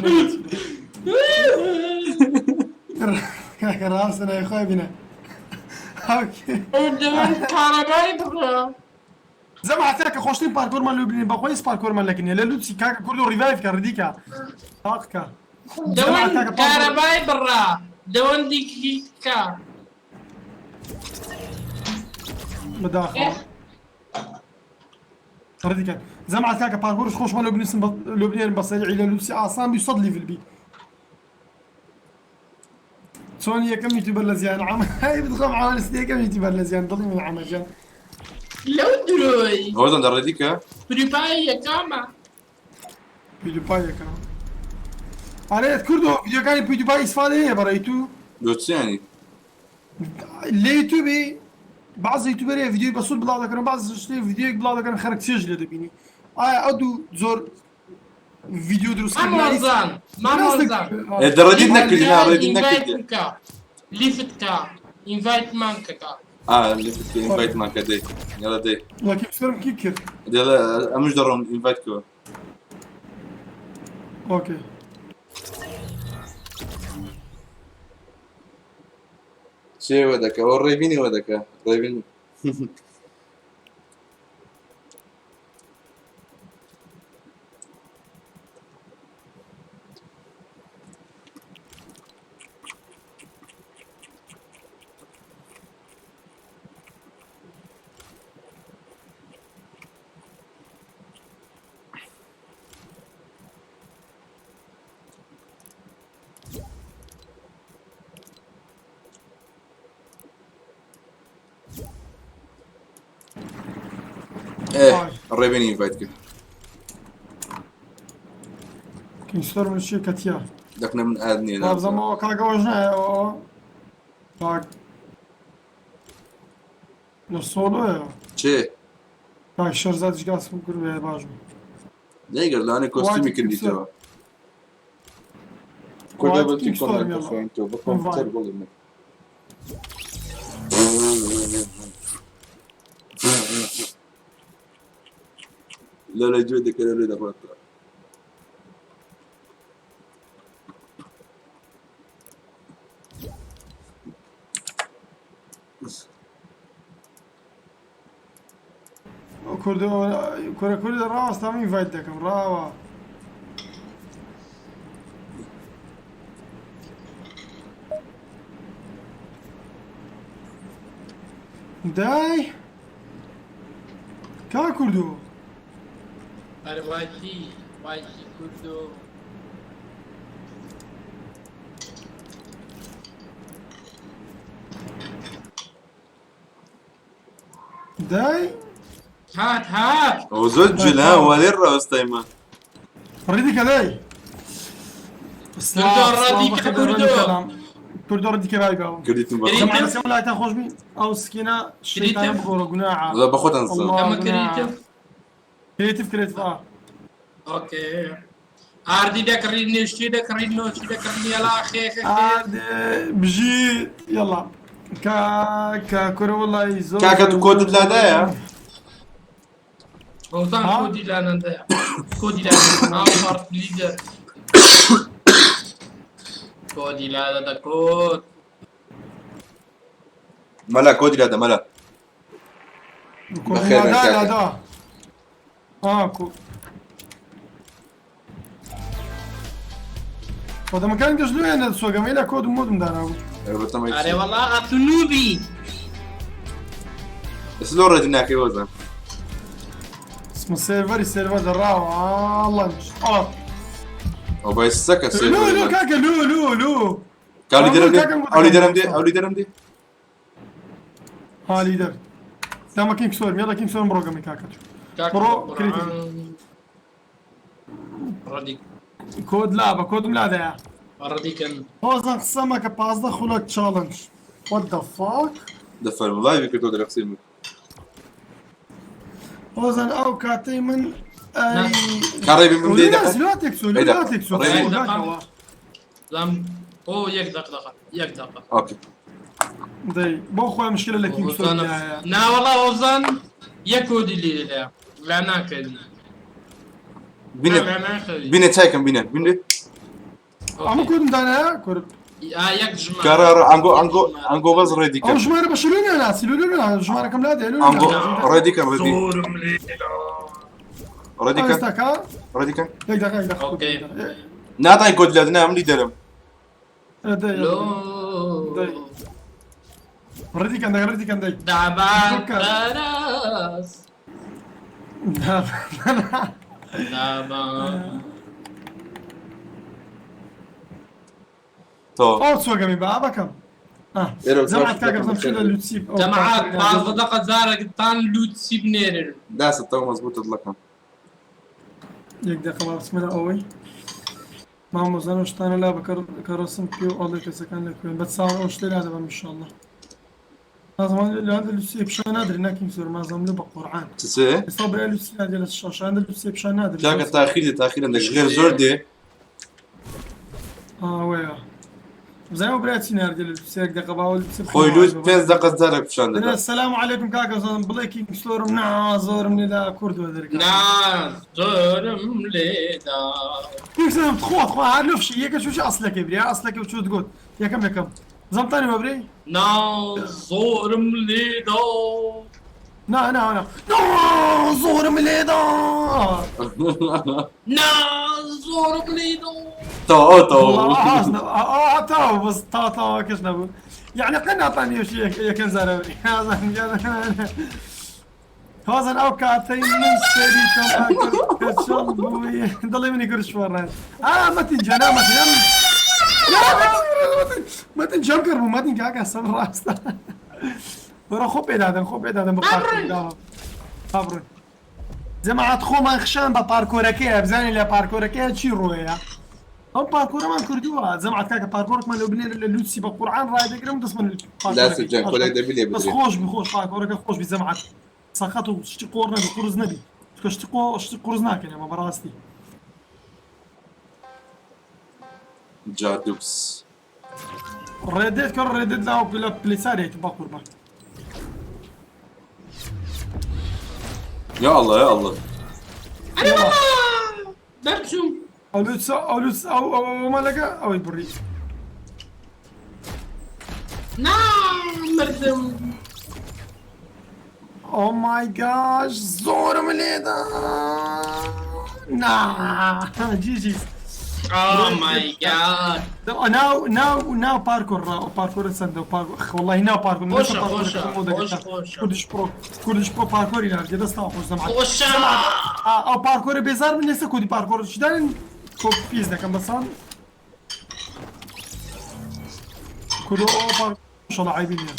كاكا راسنا يا اخوي بنا okay ئەو دەوەن کارەبای بڕە. زعما تاكا خوشتين باركور مال لوبلين بخويس باركور مال لكن لا لوتسي كاكا كله ريفايف كا رديكا طاقكا دەوەن کارەبای بڕە. دەوەن دیکە. بداخل رديكا زعما كاكا باركور خوش مال لوبلين لوبلين بس الى لوتسي اصلا بيصد لي في البيت سوني كم يوتيوبر لزيان عم هاي بدخل معاه سنية كم يوتيوبر لزيان ضلي من عم جان لەو درۆی. هۆزان دە ڕێدی کە؟ پریپای یەکامە. بيوديباي كمان انا كردو فيديو كان بيوديباي استفاده هي برا يوتيوب لۆ چ یانی؟ لە یوتیوبی بعض یوتیوبەر ڤیدیۆی بەسوود بڵاو دەکەن بعض شتێ ڤیدیۆیەک بڵاو دەکەن خەرک چێژ لێ دەبینی ئایا ئەو دوو زۆر ڤیدیۆ دروستکردنی مامۆزان مامۆزان. ئێ دە ڕێدیت نەکردی نا ڕێدیت نەکردی. invite بکە. لیفت کە. invite مان کەکە. ئا لیفت کە invite مان کە دەی. یاڵا دەی. لەکی سەرم کی کرد دێڵە ئەمش دەڕۆم invite کەوە. okay چێ وە دەکە ئەوە ڕێبینی وە دەکە ڕێبین. ئێ ڕێبینی invite کرد. کینگستۆرم چیە کەتیە دەقنە من ئاد نییە. نابزەمەوە کاکەوەش نایەوە کاک لە سۆلۆیە چێ؟ کاک شەرزادیش گاسم کرد بێ باش بوو نەیگەر لەوانەیە کۆستیومی کردیتەوە. کوردە وایت بەچی کینگستۆرم کۆمێنت یاڵا دەخوێنیتەوە بە کۆمپیوتەر گوڵی من. لەو لە گوێ دەکە لەو لێ دەخواتەوە. کوردۆ کورە کوردە ڕاوەستا من ئینڤایت دەکەم ڕاوە. دای کا کوردۆ. ئەرێ وایتی وایتی کوردۆ. دای هات هات. ئەو زۆر جلە وەلێ ڕاوەستایمە. ڕێدی کە دای. کوردۆ ڕەدی کە کوردۆ. کوردۆ ڕەدی کە بای باوە. کردیتم بە کردیتم. جەماعە سێ وڵاتان خۆش بین ئەو سکینە شەیتانە بگۆڕە گوناحە. زۆر بە خۆتان زۆر. الله ئەمە گوناحە. کریتف. کرێتیف کرێتیف ئا. ئۆکەی. ئاردی دەکڕین نێشتی دەکڕین نۆچی دەکڕین یەلا خێ خێ خێ. ئادێ بژی یەڵا کا کا کورە وەڵی زۆر کاکە تو کۆدت لادایە؟ هۆزان ها؟ کۆدی لانەندەیە. کۆدی لانەندە. ناو پارت لیدەر. کۆدی لادەدە کۆد. مەلا کۆدی لادە مەلا. کۆدی بەخێر بێن لادا کاکە. لادا. ئا کو کۆدەمەکان گەشت لێ سۆگەمەی لە کۆد و مۆدم دانابوو. ئەرێ بەتەمای ئەرێ چی؟ وەڵا ئەتونوبی. ئێستا لۆ ڕێدی ناکەی هۆزان. اسمه سێرڤەری سێرڤەر دەڕاوە لانچ ئا. ئەو بای سەکە لو سێرڤەری لو لانچ. کاکە لو لو لو. کا لیدەرم دێ؟ کاکەم ئەو لیدەرم دێ؟ ئەو لیدەرم دێ؟ ها لیدەر. دامە کینگ سۆرم یاڵا کینگ سۆرم بڕۆ گەمەی کاکە. کاکە بڕۆ قورئان. کریتیف. ڕەدی کۆد لابە کۆدم لادایە. ڕەدیکەن. هۆزان قسە مەکە 15 خولەک چاڵنج. What the fuck؟ دەفەرموو لایڤی کردەوە دەرێ قسەی من. هۆزان ئەو کاتەی من ئەی کا ڕێبی بم دێ دەقە؟ لاتێک ئەی دەقە. لاتێک ڕێبی. زام ئۆ یەک دەق دەقە یەک دەقە. ئۆکەی. دەی بۆ خۆی مشکلە لە کینگ هۆزان سۆر نا وەڵا هۆزان یەک کۆدی لێ لێ لا ناکەوی. بینە لا ناکەوی. بینە چایکەم بینە بینێ. ئەمە کۆدم دانایە کورد. ئا یەک ژمارە. کارە ئەنگۆ ئەنگۆ ئەنگۆ بەس ڕێدی ئەو کەم. ژمارە بە شلو ناسی لولو ژمارەکەم لا دێ ئەنگۆ ڕێدی کەم ڕێدی. زۆرم لێ ڕێدی کەم ئێستاکە ڕێدی کەم. یەک دقیقە یەک دقیقە. ئۆکەی. ناتای کۆد لادە نا ئەم لیدەرم. دەی لۆ دەی ڕێدی کەن دەی ڕێدی کەن دەی. دابان بکە. دەرەس دابان. تۆ. ئەو چۆگەمی با بەکەم. ئێرە جەماعەت کاکە بزانم چی لە لوتسی جەماعەت 15 دقە جارێکتان لوتسی بنێرن. داستە تەو مەزبوطت لەکەم. یەک دقیقە با بچمە لە ئەوەی. مامۆزان ئەو شتانە لا بە کەڕۆسم پێ و ئەڵێ کەسەکان لەکوێن بە چاوە ئەو شتێ لا دەبەم ئینشاڵڵا. نازم لە لوتسی پیشان نادرێ ناکەین زۆر مازم لە بە قورعان. چ چێ؟ ئێستا برای لوتسی نادرێ لە شاشان لوتسی پیشان نادرێ. کاکە تاخیر دێ تاخیرم دەک غێر زۆر دێ. ئاوەیە. بزانم برای چی ناردێ لە لوتسی یەک دقیقە باوە لوتسی خۆی لوت 5 دقە جارێک پیشان دەدا. السلام عليكم کاکە زانم بڵێ کینگ سلۆرم نا زۆرم لێدا کوردوە دەرکە. نا زۆرم لێدا. کینگ سلۆرم تخوا تخوا هەر لەفشی یەکە چوچی ئەسلەکەی بریا ئەسلەکەی و چوت گوت یەکەم یەکەم زەمتانی وە برێ؟ نا زۆرم لێدا. نا نا نا نا زۆرم لێدا. نا زۆرم لێدا. تۆ ئەو تۆ. تاو بەس تا تاوەکەش نەبوو. يعني قلنا عطاني شي یەکەم زارە بری. هازن ئەو کاتەی من سەری تۆم کە چۆن بووی دڵی منی کرد شۆڕێن. ئا مەتین جانا مەتین ئەم مەتین جەم کرد بوو مەتین کاکە سەبر ڕاستە. وەرە خۆ پێدادەن خۆ پێدادەن بە پارکۆر. با بڕۆین. جەماعەت خۆمان خشان بە پارکۆرەکەیە بزانین لە پارکۆرەکەیە چی ڕۆیە. ئەو پارکۆرەمان کردووە جەماعەت کاکە پارکۆرەکمان لەو بنێ لە لوتسی بە قورعان ڕای دەگرم دەستمان داستە جان کۆدێک دەبی لێ بەس بدرێ. خۆش بی خۆش پارکۆرەکە خۆش بی جەماعەت. سەقەت و شتی قۆڕ نەبی قورس نەبی. چونکە شتی قۆ شتی قورس ناکەین ئەمە بەڕاستی. جادوکس. ڕێدێت کە ڕێدێت لاو لە پلیسارێک بە قوربان. یا الله یا الله. ئەرێ وەڵا دەرچووم. ئەو لوتس ئەو لوتس ئەو ئەو ئەومان لەگە ئەوەی بڕی. نا مردم. Oh my gosh زۆرم لێدا نا GG Oh my god. ناو ناو ناو پارکۆر ڕا پارکۆر چەندە و پارکۆر وەڵی ناو پارکۆر خۆشە، خۆشە، خۆش، خۆشە. کوردش pro کوردش pro پارکۆری ناردیە دەستان خۆش دەمعات خۆشە. ئەو پارکۆرە بێزار من لێسە کۆدی پارکۆر شدانن کۆ پیس دەکەم بەسان کوردۆ ئەو پارک شەڵە عیبی نییە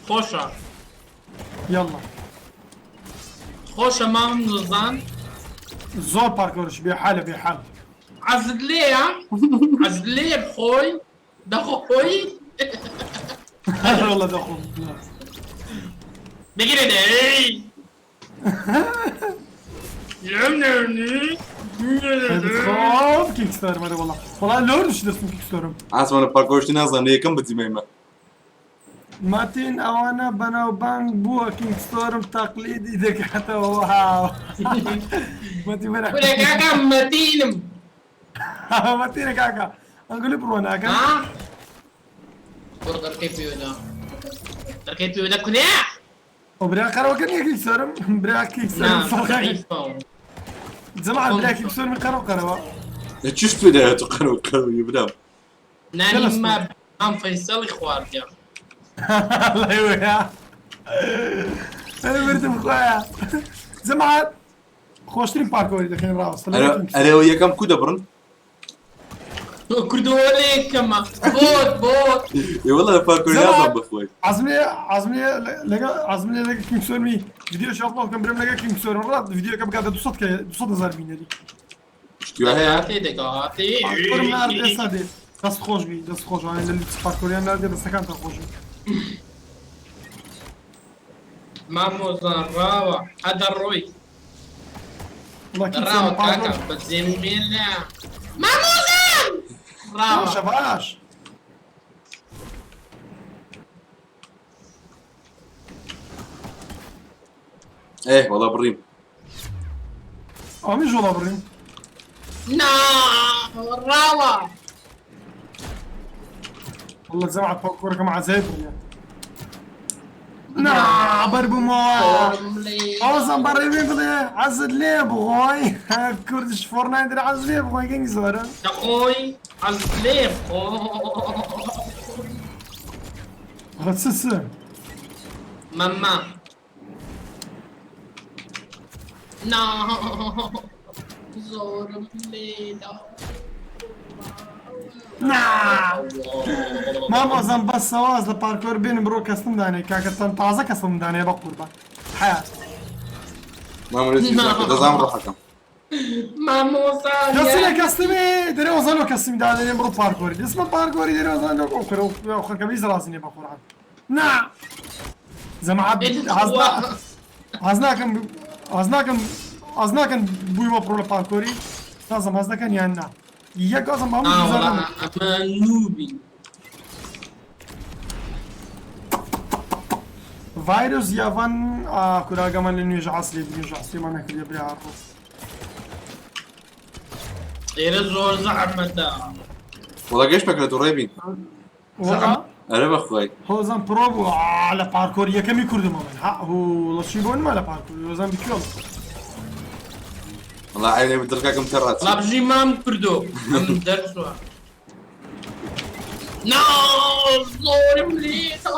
خۆشە. یاڵڵا خۆشە مام نوزان. زۆر پارکۆرش بێ حالە بێ حال عەزت لێیە؟ عەزت لێیە بخۆی؟ دەخۆی؟ والله دەخۆم بگرە دەی. خۆم کیکستارم ئەرێ وەڵا وەڵا لۆردش دەستم کیکستۆرم ئاسمانە پارکۆرشتی نازانم یەکەم بزیمەیمە مەتین ئەوانە بەناوبانگ بووە کینگستۆرم تەقلیدی دەکاتەوە واو مەتین بەرە کورە کاکە مەتینم. مەتینە کاکە ئەنگلی بڕۆ ناکەن ها؟ بڕۆ دەرکەی پێوەدا. دەرکەی پێوەدا کورە. ئەو برا قەرەوەکە نییە کینگستۆرم برا نا کینگستۆرم فەرقەکە ضعیفە. جەماعەت برا کینگستۆرمی قەرەو قەرەوە چیش پێدایە تو قەرەو قەرەوی برام نانی ما مام فەیسەڵی خواردیە. الله يويا انا بردم خويا جماعة خۆشترین پارکۆری دەکەین ڕاستە ئەرێ یەکەم کو دەبڕن کوردەوە لێکەمە بۆت بۆت. ئێ وەڵا لە پارکۆری نازانم بخۆی عزمێ عزمێ لەگەڵ عزمێ لەگە کینگسۆرمی ڤیدیۆ شاپڵ بکەم برم لەگە کینگسۆرم ڕات ڤیدیۆکە بکاتە 200 کە 200 هزار بینەری شتی وا هەیە هاتێ دەکا هاتێ. پارکۆرم نارد ئێستا دێ دەست خۆش بی دەست خۆش وانە لە لوتس پارکۆریان ناردێ دەستەکانتان خۆش بی مامۆزان ڕاوە ئەدەڕۆی. وەڵا کینگسۆرم ڕاوە پارکۆر کاکە بەجێم بێلە. مامۆزان ڕاوە. باشە باش ئێ وەڵا بڕیم ئەوە ژۆڵا بڕیم نا ڕاوە. والله جماعة پارکۆرەکەم عەجایب بڕیە نا بەربوومەوە ئەوزم بەڕێوێ بڵێ عەزت لێ بخۆی کوردش فۆرنایدر عەز لێ بخۆی گەنگ زۆرە دەخۆی عەزت لێ بخۆ. چ چ مەمە. نا زۆرم لێدا. نا مامۆزم بەس سەواز لە پارکۆر بێنم بڕۆ کەسم دانێ کاکە چەند تازە کەسم دانێ بە قوربان حیات مامۆلێتی دەزانم ڕۆحەکەم مامۆزان کەسیە کەسمی دەرێ وەزانۆ کەسم دانێ بڕۆ پارکۆری دەسمە پارکۆری دەرێ وەزانۆ ئەو خەرکە بیز ڕازی نیە بە قورعان نا جەماعەت حەز ناکەم حەز ناکەم حەز ناکەن بوویمە پڕۆ لە پارکۆری نازم حەز دەکەن یان نا یەک ئازم بە هەموو بزانم ئەمە نوبی. ڤایرۆس یاڤان کوراگەمان لە نوێژ عەسری نوێژ عەسریمان نەکردیە برا ڕۆ ئێرە زۆر زەحمەتە. وەڵا گەشتمە لە دوڕێ بین وەڵا ئەرێ بەخوای هۆزان پرۆ بوو لە پارکۆر یەکەمی کوردمە من ها هو لەچی بۆ نما لە پارکۆر هۆزان بکوێڵ وەڵا عەینێ دڵکاکەم تەڕات وەڵا بژی مام کوردۆ ئەم دەرچووە. نا زۆرم لێدا.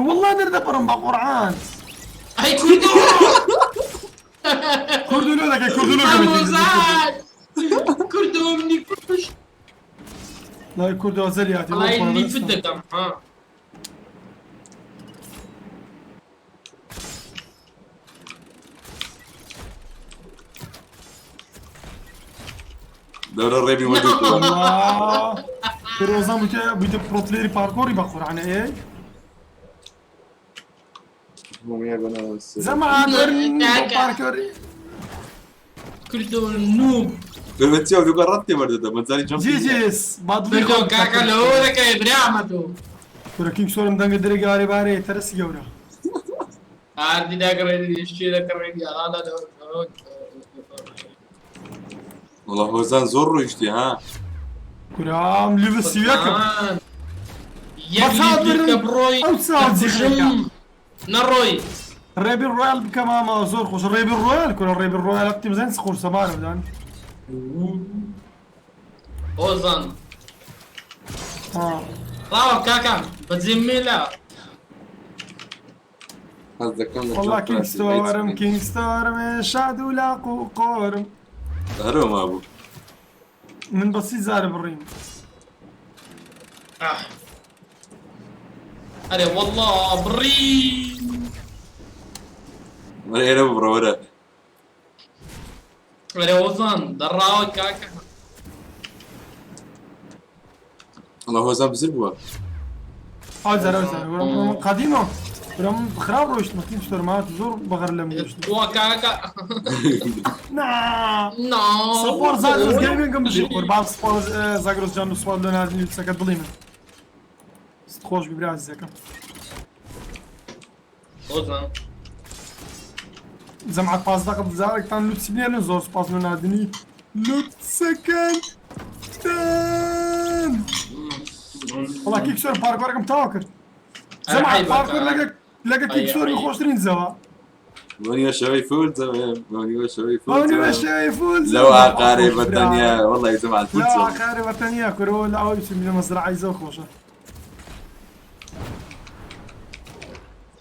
والله دەردەپەڕم بە قورعان ئەی کوردۆ کوردو لۆ دەکەی کوردو لۆ مامۆزان کوردۆ منی کوشت. لا کوردۆ زەلیاتی وەڵای لیفت دەکەم ها. دەورە ڕێبی وەدوو والله هۆزان بوویتە بوویتە pro player ی پارکۆری بە قورعان ئێ جەماعەت وەرن پارکۆری کوردۆ noob. دەربەچیە دووگە ڕەت تێبەردەدە مەجاری جەم جی جیس بادڵی کوردۆ کاکە لەوە دەکەی برامە تۆ. کورە کینگ سۆرم دەنگە درێگارێ بارێ تەرەسی گەورە ئاردی دەکڕێت شتێ دەکڕێت یاڵا وەڵا هۆزان زۆر ڕۆیشتی ها کورام لیڤ سیوەکەم. یەک بەچاو لیتر کە برم بڕۆی ئەو چاو دەکوژم جیخێکە. نەڕۆی. ڕێبی ڕۆیال بکە مامە زۆر خۆش ڕێبی ڕۆیال کورە ڕێبی ڕۆیال ئەپتی بزانین چ قورسە مارە بدان. هۆزان ها ڕاوە کاکە بەجێ مێلە. حەز دەکەم لە والله جۆن کینگ فراسی ستۆرم بیت کینگ ستۆرم شاد و لاق و قۆرم. هەرەوە مابوو. من بەسی زارە بڕیم. ئاه. ئەرێ والله بڕی. وەرە ئێرە ببڕە وەرە. ئەرێ هۆزان دەڕاوە کاکە. وەڵا هۆزان بزر بووە. ئەو زارە ئەو زارە وەرە من قەدیمە وەرە من خراپ ڕۆیشتمە کینگ ستۆرم هات زۆر بەغەر لەم گەشت. وا کاکە. نا نا. سپۆر زاگرۆس گەیمینگم بژی قوربان سپۆر زاگرۆس جان و سوپاس لۆ ناردنی لوتسەکە دڵی من. ست خۆش بی برا عزیزەکەم. هۆزان جەماعەت پاس دەقە بزارێکتان لوتسی بنێرن زۆر سوپاس لۆ ناردنی لوتسەکەتان. وەڵا کیک سۆر پارکۆرەکەم تەواو کرد. جەماعەت عەیبە پارکۆر کە. لەگە لەگە کیک ئەی سۆری ئەی. خۆشترین زەوە. بۆنیوە شەوەی فول زەوێم بۆنیوە شەوەی فول ئەو نیوە زەوێم. شەوەی فول لەو زەوە. ئاقارەی خۆش بەتەنیا برا. وەڵی جەماعەت فول لەو زەوێم. ئاقارێ بەتەنیا کورەوە لە ئەوەی بچم لە مەزرعەی زەو خۆشە.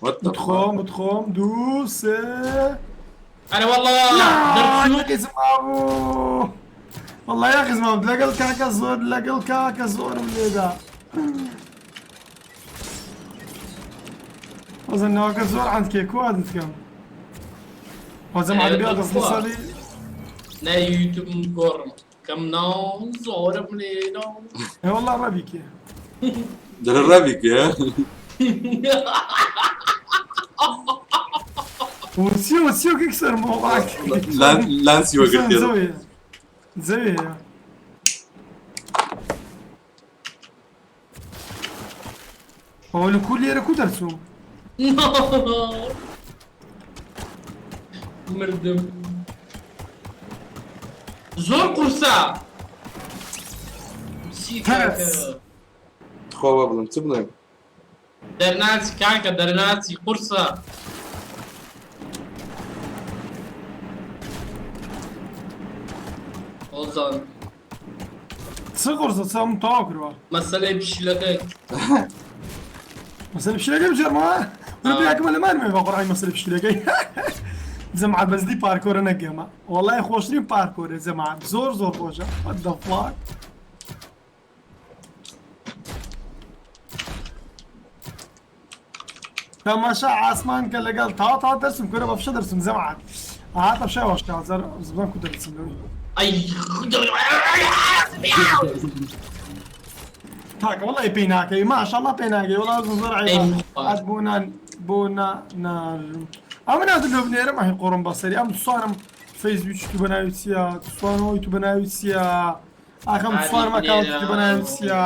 What the fuck? بتخۆم بتخۆم دوو سێ. ئەرێ والله نا دەرچوو. یاخی زمابوو. والله یاخی زمابوو لەگەڵ کاکە زۆر لەگەڵ کاکە زۆرم لێدا. وەزن ناوەکە زۆر عەندکێ کو عەندکەم. وەزم ئەرێ عەربی بخوا. دەستی ساڵی نە یوتیوبم گۆڕم کەم ناو زۆرم لێدا. ئێ والله ڕەبیکێ. دەرە ڕەبیکێ؟ وچیە وچیە کێک سەرم وەڵا لانسی وەگرتێ. زەوێ زەوێ. ئەوە لە کو لێرە کو دەرچووم؟ مردم. زۆر قورسە. چی کاکە؟ ترس. خوا وا بڵێم چ بڵێم؟ دەرناچی کاکە دەرناچی قورسە. هۆزان چ قورسە چ ئەم تەواو کردووە. مەسەلەی پشیلەکەی. مەسەلەی پشیلەکەی بژێرمەوە؟ وەرە پیاکەمە لە مانمێ بە قورعانی مەسەلەی پشیلەکەی. جەماعەت بەزدی پارکۆرە نەگەمە. وەڵای خۆشترین پارکۆرە جەماعەت زۆر زۆر خۆشە. What the fuck؟ تەماشا ئاسمان کە لەگەڵ تا تا دەرسم کورە بە فشە دەرسم جەماعەت. هاتە فشە وەشتا زەر زبان کو دەرسم لەوەی. ئەی تاکە وەڵی پێی ناکەی ماشاءالله پێی ناکەی وەڵا زۆر عیبە. هات بۆ نان بۆ نا نارم. ئەمە ناتە لۆ بنێرم ئەهی قۆڕم بەسەری ئەم سوانم فەیسبوک تو بەناوی چییە سوانەوەی تو بەناوی چییە ئاخەم عادی سوانم ئەکاونت بنێرە. تو بەناوی چییە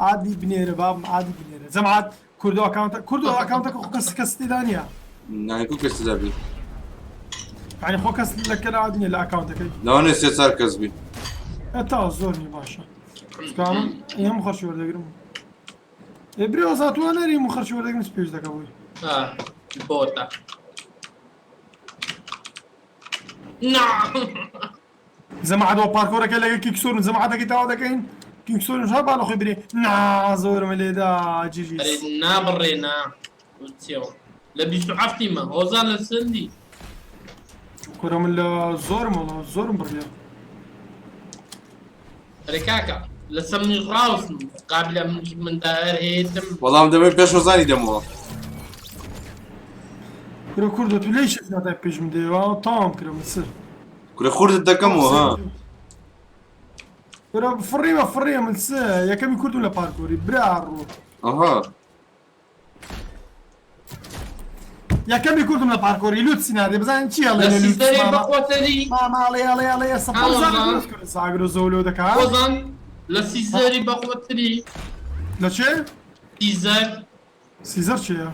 عادی بنێرە بابم عادی بنێرە جەماعەت کوردۆ ئەکاونتە کوردۆ ئەکاونتەکە خۆ کەس کەس تێدا نییە. نانی کو کەس تێدا بی؟ یعنی خۆ کەس لە کەناوت نییە لە ئەکاونتەکەی. لەوانەیە سێ چار کەس بی. تا زۆر نییە باشە. چونکە ئەمن هەموو خەرچی وەردەگرم. ئێ برێ وەزا تو نەری هەموو خەرچی وەردەگرم چ پێویست دەکە بۆی؟ آه، بۆتە. نا. جەماعەت وە پارکۆرەکە لەگە کیکسۆرن جەماعەتەکەی تەواو دەکەین کیکسۆرن هەر با لە خۆی برێ نا زۆرم لێدا جیجیس. ئەرێ نابڕێ نا. وتیەوە. لە 27 مە هۆزان لە چەندی؟ کورە من لە زۆرم وەڵا زۆرم بڕیە. ئەرێ کاکە لەسەر منیش ڕاوسم قابلە منیش مندار هێتم. وەڵام دەمەوێت پێش هۆزانی دەمەوە. کورە کوردە تو لێی شت ناتای پێشم دێ وا تەواوم کرد من چ. کورە خوردت دەکەمەوە ها. کورە فڕیوە فڕیوە من چ یەکەمی کوردم لە پارکۆری برا ڕوو. ئەها. یەکەمی کوردم لە پارکۆری لوت سیناردێ بزانین چی ئەڵێ لە لە لوت سیستەری ماما. بەخۆتەری. ماما ئەڵێ ئەڵێ ئەڵێ سەپۆر هۆزان. زاگرۆس کرد زاگرۆس زەولۆ دەکا. هۆزان لە سیزەری بەخۆتری. لە چێ؟ سیزەر. سیزەر چییە؟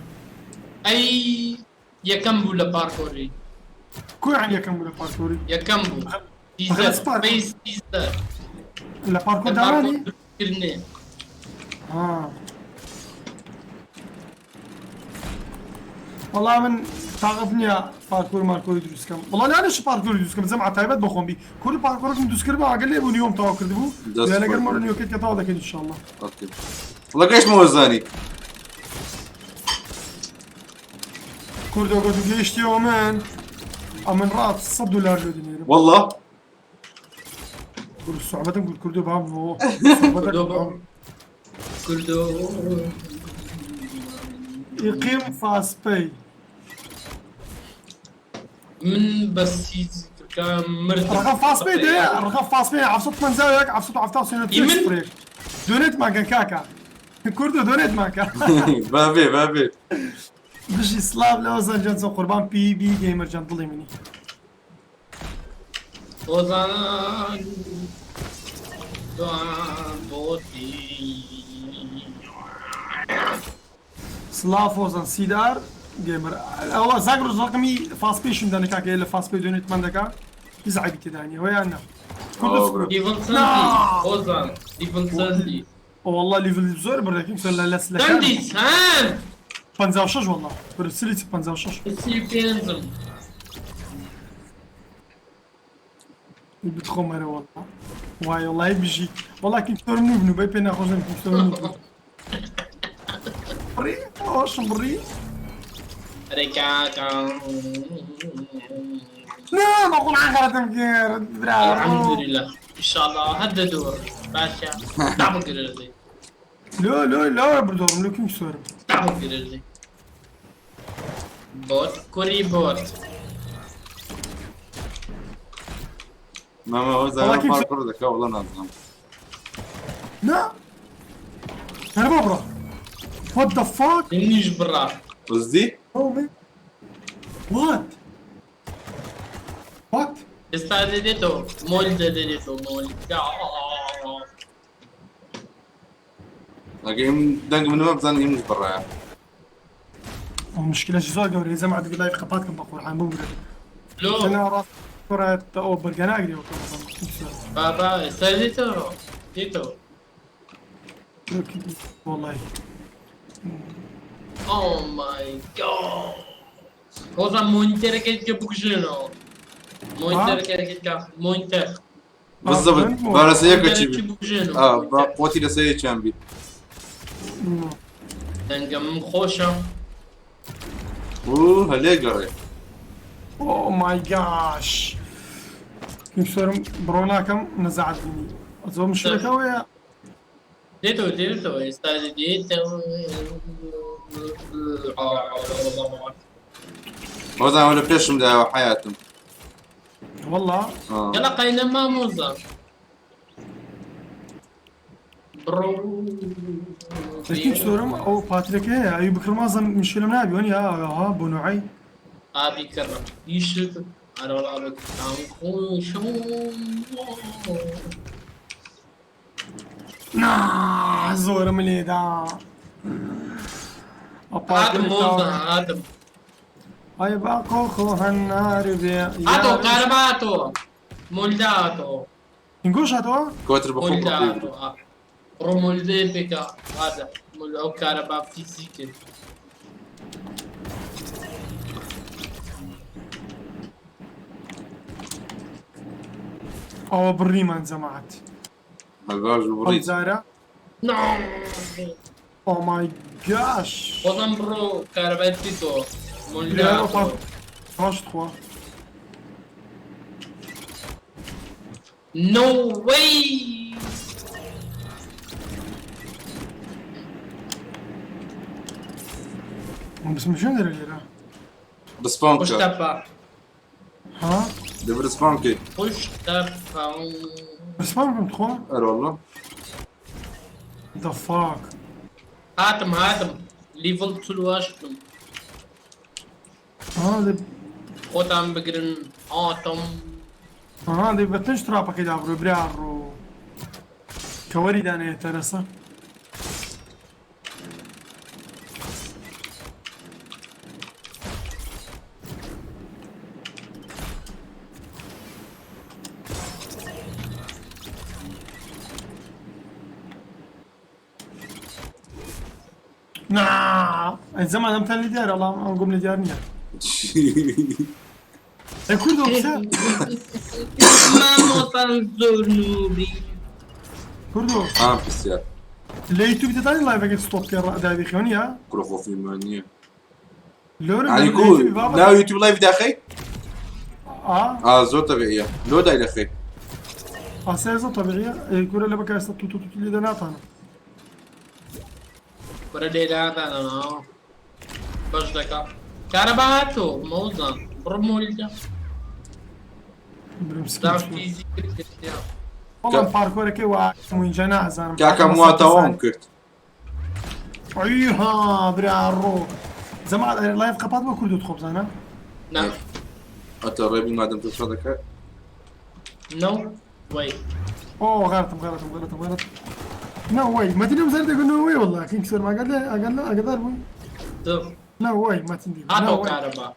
ئەی یەکەم بوو لە پارکۆری. کو یعنی یەکەم بوو لە پارکۆری؟ یەکەم بوو. سیزەر بەخێر پارکۆر. فەیس سیزەر. لە پارکۆر لە دانانی؟ پارکۆر دروستکردنێ. ها. وەڵا من تاقەت نییە پارکۆر مارکۆری دروست کەم وەڵا لانیش پارکۆری دروست کەم جەمعە تایبەت بە خۆم بی کورد پارکۆرەکم دروست کرد ئاگەر لێ بوو نیوەم تەواو کردبوو دەست یا لەگەر خۆش مەڕ بێت. نیوەکەی کە تەواو دەکەین ئینشاڵڵا. ئۆکەی وەڵا گەیشتمەوە زانی. کوردۆ گۆت و گەیشتیەوە من ئەمن ڕات 100 دلار لۆ دەنێرم. والله کورد سوعبەتم کرد کوردۆ بام بۆ کوردۆ کوردۆ يقيم فاس باي. من بس كان مرتب. رقم فاس باي ده رقم فاس باي عفصت من زاوية عفصت عفصت سنة يمن؟ دونيت ما كان كاكا كردو دونيت ما كان. بابي بابي. بژی سلاv لە ئۆزان جان چۆن قوربان پی بی گەیمەر جان دڵی منی. ئۆزان دوان بۆتی. سلاv ئۆزان سیدار گەیمەر ئەوە زاگرۆس ڕقمی فاس پێشم دانێ کاکە لە فاس پێ دۆنێتمان دەکا هیچ عەیبی تێدا نییە وەیان نا. ئەوە برا. لیڤڵ چەندی ئۆزان؟ لیڤڵ چەندی؟ والله لیڤل زۆر بردەکەم سەر لە لەس لە چەندی چەند؟ 56 والله برسلی 56. 35م. بتخۆمەرە والله وای والله بژی والله کیمستۆرم نوبن و بەی پێ ناخۆش نەبم کیمستۆرم نوبن. بڕی ئەوەشم بڕی. ئەرێ کاکە. نا بە قورعان غەڵەتم کرد برا. الحمدلله ان شاء الله هەر دەدۆڕی باشە دابگرردی. لۆ لۆ لۆ بردۆڕم لۆ کیمستۆرم. دابگرردی بۆت کوری بۆت. مامە ئەوە وەڵا زانم کیم پارکۆر دەکا وەڵا نازانم. نا هەر بۆ بڕە. What the fuck? منیش بڕا. وزدی؟ Oh man. What? What? ئێستا دەدێتەوە مۆل دەدێتەوە مۆل. ئەگە ئێم دەنگ منەوە بزانم ئێمش بڕایە. ئەو مشکلەش زۆر گەورەیە جەماعەت لایڤ قەپات کەم بە قورعان ببورە. لۆ تەنها ڕاست کورە ئەو بەرگە ناگرێ وەکە بابا ئێستا دێتەوە دێتەوە. والله. Oh my god. هۆزان مۆنیتەرەکەی کە بکوژێنەوە. مۆنیتەرەکەی کە مۆنیتەر. بالضبط با لەسەر یەکە چی مۆنیتەرەکی بی بکوژێنەوە. ئا با قوتی لەسەر یەکیان بی. دەنگەم خۆشە. و هەلێ گەڕێ. Oh my gosh. کیمستۆرم بڕۆ ناکەم نەزعت بینی. زۆر مشکلەکەوەیە. دێتەوە دێتەوە ئێستا دێتەوە. هۆزان ئەوە لە پێشم داوە حەیاتم. والله. آه. يلا قايلة ما موزة بڕۆ. کیمستۆرم ئەو پاترەکە هەیە ئەی بکڕمازم مشکلم نابی وەنی ها بۆ نوعی. ئابی کڕم ئیشت ئەرەوەڵا بکەم خۆشم. نا زۆرم لێدا. ئەو هاتم پاترەکە مۆزە هاتم. ئەی باقۆ خۆ هەنار بێ. هاتۆ کارەبا هاتۆ مۆلدا هاتۆ. گۆش هاتەوە؟ کۆتر بە خۆ مۆلدا بڕی هاتۆ. بڕۆ مۆلدێ پێکە هاتە مۆل ئەو کارەبا فیزیکە. ئەوە بڕیمان جەماعەت. هەگاژ و بڕی. ئەم جارە. نا. Oh my gosh. خۆزان بڕۆ کارەبای پیتۆ مۆلدا لێرە هاتۆ. باش تخوا. No way. بس مشون دەرە لێرە؟ بسپانکە. خوشتەپە. ها؟ دەبر سپانکەی. خوشتەپە. بسپان بکەم تخوا؟ ئەرە والله. The fuck. هاتم هاتم لیڤڵ 48م. ها دە خۆتان بگرن هاتم. ها دە بەتنش تراپەکەی دابڕۆ برا ڕۆ. کەوەری دانەیە تەرەسە. نا. ئەی زەمان ئەمتان لێ دیارە وەڵام ئەم گوم لێ دیار نییە. ئەی کوردۆ قسە مامۆستان زۆر نووبی. کوردۆ ئام پرسیار. لە یوتیوب دەتانی لایڤەکەت ستۆپ کە دابی خێونیە؟ کوڕە خۆ فیلمان نییە. لۆرە یعنی لە کو یوتیوبی بابە ناو یوتیوب لایڤ داخەی؟ ئا ئا زۆر تەبیعیە لۆ دای دەخەی؟ ئاسای زۆر تەبیعیە ئەی کورە لە بەکە ئێستا تو تو تو لێ دەناتانم. کورە لێرادانەوە بەش دەکا کارەبا هاتۆ مەوزان بڕ مۆلیدە برم سکیم دام چوو. فیزیک کرد. وەڵام پارکۆرەکەی وا اینجا نازانم. کاکەم وا تەواوم کرد. ئەیها برا ڕۆ زەمان ئەرێ لایڤ قەپات بۆ کوردوت خۆ بزانە. نا ئەتە ڕێبی مادەم تۆ شا دەکات. نۆ وەی ئۆ غەڵەتم غەڵەتم غەڵەتم غەڵەت. نو وەی مەتینم زەر دەگو نو وەی والله کینگ سەر ماگەر لە ئەگەر لە ئەگەدار بووی. زۆر نو وەی مەتین دی. هاتۆ کارەبا.